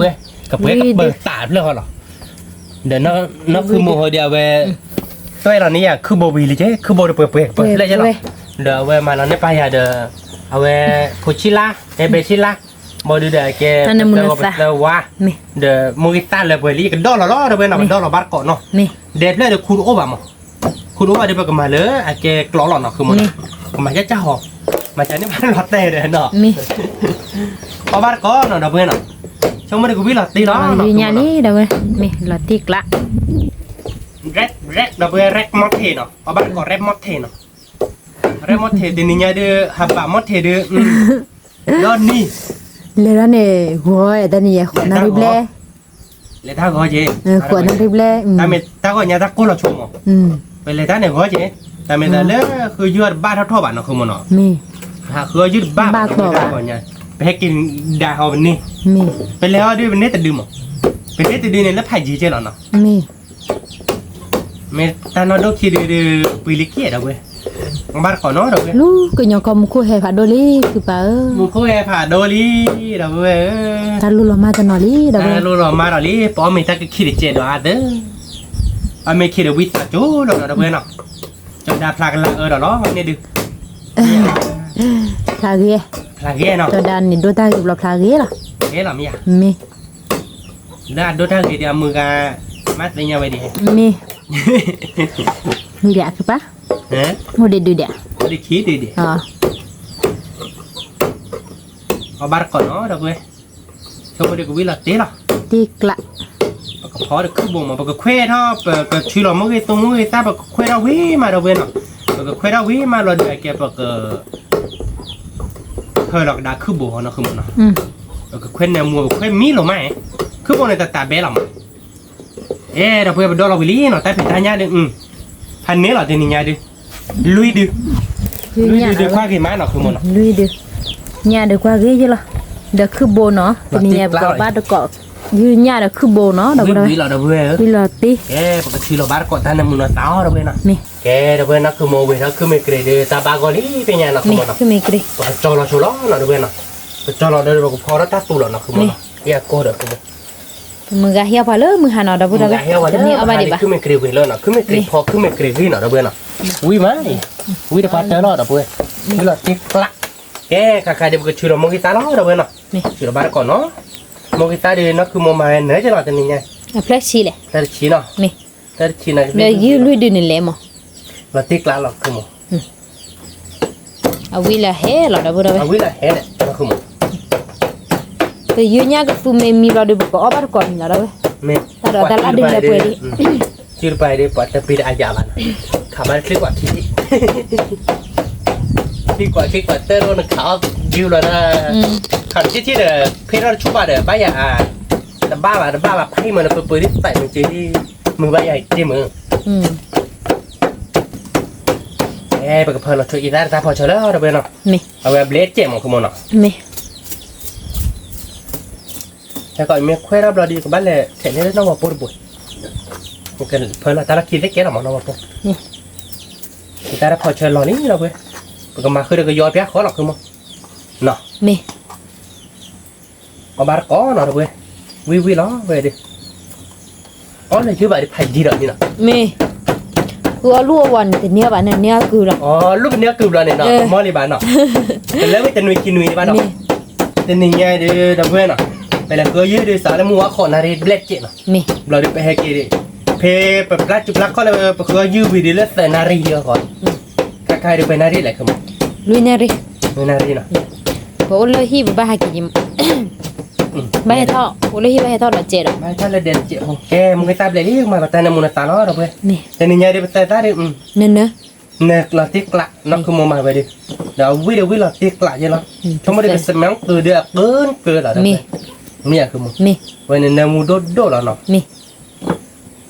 ဝဲ, ကပှဲၤကပၢၤတၢ်ဖျၢၣ်ဃီလီၤ, ဒီးနီၢ်ခုမိၢ်ဟီဒီးအဝဲ, တွဲလီၤန့ၢ်ယၤခုၣ်ဘိဝံၤလံက့ ခုၣ်ဘိဒီးပှဲၤပှဲၤကပၢၤဖျၢၣ်ယဲလီၤ, ဒီးအဝဲမၤလီၤန့ၢ်ပၢ်ယၤဒီး, အဝဲ, ဖိဆံလါ, ဟဲဘဲဆံလါ, ဘီဒုဒီးကဲ, ပသၢဝါ, ဒီးမိၢ်ဂ့ၤသၣ်လၢပှဲၤလံ ယကဒီလီၤလီၤဒီပုၢ်ဝဲနီၤ ပဒီလီၤဘၣ်တကိးနီၤ, ဒဲဖျၢၣ်ဒီးခူတအိၣ်ဘၣ်မး, ခူတအိၣ်ဘၣ်ဒီးပကမၤလၢအကဲကျိးလီၤနီၤ ခုမိၢ်နီၤ, ကမၤယါကၢ်ဟီ, မၤကၢ်န့ၣ်ဘၣ်လီၤတဲာ်ဒီးနီၤ, အီၣ်ဘၣ်တကိးနီၤဒီပုၢ်ဝဲနီၤ, ဆိကမိၣ်ဒီးကဝံၤလီၤတ့လီၤ, ယညါလံဒီပုၢ်ဝဲ, မ့ၢ်လီၤတ့ကျး, ရဲၣ်ဒီပုၢ်ဝဲ ရဲၣ်မီၣ်ထံးနီၤ အီၣ်ဘၣ်တကိးရဲၣ်မီၣ်ထံးနီၤ, ရဲၣ်မီၣ်ထံးတနံၤညါဒီး ဟးဘၣ်မီၣ်ထံးဒီး, ဒီနံၤ, လဲၤတၢ်န့ၣ်ဂီၤတနံၤယဲ ဃိးနၣ်ရံၣ်ဘျဲၣ် လဲၤတၢ်ဂီၤက့ၤ, ဃိးနၣ်ရံၣ်ဘျဲၣ်, တၢ်မ့ၢ်တၢ်ဂီၤညါတၢ်ကိၢ်လီၤဆိမး, ပလဲၤတၢ်န့ၣ်ဂီၤက့ၤ, တၢ်မ့ၢ်တၢ်လၢဃုယုၢ်တဘၣ်ထီၣ်ထီၣ်ဘၣ်နီၤ ခုမိၢ်နီၤ, ဃုယုၢ်တဘၣ်ဘၣ်တဂီၤညါ, ပဟဲက့ၤဒၣ်ဟီပန့ၢ်, ပလဲၤဟီဒီးပန့ၢ်တဒုမး, ပန့ၢ်တဒုန့ၣ်လၢဖးယံၤက့ၤလီၤနီၤ မ့ၢ်တၢ်နီၢ်ဒိၣ်ခံဒုဒီး ပှ့ၤလံခံဒီပုၢ်ဝဲ, ဘၣ်တကိးနီၤဒီပုၢ်ဝဲ, လူၤကညီကီၢ်မူခိၣ်ဟဲဖးဒိၣ်လံ ခုပၢ်ဧၢ, မူခိၣ်ဟဲဖးဒိၣ်လံ, ဒီပုၢ်ဝဲဧၢ, တၢ်လိၣ်လီၤမၢ်တနီၤလံ ဒီပုၢ်ဝဲ, တၢ်လိၣ်လီၤမၢ်ဒီးလံ ပအီၣ်မ့ၤတၢ်ကခံတကဲးဒီးအါသၢ, အီၣ်မ့ၤခံဒီးဝံသးစူၤလီၤဒီပုၢ်ဝဲနီၤ, ကၠီဒါဖျါကလၢအၢဒီးလီၤန့ၣ်ဒုး, ဖျါဂ့ၤ, ဖျါဂ့ၤနီၤ, ကၠီဒါန့ၣ်ဒိၣ်တၢ်ဂ့ၤဘျီဖျါဂ့ၤလီၤ, ဂ့ၤလီၤမ့ၢ်ဧါ, မ့ၢ် လၢအဒိၣ်တၢ်ဂ့ၤဒီးအမုၢ်ဂၤ, မ့ၢ်သ့ၣ်ညါဝဲဒၣ်, မ့ၢ်, ဒုးဒၣ်ခုပၢ်, အိၣ်ဒံးဒုးဒၣ်, အီၣ်ဘၣ်တကိးနီၤဒီပုၢ်ဝဲ, ဆိကမိၣ်ဒီးကဝံၤလီၤတ့လီၤ, တ့ကျး, ပကဖီဒီးခုၣ်ဘိမး ပကခွဲးထီၣ် ပကထုးလီၤမိၢ်ဂ့ၤသိမိၢ်ဂ့ၤသၣ် ပကခွဲးထီၣ်ဝံၤမးဒီပုၢ်ဝဲနီၤ, ပကခွဲးထီၣ်ဝံၤမးလီၤဒီးအကဲပက ဖၢလီၤကဒါခုၣ်ဘိဟီနီၤ ခုမိၢ်နီၤ, ပကခွဲးနၢမူ ပခွဲးမံလီၤမး, ခုၣ်ဘိန့ၣ်တတးဘဲလီၤမး, အဲ ဒီပုၢ်ဝဲၢ်ပဒီလီၤဝံၤလံနီၤ တၢ်ဖံးတၢ်ညၣ်ဒီး, ဖးန့ၢ်လီၤတနံၤညါဒီး, လွံၢ်ဒု, လွံၢ်ဒုဒီးကွၢ်ဂ့ၤမးနီၤ ခုမိၢ်နီၤ, လွံၢ်ဒု, ညၣ်ဒီးကွၢ်ဂ့ၤယလီၤ, ဒီးခုၣ်ဘိနီၤ တနံၤညါပကဘၣ်တကိး, ယုၢ်ညၣ်ဒီးခုၣ်ဘိနီၤ ဒီပုၢ်ဝဲၢ်, ဝံၤလီၤတ့, ကဲ ပကထုးလီၤဘၣ်တကိးတၢ်နၢမူနီၤ သးအီၤဒီပုၢ်ဝဲၢ်နီၤ, ကဲဒီပုၢ်ဝဲၢ်နီၤ ခုမိၢ်ဝံၤဒီးခုၣ်မ့ၢ်ကြ့ၤဒီး တၢ်ဘၣ်ဂီၢ်လံဖဲညါနီၤ ခုမိၢ်နီၤ, ပကကၠီလီၤဆိလီၤနီၤ ဒီပုၢ်ဝဲၢ်နီၤ, ပကကၠီလီၤဒီးပကဖီထီၣ်တၢ်သူလီၤနီၤ ခုမိၢ်နီၤ, ယကီၢ်ဒီး မုၢ်ဂၤဟ့ၣ်ပှၤလၢမုၢ်ဟါနီၤ ဒီပုၢ်ဝဲၢ်, မုၢ်ဂၤဟ့ၣ်ပှၤလၢမုၢ်ဟါဒီး ခုၣ်မ့ၢ်ကြ့ၤဝံၤလီၤနီၤ ခုၣ်မ့ၢ်ကြ့ၤဖီ ခုၣ်မ့ၢ်ကြ့ၤဂံၢ်နီၤ ဒီပုၢ်ဝဲၢ်နီၤ, ဝံၤမး, ဝံၤတပှၤတၢၢ်လီၤ ဒီပုၢ်ဝဲၢ်, ဝံၤလီၤတ့ကျး, ကဲ ခါခါဒီးပကထုးလီၤမိၢ်ဂ့ၤသၣ်လီၤ ဒီပုၢ်ဝဲၢ်နီၤ, ထုးလီၤဘၣ်တကိးနီၤ, မိၢ်ဂ့ၤသၣ်ဒီးနီၤ ခုမိၢ်မၤဝဲနၢၤက့ၤလီၤတနံၤညါ, ဖျၢၣ်တဆံ, ဖျၢၣ်တဆံနီၤ, ဖျၢၣ်တဆံနီၤ, ဒီးယုၢ်လွံၢ်ဒုန့ၣ်လဲၣ်မး, လီၤတ့ကျးလီၤ ခုမိၢ် အဝံၤလၢဟဲလီၤ ဒီပုၢ်ဝဲၢ်, အဝံၤလၢဟဲလီၤ ဒီပုၢ်ဝဲၢ်, ပယုၢ်ညၣ်ကသူမ့ၢ်မံဘျီဒီး ပကအီၣ်ဘၣ်တကိးန့ၣ်လီၤ ဒီပုၢ်ဝဲၢ်, တၢ်ဒီးတၢ်လၢဒုးလၢပှဲၤလံ, စုတပၤဒီး ပှၤတပ့ၤတအါယၤဘၣ်နီၤ, ခးဘၣ်ချံကွၢ်ခံ, ချံကွၢ်ချံကွၢ်တၢ်ဒီးနခးအီၣ် က့လီၤဒၣ်, ခးတထံၣ်ဒီး ဖဲထီၣ်တဆူၣ်ဘၣ်ဒီး ဘၣ်ယၤ, တဘၣ်ဘၣ် တဘၣ်ဘၣ် ဖဲမ့ၢ်လၢပပၢၤဒ်သးမ့ၢ်က့, မုာ်ဘၣ်ယၤတ့ၢ်မုာ်, အဲ ပကဖၢလီၤဆိအံသၣ်တၢ်ဖီၣ်ဆၢလၢဒီပုၢ်ဝဲၢ်နီၤ, အဝဲအဘျဲၣ်တကဲးမး ခုမိၢ်နီၤ, ဟဲကီးမ့ၢ်ခွဲးထီၣ်ဘျီဒီး ကဘၣ်လဲၤထဲးလၢနီၢ်ဝီၤပိၢ်တဘိ, ဖၢလီၤတၢ်လီၢ်ခံသ့ကဲလီၤမး နီၢ်ဝီၤပိၢ်, အံသၣ်တၢ်ဖီၣ်ဆၢလီၤလံဒီပုၢ်ဝဲၢ်, ပကမၤဃုာ်ဒီးကယီၤပျၢ်ဃီလီၤ ခုမိၢ်, မ့ၢ် အီၣ်ဘၣ်တကိးနီၤဒီပုၢ်ဝဲၢ်, ဝံၣ်ဝံၣ်လီၤဝဲဒီး, အီၣ်လၢယုၢ်ဘၣ်ဒီးဖးယံၤဒီးန့ၣ်နီၤ, မ့ၢ်, ဃုအီၣ်လူၢ်အီၣ်ဝါန့ၣ် တန့ၢ်ဘၣ်န့ၣ် န့ၢ်အကုၢ်လီၤ, အီၣ်လူၢ်ကန့ၢ်အကုၢ်ဘျီန့ၣ်နီၤ, မ့ၢ်လံဘၣ်နီၤ, တလၢဝံၣ်တနွံခံနွံဘၣ်ဒီး, တနံၤညါဒီးဒီပုၢ်ဝဲၢ်နီၤ, ပလဲၤဃုအီၣ်ယုၢ်ဒီးစးလၢမုၢ်ဝါခီၣ်နၣ်ရံၣ်ဘျဲၣ်တကဲးနီၤ, မ့ၢ်, ဘျီဒီးပဟဲက့ၤဒီး, ဖဲပပျၢ်စုပျၢ်ခီၣ်လၢပဃုအီၣ်ယုၢ်ဝံၤဒီးလၢသၢနၣ်ရံၣ်ယီၤဃီ ခါခါဒီးပှဲၤနၣ်ရံၣ်လဲၣ် ခုမိၢ်, လွံၢ်နၣ်ရံၣ်, လွံၢ်နၣ်ရံၣ်နီၤ, ပအိၣ်လၢဟံၣ်ပဘၣ်ဟဲက့ၤ, ဘၣ်ဟဲထီၣ်, အိၣ်လၢဟံၣ်ဘၣ်ဟဲထီၣ်ဒီးကဲးဒီး, ဘၣ်ဟဲထီၣ်လၢဒဲးတကဲးဖိ, ကဲ မ့ၢ်က့ၤသးဘျဲၣ်လံ ကမၤလီၤတၢ်နၢမူနသးလီၤဒီပုၢ်ဝဲၢ်, တနံၤညါဒီးပသၢသၣ်ဒီး, နၢ, နၢလီၤတ့ကျး နီၢ်ခုမိၢ်မၤဝဲဒီး, ဒီးဝံၣ်ဒီးဝံၣ်လီၤတ့ကျးယဲလီၤ, ဆိကမိၣ်ဒီးကစမဲကုၢ်ဒီးအကၢကၢလီၤဒီပုၢ်ဝဲၢ်, မ့ၢ်ယၤ ခုမိၢ်, ဝဲန့ၣ်နၢမူဒိၣ်ဒိၣ်လီၤနီၤ,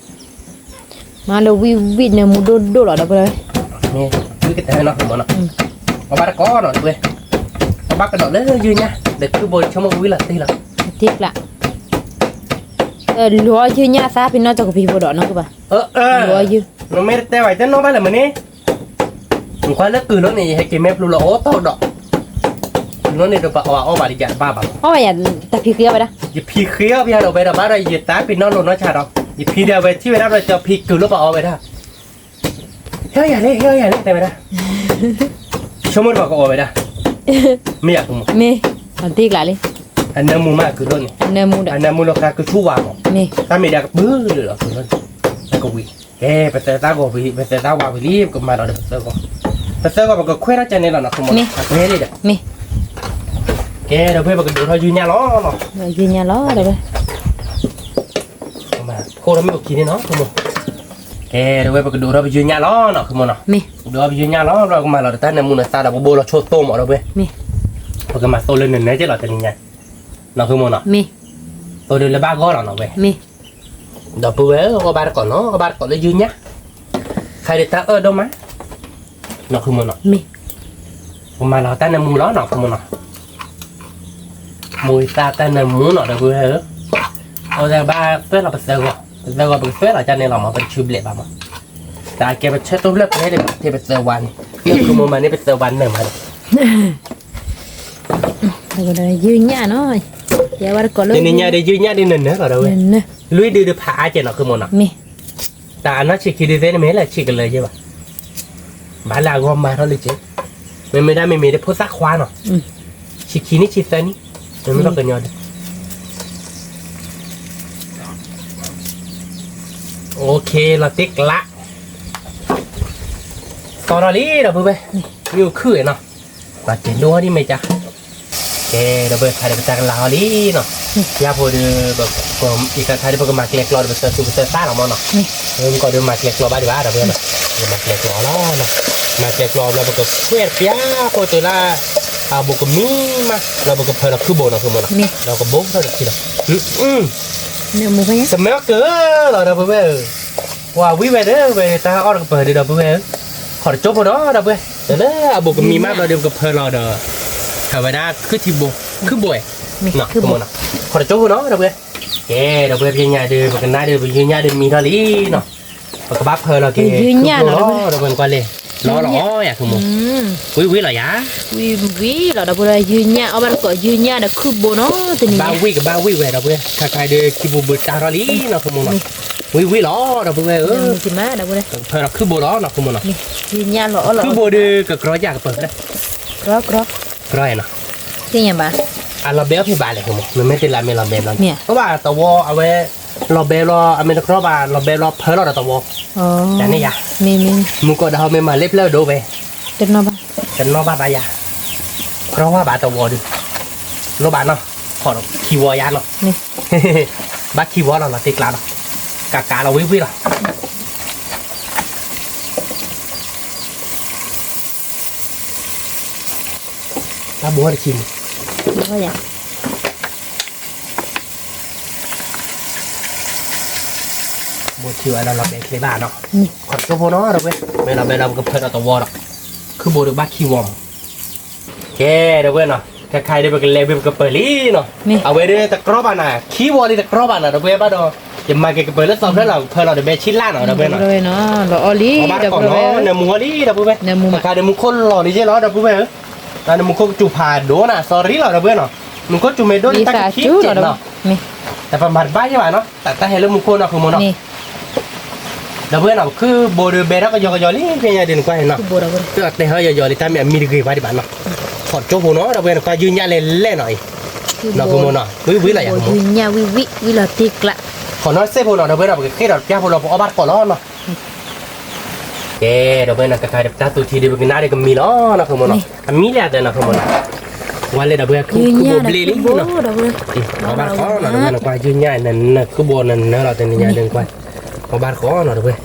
မ့ၢ် မၤလၢဝံၣ်ဝံၣ်နၢမူဒိၣ်ဒိၣ်လီၤဒီပုၢ်ဝဲၢ်, မ့ၢ်, ဝံၣ်ကတၢၢ်နီၤ ခုမိၢ်နီၤ, အီၣ်ဘၣ်တကိးနီၤဒီပုၢ်ဝဲၢ်, အီၣ်ဘၣ်ကဒီးလၢယုၢ်ညၣ် ဒီးခုဘိဆိကမိၣ်ကဝံၣ်လီၤတ့လီၤ, တ့ကျး, လီၤယုၢ်ညၣ်သၣ်ဖံနီၢ်ကီၢ်ကပံၤဖိဒီးနီၤကဘၣ်, နမ့ၢ်တတဲဘၣ်တနီၣ်ဘၣ်လၢမနုၤန့ၣ် နကွၢ်လၢကုၢ်လိန့ၣ် ယဟဲက့ၤမဲဖျိလီၤအိၣ်တီဒီး, ကုၢ်လိန့ၣ်ဒီးပအီၣ်အီၣ်ဘၣ်ဒီးယတဘၣ်ဘၣ်လီၤ, အီၣ်ဘၣ်ယၤ, တၢ်ဖံးဃ့အီၣ်ဝဲဒၣ်, ယဖံးဃ့အီၣ်ဖဲယၤဒီးဝဲဒီးဘၣ်ဒီးယသးပ့ၤနီၣ်လိာ်နီၢ်ဆါဒီး, ယဖံးဒီးအဝဲထံၣ်ဝဲဒၣ်ဒီးကၠီဖံးကုၢ်လိပအီၣ်ဝဲဒၣ်, ဟဲအီၣ်ယၤန့ၣ် ဟဲအီၣ်ယၤန့ၣ် တဲဝဲဒၣ်, ဆိကမိၣ်တဘၣ်ကအီၣ်ဝဲဒၣ်, မ့ၢ်ယၤ ခုမိၢ်, မ့ၢ်, အတ့ကျးလံ, အနၢမူမးကုၢ်လိန့ၣ်, အနၢမူလီၤဃာ်ကုၢ်ဆူၣ်ဝါမး, တၢ်မ့ၢ်ဒၣ်ကပုၢ်လၢလီၤကုၢ်လိန့ၣ်, ကဝံၤ, ကဲ ပသၢသၣ်ဂီၤဝံၤ ပသၢသၣ်ဝါဝံၤလံ ပကမၤလီၤဒီးပသၢဂီၤ, ပသၢဂီၤပကခွဲးထီၣ်ကန့ၣ်လီၤနီၤ ခုမိၢ်, အဝဲလံဒီး, ကဲ ဒီပုၢ်ဝဲၢ် ပကဒိးထီၣ်ယုၢ်ညၣ်လီၤနီၤ, ယုၢ်ညၣ်လီၤဒီပုၢ်ဝဲၢ်, ဖိထီၣ်မ့ၢ်အိၣ်ခံန့ၣ်နီၤ ခုမိၢ်, ကဲ ဒီပုၢ်ဝဲၢ် ပကဒိးထီၣ်ပယုၢ်ညၣ်လီၤနီၤ ခုမိၢ်နီၤ, ဒိးထီၣ်ပယုၢ်ညၣ်လီၤ ဒီးကမၤလီၤဒီးတၢ်နၢမူနသးဒီးပဘိလီၤဆိသိမး ဒီပုၢ်ဝဲၢ်, ပကမၤသိလၢနနၢက့လီၤတနံၤညါ, နီၤ ခုမိၢ်နီၤ, သိဒီးလၢဘၣ်ဂီၢ်လီၤနီၤဝဲ ဒီပုၢ်ဝဲၢ်ဧၢ အီၣ်ဘၣ်တကိးနီၤ အီၣ်ဘၣ်တကိးလၢယုၢ်ညၣ်, ခါဒီးတၢ်အၢၣ်ဒိၣ်မး, နီၤ ခုမိၢ်နီၤ, ပမၤလီၤတၢ်နၢမူလီၤနီၤ ခုမိၢ်နီၤ, မိၢ်သးတၢ်နၢမူနီၤ ဒီပုၢ်ဝဲၢ်ဧၢ, အဝဲဘၣ်သွဲၣ်လီၤပသၢဂီၤ, ပသၢဂီၤ ပကသွဲၣ်လီၤကန့ၣ်လီၤမး ပတဆူဘျဲးဘၣ်မး, တၢ်ကဲပဆၢတိၢ်ဖျၢၣ်ဖဲဒီး ပသၢဝါန့ၣ်, ခုမိၢ်မၤန့ၢ်ပသၢဝါနၢမးဒီး ယုၢ်ညၣ်နီၤ, ယဝဲတကိးလၢ တနံၤညါဒီးယုၢ်ညၣ်ဒ်နနၢလီၤဒီးဝဲ, လွံၢ်ဒုဒီးဖးအါကဲနီၤ ခုမိၢ်နီၤ, တၢ်အနီၢ်ဆံးခံဒုသ့ၣ်န့ၣ် မ့ၢ်လၢဆံးကလၢာ်ယဲဘၣ်, ဘၣ်လၢအဂီၢ်မၤထီၣ်လံကဲ, မ့မ့ၢ်ဒၣ်မ့မ့ၢ်ဒီးဖိသၣ်ခွါနီၤ, ဆံးခံနံၣ်ဆံးသၢနံၣ်, မ့မ့ၢ်ဒီးကညီဒီး OK လီၤတ့ကျး, သီထီၣ်လံဒီပုၢ်ဝဲၢ်, မ့ၢ်အိၣ်ခုၣ်ဝဲနီၤ, ပှၤတ့ဒိၣ်ထီၣ်ဒ်မ့ၢ်ကါ, ကဲ ဒီပုၢ်ဝဲၢ် ခါဒီးပတၢ်ကလၤဟီၣ်လံနီၤ, ယါဖိဒီး, အံၤခါခါဒီးပကမၤကျဲကျီဒီးပသၢသူပသၢသၣ်လီၤမးနီၤ, မ့ၢ်ကီးဒီးမၤကျဲကျီဘၣ်ဒံးဘၣ်ဒီပုၢ်ဝဲၢ်နီၤ, ပကမၤကျဲကျီလီၤ, မၤကျဲကျီဘျီပကခွဲးတပျၢ်ဖိတုၤလၢ အဘိးကမံမး ဒီးပကဖၢလီၤခုၣ်ဘိနီၤ ခုမိၢ်နီၤ, ဒီးကဘိထီၣ်တထံၣ်လီၤ, စမဲကၢလီၤဒီပုၢ်ဝဲၢ်ဧၢ, ပှၤဝံၣ်ဝဲဒီးဝဲတၢ်အီၣ်တကပၤဒီးဒီပုၢ်ဝဲၢ်ဧၢ, ခီၣ်တကၠိဖိနီၤဒီပုၢ်ဝဲၢ်, ဒီးလၢအဘိးကမံမးဘျီဒီးပကဖၢလီၤဒီး, ဖၢဝဲဒၣ်ခုၣ်ထံဘိ, ခုၣ်ဘိ, ခုမိၢ်နီၤ, ခီၣ်တကၠိဖိနီၤဒီပုၢ်ဝဲၢ်, ကဲ ဒီပုၢ်ဝဲၢ် ပယုၢ်ညၣ်ဒီး ပကနၣ်ဒီးပယုၢ်ညၣ်ဒီးမံထီၣ်လံနီၤ, ပကဘၣ်ဖၢလီၤက့ၤခုၣ်ဘိလီၤ ဒီပုၢ်ဝဲၢ်ကွၢ်လဲၣ်, လီၤလီၤအီယၤ ခုမိၢ်, ဝံၣ်ဝံၣ်လီၤယၤ, ဝံၣ်ဝံၣ်လီၤဒီပုၢ်ဝဲၢ် ယုၢ်ညၣ် အီၣ်ဘၣ်တကိးယုၢ်ညၣ်ဒီးခုၣ်ဘိနီၤ တနံၤညါ, ဘၣ်ဝံၣ်ကဘၣ်ဝံၣ်ဝဲဒီပုၢ်ဝဲၢ် ခါခါဒီးခံဘိဘုးတၢ်ထီၣ်လံနီၤ ခုမိၢ်နီၤ, ဝံၣ်ဝံၣ်လီၤဒီပုၢ်ဝဲၢ်ဧၢ, ဖၢလီၤခုၣ်ဘိလီၤနီၤ ခုမိၢ်နီၤ, ခုၣ်ဘိဒီးကကြီယၤကပၤလဲၣ်, ကြီယၤနီၤ, အလီၤဘဲအီၣ်ဖဲဘၣ်လဲၣ် ခုမိၢ်, မ့မ့ၢ်တလၢမ့ၢ်လီၤဘဲဘျီ, အဘၣ်တဝီအဝဲ, လီၤဘဲဘျီ အမ့ၢ်တကြီဘၣ် လီၤဘဲဘျီဖၢလီၤဒီးတဝီ, ယၤန့ၣ်ယၤ, မုၢ်ကီၢ်ဒီးဟီမ့ၢ်မၤလၢဖျၢၣ်ဒိဝဲ, တနီၣ်ဘၣ်ယၤ, ကြီဝဲဘၣ်တဝီဒီး, လိၣ်ဘၣ်နီၤ, ခီၣ်ခံဝီယၤနီၤ, ဘၣ်ခံဝီလီၤ လီၤတ့ကျးလီၤ, ကးကးလီၤဝံၣ်ဝံၣ်လီၤ. တၢ်ဘိတဆံမး, ဘိထံဝဲဒီးလီၤဘဲချ့ဘၣ်နီၤ, ခီၣ်ကၠိဖိနီၤ ဒီပုၢ်ဝဲၢ်, မ့ၢ်လီၤဘဲလီၤပကဖၢဒီးတဝီဒီး, ခုဘိဒီးဘၣ်ခံဝီမး, ကဲ ဒီပုၢ်ဝဲၢ်နီၤ, ခဲခါအံၤဒီးပကလဲၤဝံၤပကပၢၤလံနီၤ, အဝဲဒၣ်တကြီဘၣ်နၤ, ခံဝီလံတကြီဘၣ်နၤ ဒီပုၢ်ဝဲၢ်ဘၣ်ဒီး, ယမၤက့ၤကပၢၤလၢသီဖျၢၣ်လီၤ ကဖၢလီၤဒီးဘဲဆံလၢ်နီၤ ဒီပုၢ်ဝဲၢ်နီၤ, လီၤအီၣ်လံ အီၣ်ဘၣ်တကိးနီၤ, နၢမူအီၣ်လံ ဒီပုၢ်ဝဲၢ်, ခဲခါဒီးမူခိၣ်လီၤလံယဲၢ်လီၤ ဒီပုၢ်ဝဲၢ်ဧၢ, နမူခိၣ်ကစူၤဖးဒိၣ်နၤ sorry လီၤ ဒီပုၢ်ဝဲၢ်နီၤ, မူခိၣ်စူၤမ့ၢ်ဒိၣ်န့ၣ်တၢ်ကခံကဲးနီၤ, တပမၤတဘၣ်ယဲၢ်ဘၣ်နီၤ, တၢ်ဟဲလၢမူခိၣ်နီၤ ဃုမီၤနီၤ ဒီပုၢ်ဝဲၢ်နီၤ, ခုဘိဒီးဘဲထီၣ်ကယီကယီလံ ဖဲညါဒုးနကွၢ်နီၤ, တဲဟီၣ်ယီယီလံ တၢ်မ့ၢ်အမံတဂ့ၤဘၣ်ဒံးဘၣ်နီၤ, ခီၣ်ကၠိဖိနီၤ ဒီပုၢ်ဝဲၢ် နကွၢ်ယုၢ်ညၣ်လဲၣ်လဲၣ်နီၤအံၤ, နီၤ ဃုမီၤနီၤ ဝံၣ်ဝံၣ်လီၤယၤ ဝံၣ်ဝံၣ်လီၤတံၢ်ကျး, ခီၣ်နီၢ်စ့ၢ်ဖိနီၤ ဒီပုၢ်ဝဲၢ်နီၤ ပကဃ့ဒီးပျၢ်ဖိလီၤ ပအီၣ်ဘၣ်တကိးလီၤနီၤ ကဲ ဒီပုၢ်ဝဲၢ်နီၤ ကကါဒီးပတၢ်သူထံဒီး ပကနၣ်ဒီးကမံလီၤနီၤ ဃုမီၤနီၤ, အမံလၢအသးနီၤ ဃုမီၤနီၤ, ဝဲလဲၣ်ဒီပုၢ်ဝဲၢ် ခုဘိဘျ့လံနီၤ, အီၣ်ဘၣ်တကိးနီၤ ဒီပုၢ်ဝဲၢ် နကွၢ်ယုၢ်ညၣ်နနၢ ခုဘိနနၢလီၤ တနံၤညါဒုးနကွၢ်, အီၣ်ဘၣ်တကိးနီၤ ဒီပုၢ်ဝဲၢ်,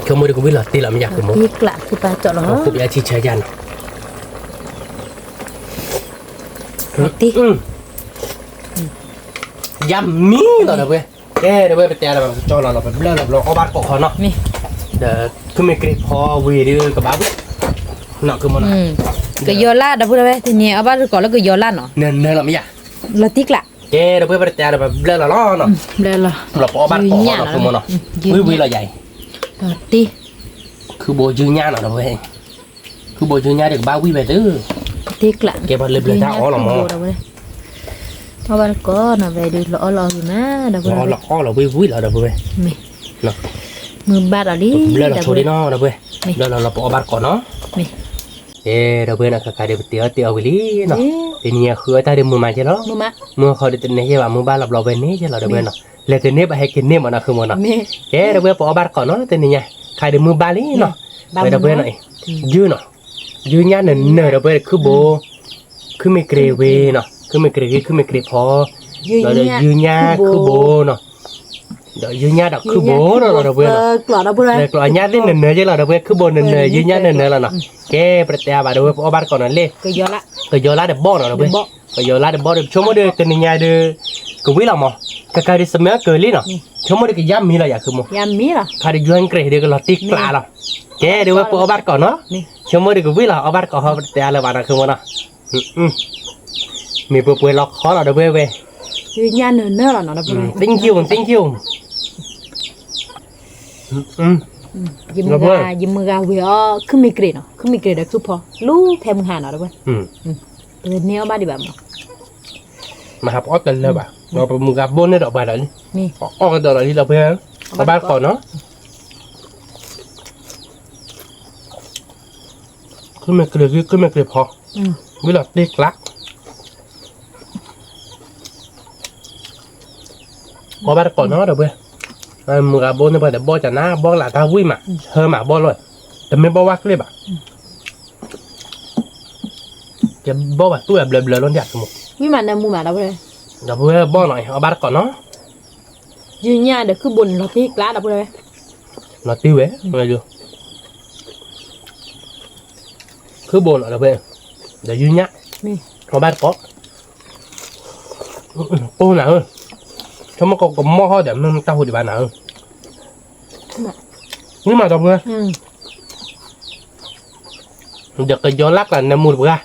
ဆိကမိၣ်ဒီးကဝံၣ်လီၤတံၢ်လီၤ မ့ၢ်ယၤ ဃုမီၤ, တံၢ်ကျး ခုပၢ်ကၠီၣ်လီၤ, ခိၣ်ပယါထံဆၢယါနီၤ ယါမံလီၤ ဒီပုၢ်ဝဲၢ်, ကဲ ဒီပုၢ်ဝဲၢ် ပတဲလၢၤဘၣ် ပကကၠီလီၤလီၤ ပဘျၢလီၤဘျီ အီၣ်ဘၣ်တကိးဃီနီၤ, ဒီးခုမ့ၢ်ကြ့ဖီဝံၤဒီးကဘၣ်ဝံၣ်, နီၤ ခုမီၤနီၤ, ကယီၤလၢ် ဒီပုၢ်ဝဲၢ် တနံၤအီၣ်ဘၣ်တကိးလၢကယီၤလၢ်နီၤ, နနၢလီၤမ့ၢ်ယၤ, လီၤတံၢ်ကျး, ကဲ ဒီပုၢ်ဝဲၢ် ပတဲလၢၤဘၣ် ပဘျၢလီၤလီၤနီၤ, လီၤပအီၣ်ဘၣ်တကိးဃီနီၤ ခုမီၤနီၤ, ဝံၣ်ဝံၣ်လီၤယၤအံၤ, တံၢ်, ခုဘိယုၢ်ညၣ်နီၤ ဒီပုၢ်ဝဲၢ် ခုဘိယုၢ်ညၣ်ဒီးကဘၣ်ဝံၣ်ဝဲသု, တံၢ်ကျး, ကဲပှၤလၢဘျၢတၢ်အီၣ်လီၤမး, အီၣ်ဘၣ်တကိးနီၤ ဝဲဒုးလီၤအီၣ်လီၤအီၣ်ဂ့ၤမး ဒီပုၢ်ဝဲၢ်, လီၤအီၣ်လီၤဝံၣ်ဝံၣ်လီၤ ဒီပုၢ်ဝဲၢ်, မုၢ်ဘၣ်ဒီးလံ, ဘျၢလီၤဆိဒံးနီၤ ဒီပုၢ်ဝဲၢ်, ဘျၢလီၤလီၤပအီၣ်ဘၣ်တကိးနီၤ, ကဲ ဒီပုၢ်ဝဲၢ်နီၤ ခါခါဒီးပတ့အီၣ်တ့အီၣ်ဝံၤလံနီၤ, တနံၤညါဃုအီၣ်တၢ်ဒီးမုာ်မးကဲလီၤ, မုာ်မး, မုာ်ဃီဒီးတနဲၣ်ယဲၢ်ဘၣ် မုၢ်ဘၣ်လီၤဘျီဝဲန့ၣ်ကဲလီၤ ဒီပုၢ်ဝဲၢ်နီၤ, လဲၤတန့ၢ်ဘၣ်ဟဲက့ၤန့ၢ်မးနီၤ ခုမီၤနီၤ, ကဲ ဒီပုၢ်ဝဲၢ် ပအီၣ်ဘၣ်တကိးနီၤ တနံၤညါ, ခါဒီးမုၢ်ဘၣ်လံနီၤ, ဝဲဒီပုၢ်ဝဲၢ်နီၤ, ယုၢ်နီၤ, ယုၢ်ညၣ်နနၢၤ ဒီပုၢ်ဝဲၢ် ခုဘိ, ခုမ့ၢ်ကြ့ဝံၤနီၤ ခုမ့ၢ်ကြ့ဂ့ၤ ခုမ့ၢ်ကြ့ဖီ, ဒီးယုၢ်ညၣ်ခုဘိနီၤ, ဒီးယုၢ်ညၣ်ဒီးခုဘိနီၤ ဒီပုၢ်ဝဲၢ်နီၤ, ကျိာ်ညၣ်သ့ၣ်နနၢၤယဲၢ်လီၤ ဒီပုၢ်ဝဲၢ် ခုဘိနနၢၤ ယုၢ်ညၣ်နနၢၤလီၤနီၤ, ကဲ ပတတဲအါဘၣ် ဒီပုၢ်ဝဲၢ် ပအီၣ်ဘၣ်တကိးနီၤလံ, ကယီၤလၢ်တဘီနီၤ ဒီပုၢ်ဝဲၢ်, ကယီၤလၢ်တဘီဒီး ဆိကမိၣ်ဒီး တနံၤညါဒီး ကဝံၣ်လီၤမး, ကကါဒီး စမၢကၢၤလံနီၤ, ဆိကမိၣ်ဒီးကယါမံလီၤယၤ ခုမီၤ, ခါဒီးယွၤကရ့ၣ်ဒီးကလီၤတံၢ်ကျးလီၤ, ကဲ ဒီပုၢ်ဝဲၢ် ပအီၣ်ဘၣ်တကိးနီၤ, ဆိကမိၣ်ဒီးကဝံၣ်လီၤ အီၣ်ဘၣ်တကိးဟီ ပတတဲအါလၢၤဘၣ်နီၤ ခုမီၤနီၤ, မ့ၢ်ပှဲၤပှဲၤလီၤခီလီၤ ဒီပုၢ်ဝဲၢ်, ယုၢ်ညၣ်နနၢၤလီၤနီၤ ဒီပုၢ်ဝဲၢ်, thank you thank you, ယမုၢ်ဂၤဝံၤအီၤ ခုမ့ၢ်ကြ့နီၤ ခုမ့ၢ်ကြ့ဒီးခုဖီ လူၤဖဲမုၢ်ဟါနီၤ ဒီပုၢ်ဝဲၢ်, ပန့ၢ်အီၣ်ဘၣ်ဒံးဘၣ်မး, မဟါပအီၣ်တလၢာ်ဘၣ်, ဒီးပမုၢ်ဂၤဘိၣ်န့ၢ်ဒီးပှၤဒီးလံ, အီၣ်ကဒီးဒီးလံ ဒီပုၢ်ဝဲၢ်, အီၣ်ဘၣ်တကိးနီၤ, ခုမ့ၢ်ကြ့ဂ့ၤ ခုမ့ၢ်ကြ့ဖီ, ဝံၤလီၤတ့ကျး ဘီၣ်ဘၣ်တကိးနီၤ ဒီပုၢ်ဝဲၢ်, မုၢ်ဂၤဘီၣ်န့ၢ်ပှၤဒီးဘီၣ်ကနၣ် ဘီၣ်ကလးတၢ်ဝံၣ်မး ဆၢမးဘီၣ်လီၤ, တမ့ၢ်ဘီၣ်ဝါကျ့ဘၣ်, ကဘီၣ်ဘၣ်တူၢ်ဝဲဘျၢဘျၢလီၤဒၣ်မး, ဝံၣ်မးနၢမူမး ဒီပုၢ်ဝဲၢ်, ဒီပုၢ်ဝဲၢ်ဘီၣ်နီၤ အီၣ်ဘၣ်တကိးနီၤ, ယုၢ်ညၣ်ဒီးခုဘိန့ၣ်လီၤတ့ကျး ဒီပုၢ်ဝဲၢ်, လီၤတ့ဝဲ, ခုဘိနီၤ ဒီပုၢ်ဝဲၢ်, ဒီးယုၢ်ညၣ်, အီၣ်ဘၣ်တကိး ကိၢ်နၤဧၢ, ဆိကမိၣ်ကမီၢ်ဟီၣ်ဒီး မ့ၢ်တၢ်ဟူဒံးဘၣ်နၤဧၢ, ဝံၣ်မး ဒီပုၢ်ဝဲၢ်, ဒီးကယီၤလၢ်ကျးနၢမူတပှၢ်,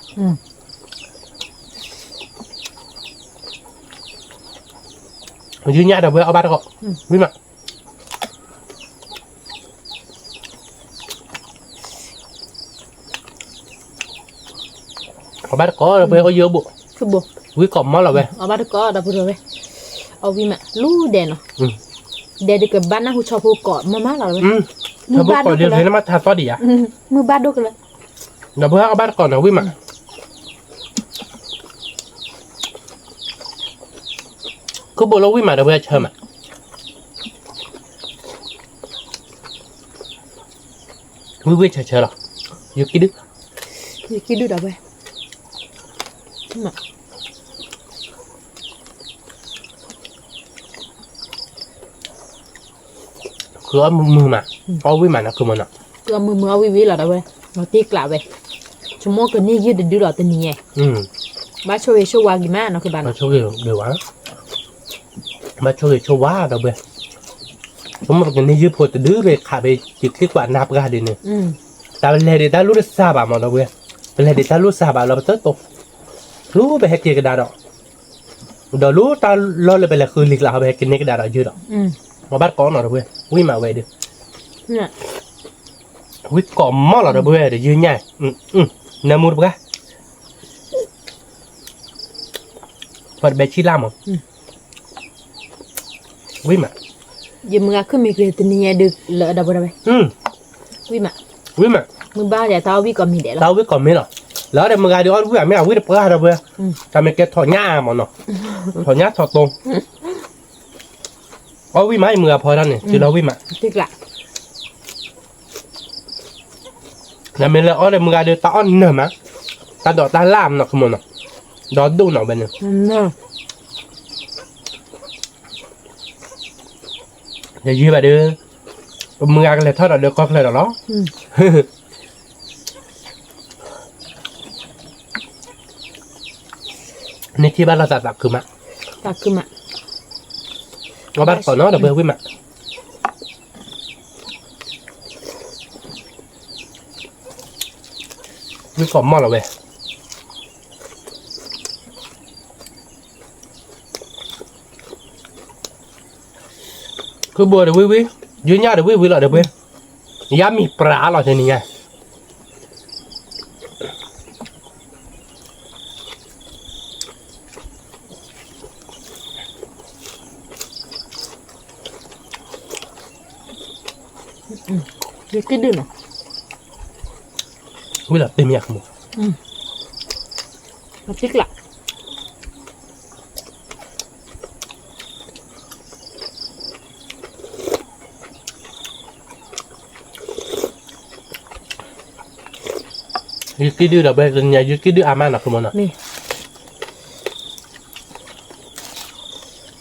ယုၢ်ညၣ် ဒီပုၢ်ဝဲၢ် အီၣ်ဘၣ်တကိး, ဝံၣ်မး အီၣ်ဘၣ်တကိး ဒီပုၢ်ဝဲၢ် အိၣ်ယိဘိး, ဝံၣ်ကိးမီၢ်လီၤဝဲ, အီၣ်ဘၣ်တကိး ဒီပုၢ်ဝဲၢ်, အီၣ်ဝံၣ်မး လူၤဒဲးနီၤ, ဒဲးဒုးကဘၣ်နၢ်ဟူဆီဖိကိးမးမးလီၤဝဲ, ဆီဖိကိးဒ်န့ၣ်မး ထါသီဒံးယါ, မုၢ်ဘၣ်ဒိၣ်ကလၢာ်, ဒီပုၢ်ဝဲၢ် အီၣ်ဘၣ်တကိးနီၤ ဝံၣ်မး ခုဘိလၢဝံၣ်မး ဒီပုၢ်ဝဲၢ် ဆၢမး, ဝံၣ်ဝံၣ်ဆၢဆၢလီၤ, ယကံဒု, ယကံဒု ဒီပုၢ်ဝဲၢ်, ဃုအီၣ်မုာ်မုာ်မး, အီၣ်ဝံၣ်မးနီၤ ခုမီၤနီၤ, ဃုအီၣ်မုာ်မုာ် အီၣ်ဝံၣ်ဝံၣ်လီၤ ဒီပုၢ်ဝဲၢ်, လီၤတ့ကျးဝဲ, ဆိကမိၣ်ကန့ၢ်ယုၢ်တဒုလီၤတနံၤညါ, ဘၣ်ဆိၣ်ဂ့ၤဆိၣ်ဝါက့ၤမးနီၤ ကဘၣ်နီၤ, ဘၣ်ဆိၣ်ဂ့ၤဝါ, ဘၣ်ဆိၣ်ဂ့ၤဆိၣ်ဝါဒီပုၢ်ဝဲၢ်, ဆိကမိၣ်ပကန့ၢ်ယုၢ်ဖိတဒု ပခးဖဲယချံကွၢ်နါပှၢ်ဒ်န့ၣ်, တၢ်ပလဲၤဒံးတၢ်လိၣ်တစှၤဘၣ်မးဒီပုၢ်ဝဲၢ်, ပလဲၤဒံးတၢ်လိၣ်စှၤဘၣ်လီၤပသၢတိၤ, လၢပဟဲက့ၤကဒါဒီး ဒီးလၢတၢ်လီၢ်လၢပလဲၤဃုလံာ်ကျါဟီ ပဟဲကန့ၢ်ကဒါဒီးယုၢ်ဒီး, ပဘၣ်တကိးနီၤဒီပုၢ်ဝဲၢ်, ဝံၣ်မးဝဲဒုး, ဝံၣ်ကိးမီၢ်လီၤဒီပုၢ်ဝဲၢ်ဒီးယုၢ်ညါ, နၢမူတပှၢ်, ပှၤတဘဲဆံလၢ်မး, ဝံၣ်မး, ယမုၢ်ဂၤခုၣ်မ့ၢ်က့ၤတနံၤညါဒုးလၢဒီပုၢ်ဝဲၢ်, ဝံၣ်မး, ဝံၣ်မး, မုၢ်ဘၣ်ယၤတၢ်အီၣ်ဝံၣ်ကိးမံၤဒဲးလီၤ, တၢ်အီၣ်ဝံၣ်ကိးမံၤလီၤ, လၢဒီးမုၢ်ဂၤဒုးအီၣ်တဝံၣ်အမ့ၢ်အဝံၣ်တပှၢ်ဒီပုၢ်ဝဲၢ်, တၢ်မ့ၢ်ကဲထီၣ်ညၣ်မးနီၤ, ထီၣ်ညၣ်ထီၣ်တိ, အီၣ်ဝံၣ်မး ယမုၢ်ဂၤဖီတၢ်န့ၣ် တုၤလီၤဝံၣ်မး, နမ့ၢ်လၢအီၣ်ဒီးမုၢ်ဂၤဒုးတၢ်အီၣ်နၢၤမး, တၢ်ဒိးတၢ်လၢ်မးနီၤ ခုမိၢ်နီၤ, ဒီးဒိၣ်နီၤဝဲန့ၣ် ယယုၢ်ဘၣ်ဒီး, ပမုၢ်ဂၤကလဲၤထီၣ်ဒီးလၢကီၢ်ချၢဒီးလီၤ, န့ၢ်ထံၣ်ဘၣ်လိာ်သးသးခုမး, သးခုမး, အီၣ်ဘၣ်တကိးနီၤဒီပုၢ်ဝဲၢ် ဝံၣ်မး, ဝံၣ်ကိးမီၢ်လီၤဝဲ ခုဘိဒီးဝံၣ်ဝံၣ်, ယုၢ်ညၣ်ဒီးဝံၣ်ဝံၣ်လီၤဒီပုၢ်ဝဲၢ်, ယါမံၤပြးလီၤတနံၤညါ, ယကံၣ်ဒုၣ်နီၤ, ဝံၣ်လီၤတမံၤအကမိၢ် အကံၣ်ကျး ယကံၣ်ဒုၣ်ဒီးဘဲတနံၤညါ ယကံၣ်ဒုၣ်အါမးနီၤ ခုမိၢ်နီၤ,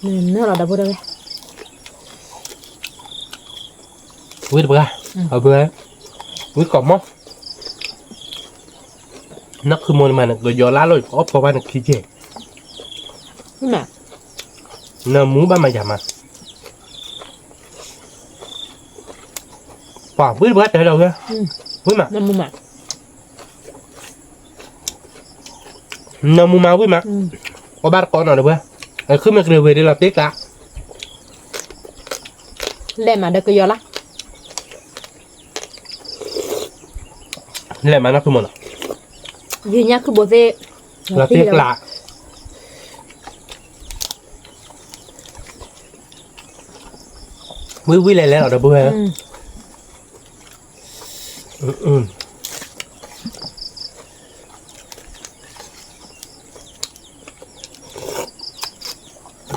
မ့ၢ်နၢလီၤဒီပုၢ်ဝဲၢ်, ဝံၣ်တပှၢ်, အဘၢ, ဝံၣ်ကိးမီၢ်, နခုမိၢ်န့ၣ်မးန့ၣ် ကယီၤလါလီၤ ကအီၣ်ဖီဘၣ်န့ၣ်ခံက့ၢ်, နမူဘၣ်မးယၤမး, ပှၤဝံၣ်တပှၢ်တဲဒီးဝဲ, ဝံၣ်မး နမူမးဝံၣ်မး, အီၣ်ဘၣ်တကိးနီၤဒီပုၢ်ဝဲၢ်, အခုမ့ၢ်ကရၢၢ်ဝ့ၤဒ်လီၤတ့ကျး, လဲၤမးဒီးကယီၤလါ, လဲၤမးနီၤ ခုမိၢ်နီၤ, ယညါခုဘိသ့ၣ်, လီၤတ့ကျး, ဝံၣ်ဝံၣ်လဲၤလဲၤလီၤ ဒီပုၢ်ဝဲၢ်,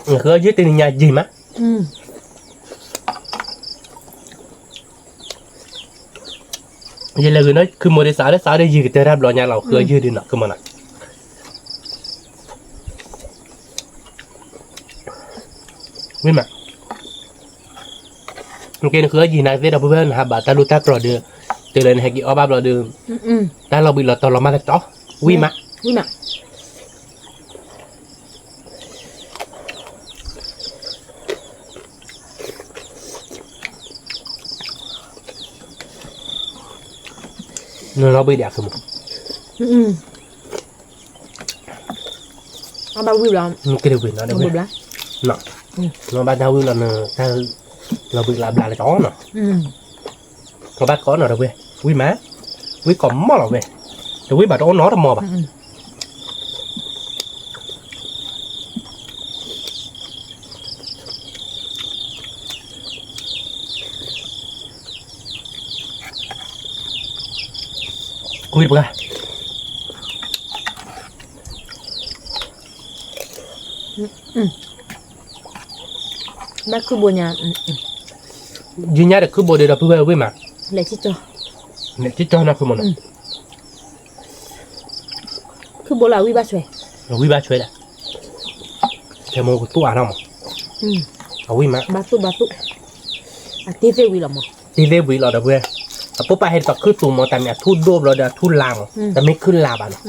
ဃုအီၣ်ယုၢ်တနံၤညါယံာ်မး, ယလဲၤဂ့ၤနီၤ ခုမိၢ်ဒ်စးဒီးစးဒီး ယံာ်ကတၢၢ်တၢ်ဘျီညါလီၤ ဃုအီၣ်ယုၢ်ဒုးနီၤ ခုမိၢ်နီၤ, ဝံၣ်မး, နက့နဃုအီၣ်ယံာ်နၤသ့ၣ်ဒီပုၢ်ဝဲၢ် နဟးဘၣ်တၢ်လူၢ်တၢ်တြီၤဒီး, တုၤလၢနဟဲက့ၤအီၣ်ဘၣ်ဘျီဒီး, တၢ်လီၤဘှံးလီၤတီၤလီၤမၢ်လၢတီၤ, ဝံၣ်မး, ဝံၣ်မး နလီၤဘှံးဒံးအကမိၢ်, အဘၣ်ဝံၣ်ဘျီ, က့ၤဝံၣ်နီၤဒီပုၢ်ဝဲၢ်, နဘၣ်တၢ်ဝံၣ်လီၤန, တၢ်လီၤဘှံးလီၤဘျါလၢတီၤနီၤ, နဘၣ်တကိးနီၤဒီပုၢ်ဝဲၢ်, ဝံၣ်မး, ဝံၣ်ကိးမီၢ်လီၤဝဲ, တဝံၣ်ဘၣ်တအိၣ်နီတမီၢ်ဘၣ်. ဝံၣ်တပှၢ်, ဘၣ်ခုဘိညါ, ယညါဒီးခုဘိဒီး ဒီပုၢ်ဝဲၢ်ဝံၣ်မး, လဲၤကၠီ, လဲၤကၠီနီၤ ခုမိၢ်နီၤ, ခုဘိလၢအဝံၣ်ဘၣ်ဆွဲ, အဝံၣ်ဘၣ်ဆွဲဒၣ်, ခဲမိၢ်ကသူၣ်အါထီၣ်မး, အဝံၣ်မး, ဘၣ်သူၣ်ဘၣ်သူၣ်, အတ့သ့ၣ်ဝံၤလီၤမး, တ့သ့ၣ်ဝံၤလီၤဒီပုၢ်ဝဲၢ်, အပိၢ်ပၢ်ဟဲတၢ်ခုသူၣ်မး တၢ်မ့ၢ်အထူဒိၣ်ဘျီဒီးအထူလါမး, တမ့ၢ်ခုလါဘၣ်နီၤ,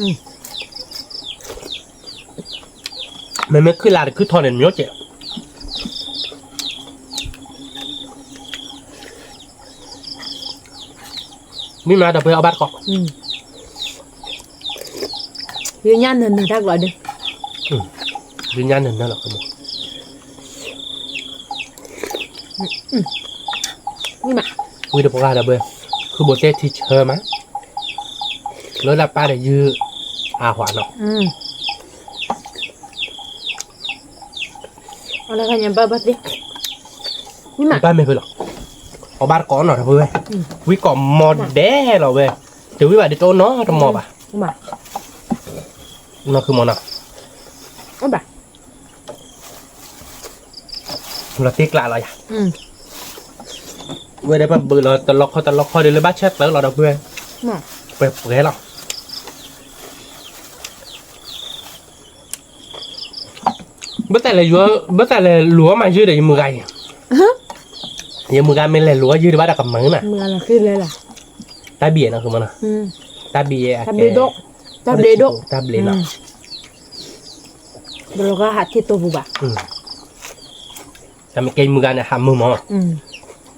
မ့မ့ၢ်ခုလါတခုထီၣ်န့ၣ် မ့ၢ်ကဲ မ့ၢ်မးဒီပုၢ်ဝဲၢ် အီၣ်ဘၣ်တကိး, ယညါနၢၤနၢၤတၢ်ကျီးဒီး, ယညါနၢၤနၢၤလီၤ, ဝံၤဒီးပှၤဒီပုၢ်ဝဲၢ်, ခုဘိးတဲထံဆၢမး, လၢဒၣ်ပၢ်ဒီးယုၢ်အဟးနီၤ ဘၣ်မ့ၢ်ဖဲလီၤ, အီၣ်ဘၣ်တကိးနီၤဒီပုၢ်ဝဲၢ်, ဝံကိးမီၤဒဲးလီၤဝဲ, တဝံဘၣ်ဒ်တအိၣ်နီတမီၤဘၣ်, နီၢ်ခုမီၤနီၤ, လီၤတ့ကျးလီၤယၤ, ဝဲဒၣ်ပဘုးလီၤတလီခီတလီခီဒီးလၢဘၣ်ဆၢသၢလီၤဒီပုၢ်ဝဲၢ်, ပှဲၤပှဲၤလီၤ ဘၣ်သးလဲၤ, ဘၣ်သးလဲၤလူၤအီၣ်မၤယုၢ်ဒီးယမုၢ်ဂၤအံၤ, ယမုၢ်ဂၤမ့ၢ်လဲၤလူၤအီၣ်ယုၢ်ဒီးဘၣ်တၢ်ကမၢနၤ, တၢ်ဘံၣ်နီၤ, တၢ်ဘံၣ်အကဲ, တၢ်ဘျ့းဒိၣ်, တၢ်ဘျ့းနီၤ, တလီၤဂာ်ဟးထံၣ်တိၢ်ပူၤဘၣ်, တၢ်မ့ၢ်ကဲယမုၢ်ဂၤန့ၣ် ဟးမုာ်မး,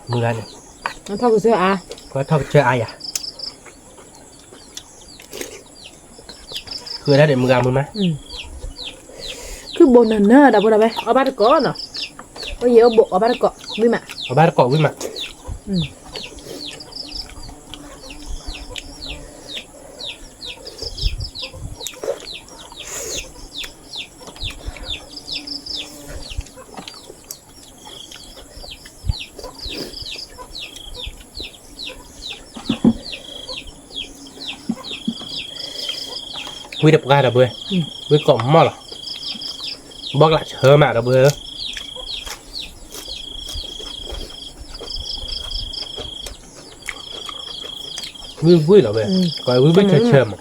မုၢ်ဂၤန့ၣ်, ထီၣ်ကစၢၢ်အါ, ထီၣ်ကစၢၢ်အါယၤ ဃုဒၣ်ဒီးမုၢ်ဂၤမုၢ်မး, ခုဘိးနၢၤနၢၤဒီပုၢ်ဝဲၢ် အီၣ်ဘၣ်တကိးနီၤ, အိၣ်ယံၤအိၣ်ဘိးအီၣ်ဘၣ်တကိးဝံၤမး, အီၣ်ဘၣ်တကိးဝံၤမး ဝံၤဒီးပှၤဒီပုၢ်ဝဲၢ်, ဝံၤကိးမီၤလီၤ, ဘီကလးဆၢမးဒီပုၢ်ဝဲၢ်, ဝံၤဝံၤလီၤဝဲ, ကိးဝံၤဝံၤဆၢဆၢမး ပှၤ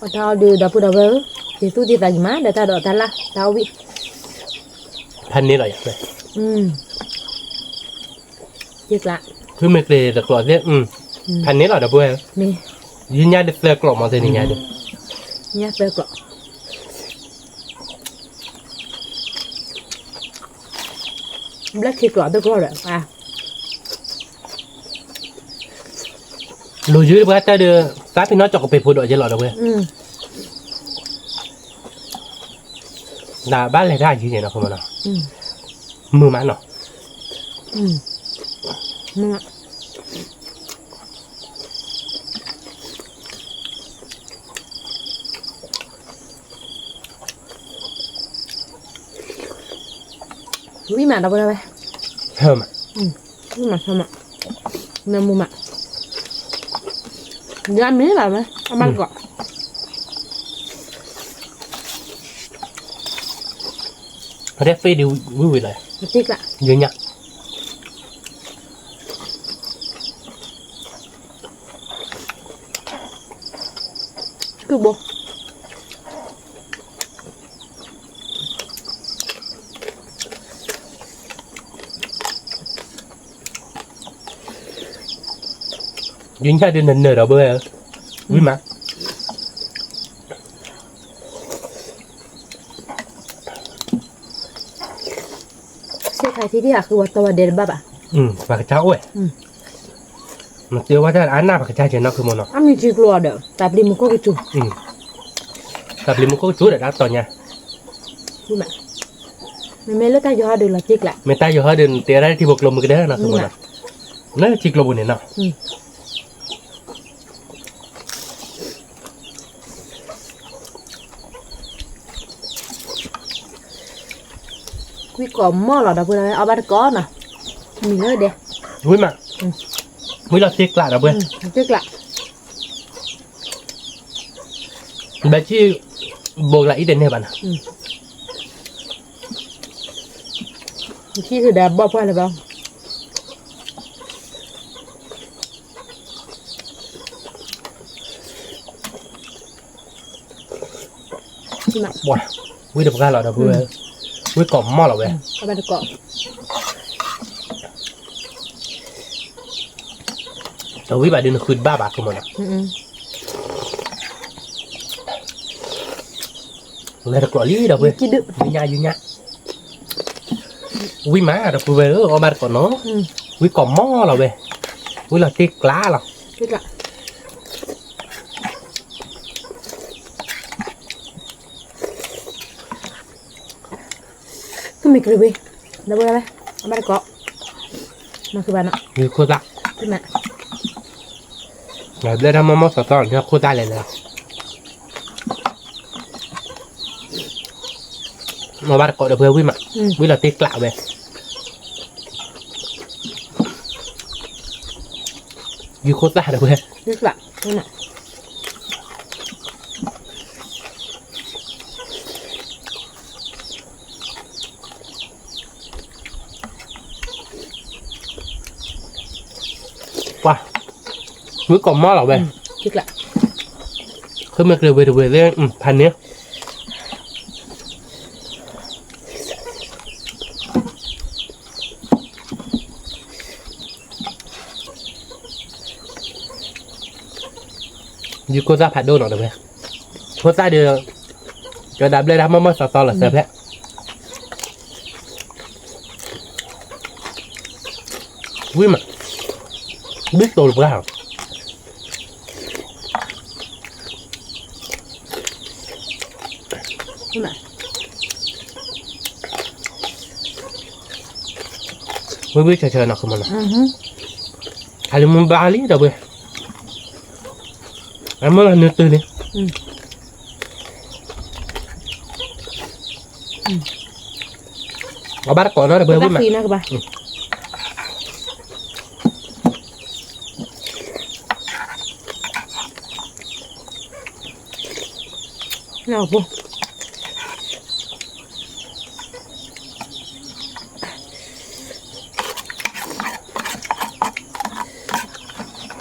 တၢ်အီၣ်ဒုးဒီပုၢ်ဒီဝဲၢ်ဧၢ, တ့သူၣ်တ့သးက့ၤမး ဒီးတၢ်ဒီးတၢ်လၢ်တၢ်အီၣ်ဝံၣ်, ဖးန့ၢ်လီၤယၤ, ဖဲမ့ၢ်ကျဲၤတကျိးသ့ၣ်, ဖးန့ၢ်လီၤဒီပုၢ်ဝဲၢ်, ယညါဒ်သၢကျိးမးသ့ၣ်န့ၣ်ညါဒ်, ညါသၢကျိး ဘျၢထံကျိးသၢကျိးဒီး, လိၤယုၢ်ပှၤတၢ်ဒီး, သးပ့ၤနီၣ်ကၠီကပ့ၤဖိဒီးယဲလီၤဒီပုၢ်ဝဲၢ်, တၢ်ဘၣ်လဲၤတၢ်ယံၤန့ၣ်နီၤ, မုာ်မးနီၤ ဝံၤမးဒီပုၢ်ဝဲၢ်, ဝံၤမး, မုာ်မး, ယမ့ၢ်လီၤဝဲ အဘၣ်တကိး, အတဲသ့ဒံးဝံၤဝံၤလီၤ, ယညါ ကုၢ်ဘိ ယညါဒုးနၢၤနၢၤဒီပုၢ်ဝဲၢ်, ဝံၤမး စ့ခါထံထံၣ်ဟးဃုဝဲတီဝဲဒဲတဘၣ်ဘၣ်, ပှၤကစၢ်အိၣ်ဝဲ, မ့ၢ်တဲဝဲတၢ်အါနၢ်ပှၤကစၢ်ကဲနီၢ်ခုမီၤနီၤ, အမ့ၢ်ထံကျိဒီး တၢ်ပျံၤမူခိၣ်ကစူၤ, တၢ်ပျံၤမူခိၣ်ကစူၤဒီးတၢ်တီညါ, မ့မ့ၢ်လၢတၢ်ယီၤဟီဒုးလီၤစ့ကျး, မ့ၢ်တၢ်ယီၤဟီဒုးနတဲဒၣ်ထံဖိကျိမုၢ်ကဒဲနီၢ်ခုမီၤ, လၢထံကျိပူၤန့ၣ်နီၤ ကွံကိးမီၢ်လီၤဒီပုၢ်ဝဲၢ် အီၣ်ဘၣ်တကိးနီၤ, မံၤလၢဒဲ, ဝံၤမး, ဝံၤလီၤစ့ကျးဒီပုၢ်ဝဲၢ်, စ့ကျး, ဘၣ်ဆံၣ်, ဘိကလးအံၤတန့ၢ်ဘၣ်နီၤ, ဆံၣ်ဒီးဘီၣ်ပှၢ်လၢၤဘၣ်, ပှၤ ဝံၣ်တပှၢ်လီၤဒီပုၢ်ဝဲၢ်, ဝံၣ်ကိးမီၢ်လီၤဝဲ, တဝံၣ်ဘၣ်ဒုးနဃုတဘၣ်ဘၣ်ခိၣ်မီၢ်နီၤ, လဲၤတကျိးလံဒီပုၢ်ဝဲၢ်, ယညါယညါ, ဝံၣ်မးဒီပုၢ်ဝဲၢ်ဧၢ အီၣ်ဘၣ်တကိးနီၤ, ဝံၣ်ကိးမီၢ်လီၤဝဲ, ဝံၣ်လီၤတ့ကျးလီၤ. ကမ့ၢ်ကရံၣ်ဝံၤ, ဒီပုၢ်ဝဲၢ်, အဘၣ်တကိး, မၤဃုာ်ဘၣ်နီၤ, ယခိၣ်သၣ်, ဘျဲၣ်တၢ်မီၢ်မီၢ်သီသီ နခိၣ်သၣ်လဲၤလဲၤလီၤ, အီၣ်ဘၣ်တကိးဒီပုၢ်ဝဲၢ်ဝံၣ်မး, ဝံၣ်လီၤတ့ကျးဝဲ, ယခိၣ်သၣ်ဒီပုၢ်ဝဲၢ် ပှၤ, ဝံၣ်ကိးမီၢ်လီၤဝဲ, ဃုမ့ၢ်ကရံၣ်ဝံၤတဝံၤသ့ၣ် ဖးန့ၣ် ယခိၣ်သၣ်ဖးဒိၣ်နီၤတဝဲ, ခိၣ်သၣ်ဒီး ကဒၣ်ဘျဲၣ်တၢ်မီၢ်မီၢ်သီသီလီၤစၢၤဖဲ ဝံၣ်မး, ဘံၣ်တိၤတပှၢ် ဝံၣ်ဝံၣ်ဆၢဆၢနီၤ ခမနီၤ, ခးလံမူဘါလံဒီပုၢ်ဝဲၢ်, အမ့ၢ်လီၤနုာ်တုၤန့ၣ်, အဘၣ်တကိးနီၤဒီပုၢ်ဝဲၢ်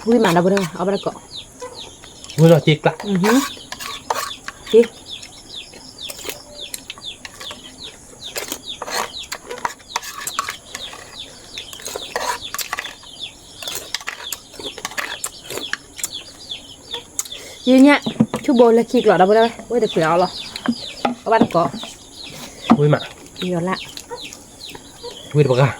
ဝံၣ်မး ဝံၣ်မးဒီပုၢ်ဝဲၢ် အီၣ်ဘၣ်တကိး, ဝံၣ်လီၤတ့ကျး, ယညၣ် ဆူဘိလၢခံကျိးဒီပုၢ်ဝဲၢ် ဝံၣ်တကျးအီၤလီၤ, အီၣ်ဘၣ်တကိး, ဝံၣ်မး, ယီၤလၢ, ဝံၣ်တပှၢ် တၢ်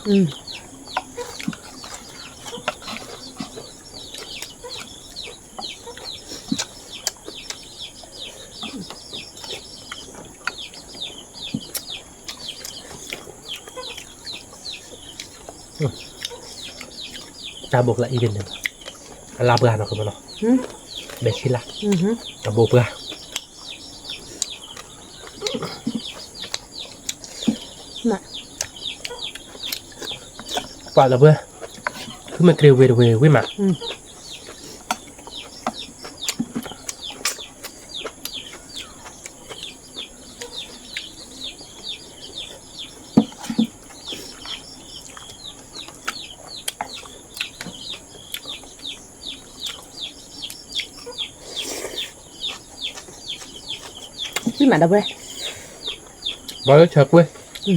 ဘိကျါအံၤန့ၣ် အလါပှၢ်နီၤ ခမနီၤ, ဘဲဆံလါ, တဘိပှၢ်, ပှၤလၢပှဲၤ, ဖုမ့ၢ်ကြ့ဝ့ၤတဝ့ၤဝံၣ်မး ဝံၣ်မးဒီပုၢ်ဝဲၢ်, ဘၣ်လၢဆၢကွ့ၢ်,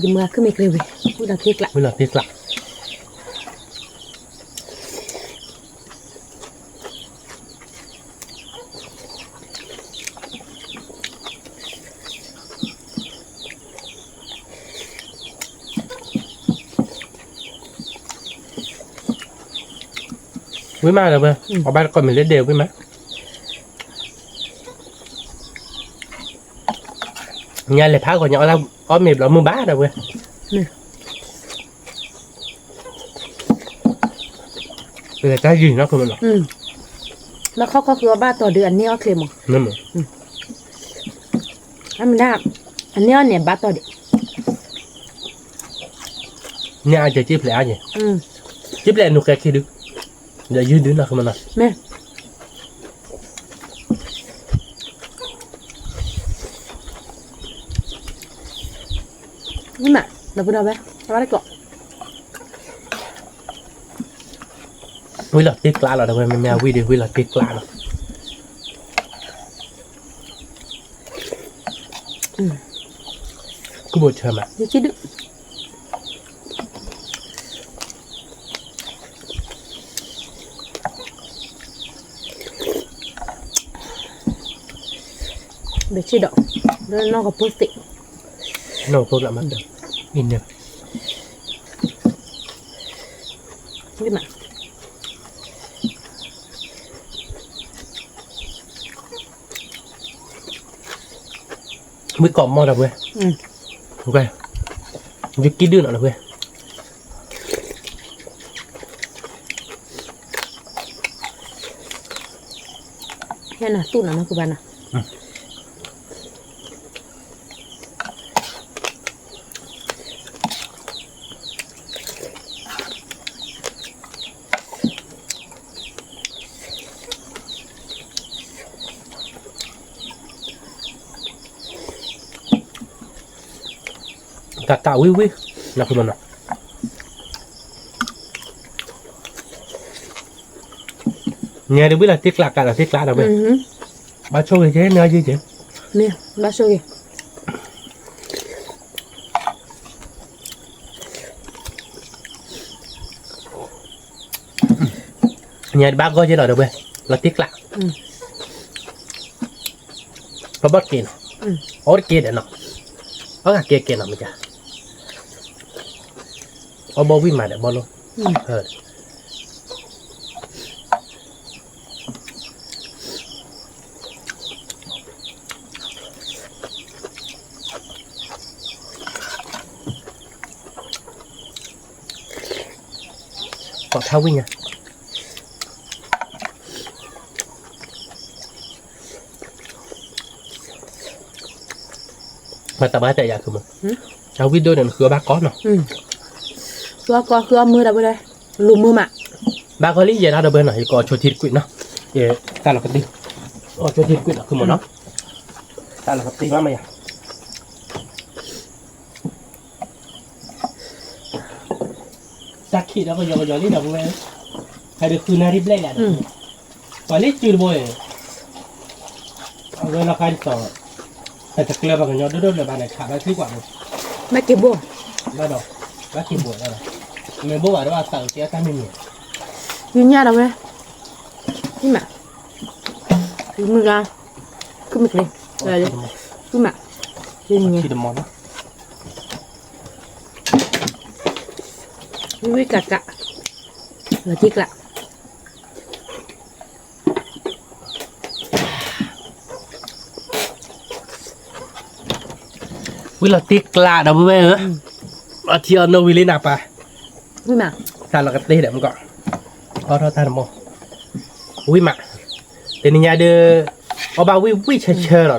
ယမၤခုမ့ၢ်ကြ့ဝ့ၤ, ဝံၣ်လီၤတ့ကျး, ဝံၣ်လီၤတ့ကျး. ဝံၣ်မးဒီးဝဲ, အဘၣ်တကိးမ့ၢ်လၢဒဲးဝံၣ်မး, ညါလဲၤဖးဂီၤညါအီၣ်မ့ၤဘျီမုၢ်ဘၣ်ဒီးဝဲ, ပလဲၤတၢ်ယံၤနီၤ လၢခီခီဃုအီၣ်ဘၣ်တီၤဒုးအန့ၢ်အီၣ်ချ့မး, အမ့ၢ်ဒၣ်, အန့ၢ်အီၣ်န့ၣ်ဘၣ်တီၤဒံး, န့ၢ်အါက့ၤ ကၠံၣ်ဖျဲးအါက့ၤ, ကၠံၣ်ဖျဲးနူၤကဲခံဒု, ဒီးယုၢ်ဒုနီၤ မ့ၢ်, မ့ၢ်မး ဒီပုၢ်ဒီဝဲၢ် အဘၣ်တကိး. ဝံလီၤတ့ကျးလီၤ ဒီးဝဲမ့မ့ၢ်ဝံဒီး ဝံလီၤတ့ကျးလီၤ. ကူဘိၣ်ဆၢမး, ဘၣ်ဆ့ဒီး နီၢ်ကဖိသ့ၣ်, နီၢ်ကဖိကျးမး, အံၤန့ၣ် ဝံကိးမီၢ်ဒီးဝဲ, ယကံဒုၣ်နီၤဒီးဝဲ, ဟဲနၤသူၣ်နၤမၤကဘၣ်နၤ ကးကးဝံဝံ, နဃုမနီၤ, ညါဒ်ဝံလီၤတ့ကျးကးလီၤတ့ကျးဒီးဝဲ, ဘၣ်ဆိၣ်ဂ့ၤကဲ နယုၢ်ကဲ, ဘၣ်ဆိၣ်ဂ့ၤ ညါတဘၣ်ဂီၢ်ကဲလီၤဒီးဝဲ, လီၤတ့ကျး, ပဘီၣ်တက့ၢ်နီၤ, အီၣ်တက့ၢ်ဒီးနီၤ, အီၣ်ဂၤကဲကဲနီၤမ့ၢ်ကါ, အီၣ်ဘီၣ်ဝံၣ်မးဒီးဘီၣ်လိၣ်, ပီၣ်ထါဝံၣ်ညါ, မၤတဘၣ်တဲယၤခုမး, အဝံၣ်ဒိၣ်န့ၣ်နဃုအီၣ်ဘၣ်ကီနီၤ, ဃုအီၣ်ကီ ဃုအီၣ်မုာ်ဒီးဝဲ, လူၤမုာ်မး, ဘၣ်ကီလံယဲဒၣ်ဒီးဝဲနီၤ, ယကအီၣ်ဆိထံတကွံာ်နီၤ, ယတၢ်လီၤကတံၢ်, အီၣ်ဆိထံတကွံာ်နီၤ ခုမးနီၤ, တၢ်လီၤကတံၢ်ဘၣ်မးယၤ တၢ်ခံးဒီးကယီကယီလံဒီးပဝဲ, ဟဲဒုးဃုနၢ်ဒ်ဘျဲၣ်လၢ်ဒီး, ပှၤလၢစုတဘိအံၤ, အဝဲလီၤခါဒ်သိး, ပတကျၢၤပှၤကညီဒိၣ်ဒိၣ်လၢၤဘၣ်န့ၣ် ခးဘၣ်သံကွၢ်ဘိ, ဘၣ်က့ၤဘိ, ဘၣ်ဒီး, ဘၣ်က့ၤဘိဒီး, မ့ၢ်ဘိဘၣ်ဒီးဘၣ်သးက့ၤအတၢ်မ့ၢ်မ့ၢ်, ယညၣ်ဒီးဝဲ, မး, မုၢ်ဂၤ, ခုမ့ၢ်ကျ့, ခုမး, ယညၣ် ဝံဝံကးကး, လီၤတ့ကျး, ဝံလီၤတ့ကျးဒီးဝဲဧၢ, အထံအီနိဝံၤလံနၢ်ပၢ်, တၢ်လီၤကတ့ၢ်ဒီးမုၢ်ကီၢ်, အီၣ်ထီၣ်တၢ်တမီၢ်, ဝံမး, တနံၤညါဒီး, အီၣ်ဘၣ်ဝံဝံဆၢဆၢလီၤဒီးလံ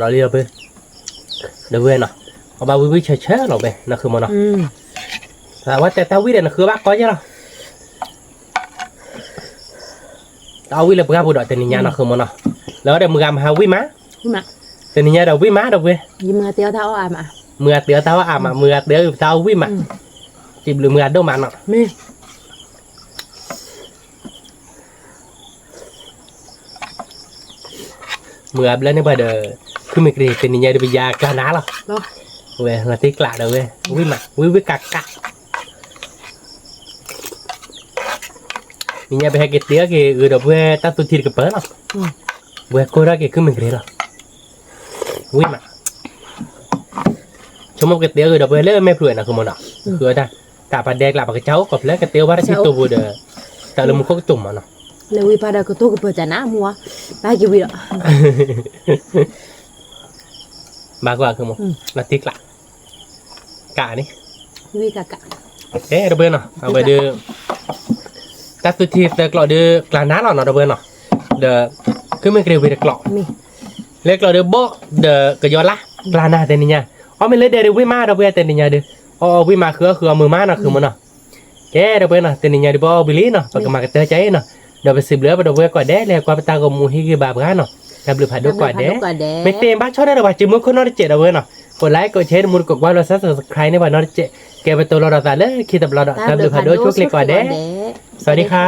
ဒီးဝဲ, ဒီးဝဲနီၤ, အီၣ်ဘၣ်ဝံဝံဆၢဆၢလီၤဝဲ နဃုမးနီၤ, အဝဲတဲတၢ်ဝံဒီးနဃုဘၣ်ကီယဲလီၤ တၢ်အီၣ်ဝံၣ်လၢပှၢ်ပူၤဒီးတနံၤညါနီၤ ဃုမးနီၤ, လၢအီၤဒီးမုၢ်ဂၤမဟါဝံၣ်မး, တနံၤညါဒီးဝံၣ်မးဒီးဝဲ, မုၢ်ဂၤတဲအီၣ်တၢ်အီၣ်အါမး, မုၢ်ဂၤတဲအီၣ်တၢ်အီၣ်အါမး, မုၢ်ဂၤတဲအီၣ်တၢ်အီၣ်ဝံၣ်မး, စံးဘျုးမုၢ်ဂၤဒိၣ်မးနီၤ မုၢ်ဂၤဘျၢန့ၢ်ပှၤဒီး, ခုမ့ၢ်ကရံၣ် တနံၤညါဒီးပယၤကျါနၤလီၤ, ဝဲလီၤတ့ကျးဒီးဝဲ, ဝံၣ်မး ဝံၣ်ဝံၣ်ကးကး, နံၤညါပဟဲက့ၤတ့အီၣ်က့ၤဂ့ၤဒီးပဝဲတၢ်သူထံတကပၤလီၤ, ဝဲကိၢ်ထီၣ်က့ၤခုမ့ၢ်ကရံၣ်လီၤ, ဝံၣ်မး ဆိကမိၣ်က့ၤတ့အီၣ်ဂ့ၤဒီးပဝဲလၢမဲာ်ဖျၢၣ်ဝဲနီၤ ဃုမးနီၤ, ဃုဝဲဒၣ်, တၢ်ပဒဲကျးပကစၢ်အိၣ်ကီၢ်ဖျၢၣ်ကတ့အီၣ်ဘၣ်တၢ်ခံတိာ်ပူၤဒီး, တၢ်လၢမူခိၣ်ကတိၤမးနီၤ, လၢဝံၣ်ဖးဒီးကတိၤကပၢၤတၢ်နၤမူဝါ, ဘၣ်က့ၤဝံၤဒီး ဘၣ်ကွၢ်ခုမး, လီၤတ့ကျး, ကးန့ၣ်, ကဲဒီးပဝဲနီၤ အဝဲဒီး, တၢ်သူထံသၢကျီၢ်ဒီးကျါနၤလီၤနီၤ ဒီးပဝဲနီၤ, ဒီး, ခုမ့ၢ်ကရံၣ်ဝံၤတကျီၢ်, လၢကျီၢ်ဒီးဘီၣ်, ဒီးကယီၤလါ, ကျါနၤတနံၤညါ, အီၣ်မ့ၢ်လၢဒဲးဒီးဝံၣ်မးဒီးပဝဲတနံၤညါဒီး, အီၣ်အီၣ်ဝံၣ်မးဃုအီၣ်ဃုအီၣ်မုာ်မးနီၤ ခုမးနီၤ ကဲဒီးပဝဲနီၤ တနံၤညါဒံးဘၣ်အီၣ်ဘှံးလံနီၤ ပကမၤကတၢၢ်ကါအံၤနီၤ ဒီးပစံးဘျုးပဒီပုၢ်ဝဲၢ်ကိးဂၤဒဲး လၢကွၢ်ပတၢ်ဂီၤမူဟ့ၣ်ဂံၢ်ဘါပှၤနီၤ တၢ်ဘျုးဖးဒိၣ်ကိးဂၤဒဲး မ့ၢ်သ့ဘၣ်ဆီၣ်ထွဲဒီးပှၤစုမုၢ်ခိၣ်နီတစဲးဒီးဝဲနီၤ ကိးlikeကိးshare တမူတကိးကွၢ်လီၤ subscribe န့ၢ်ပှၤနီတစဲး ကဲပတိၤလီၤဒီးသးလၢခံတဘျီဒီး တၢ်ဘျုးဖးဒိၣ်ဆိၣ်ချ့ကိးဂၤဒဲး စဝၤဒံခါ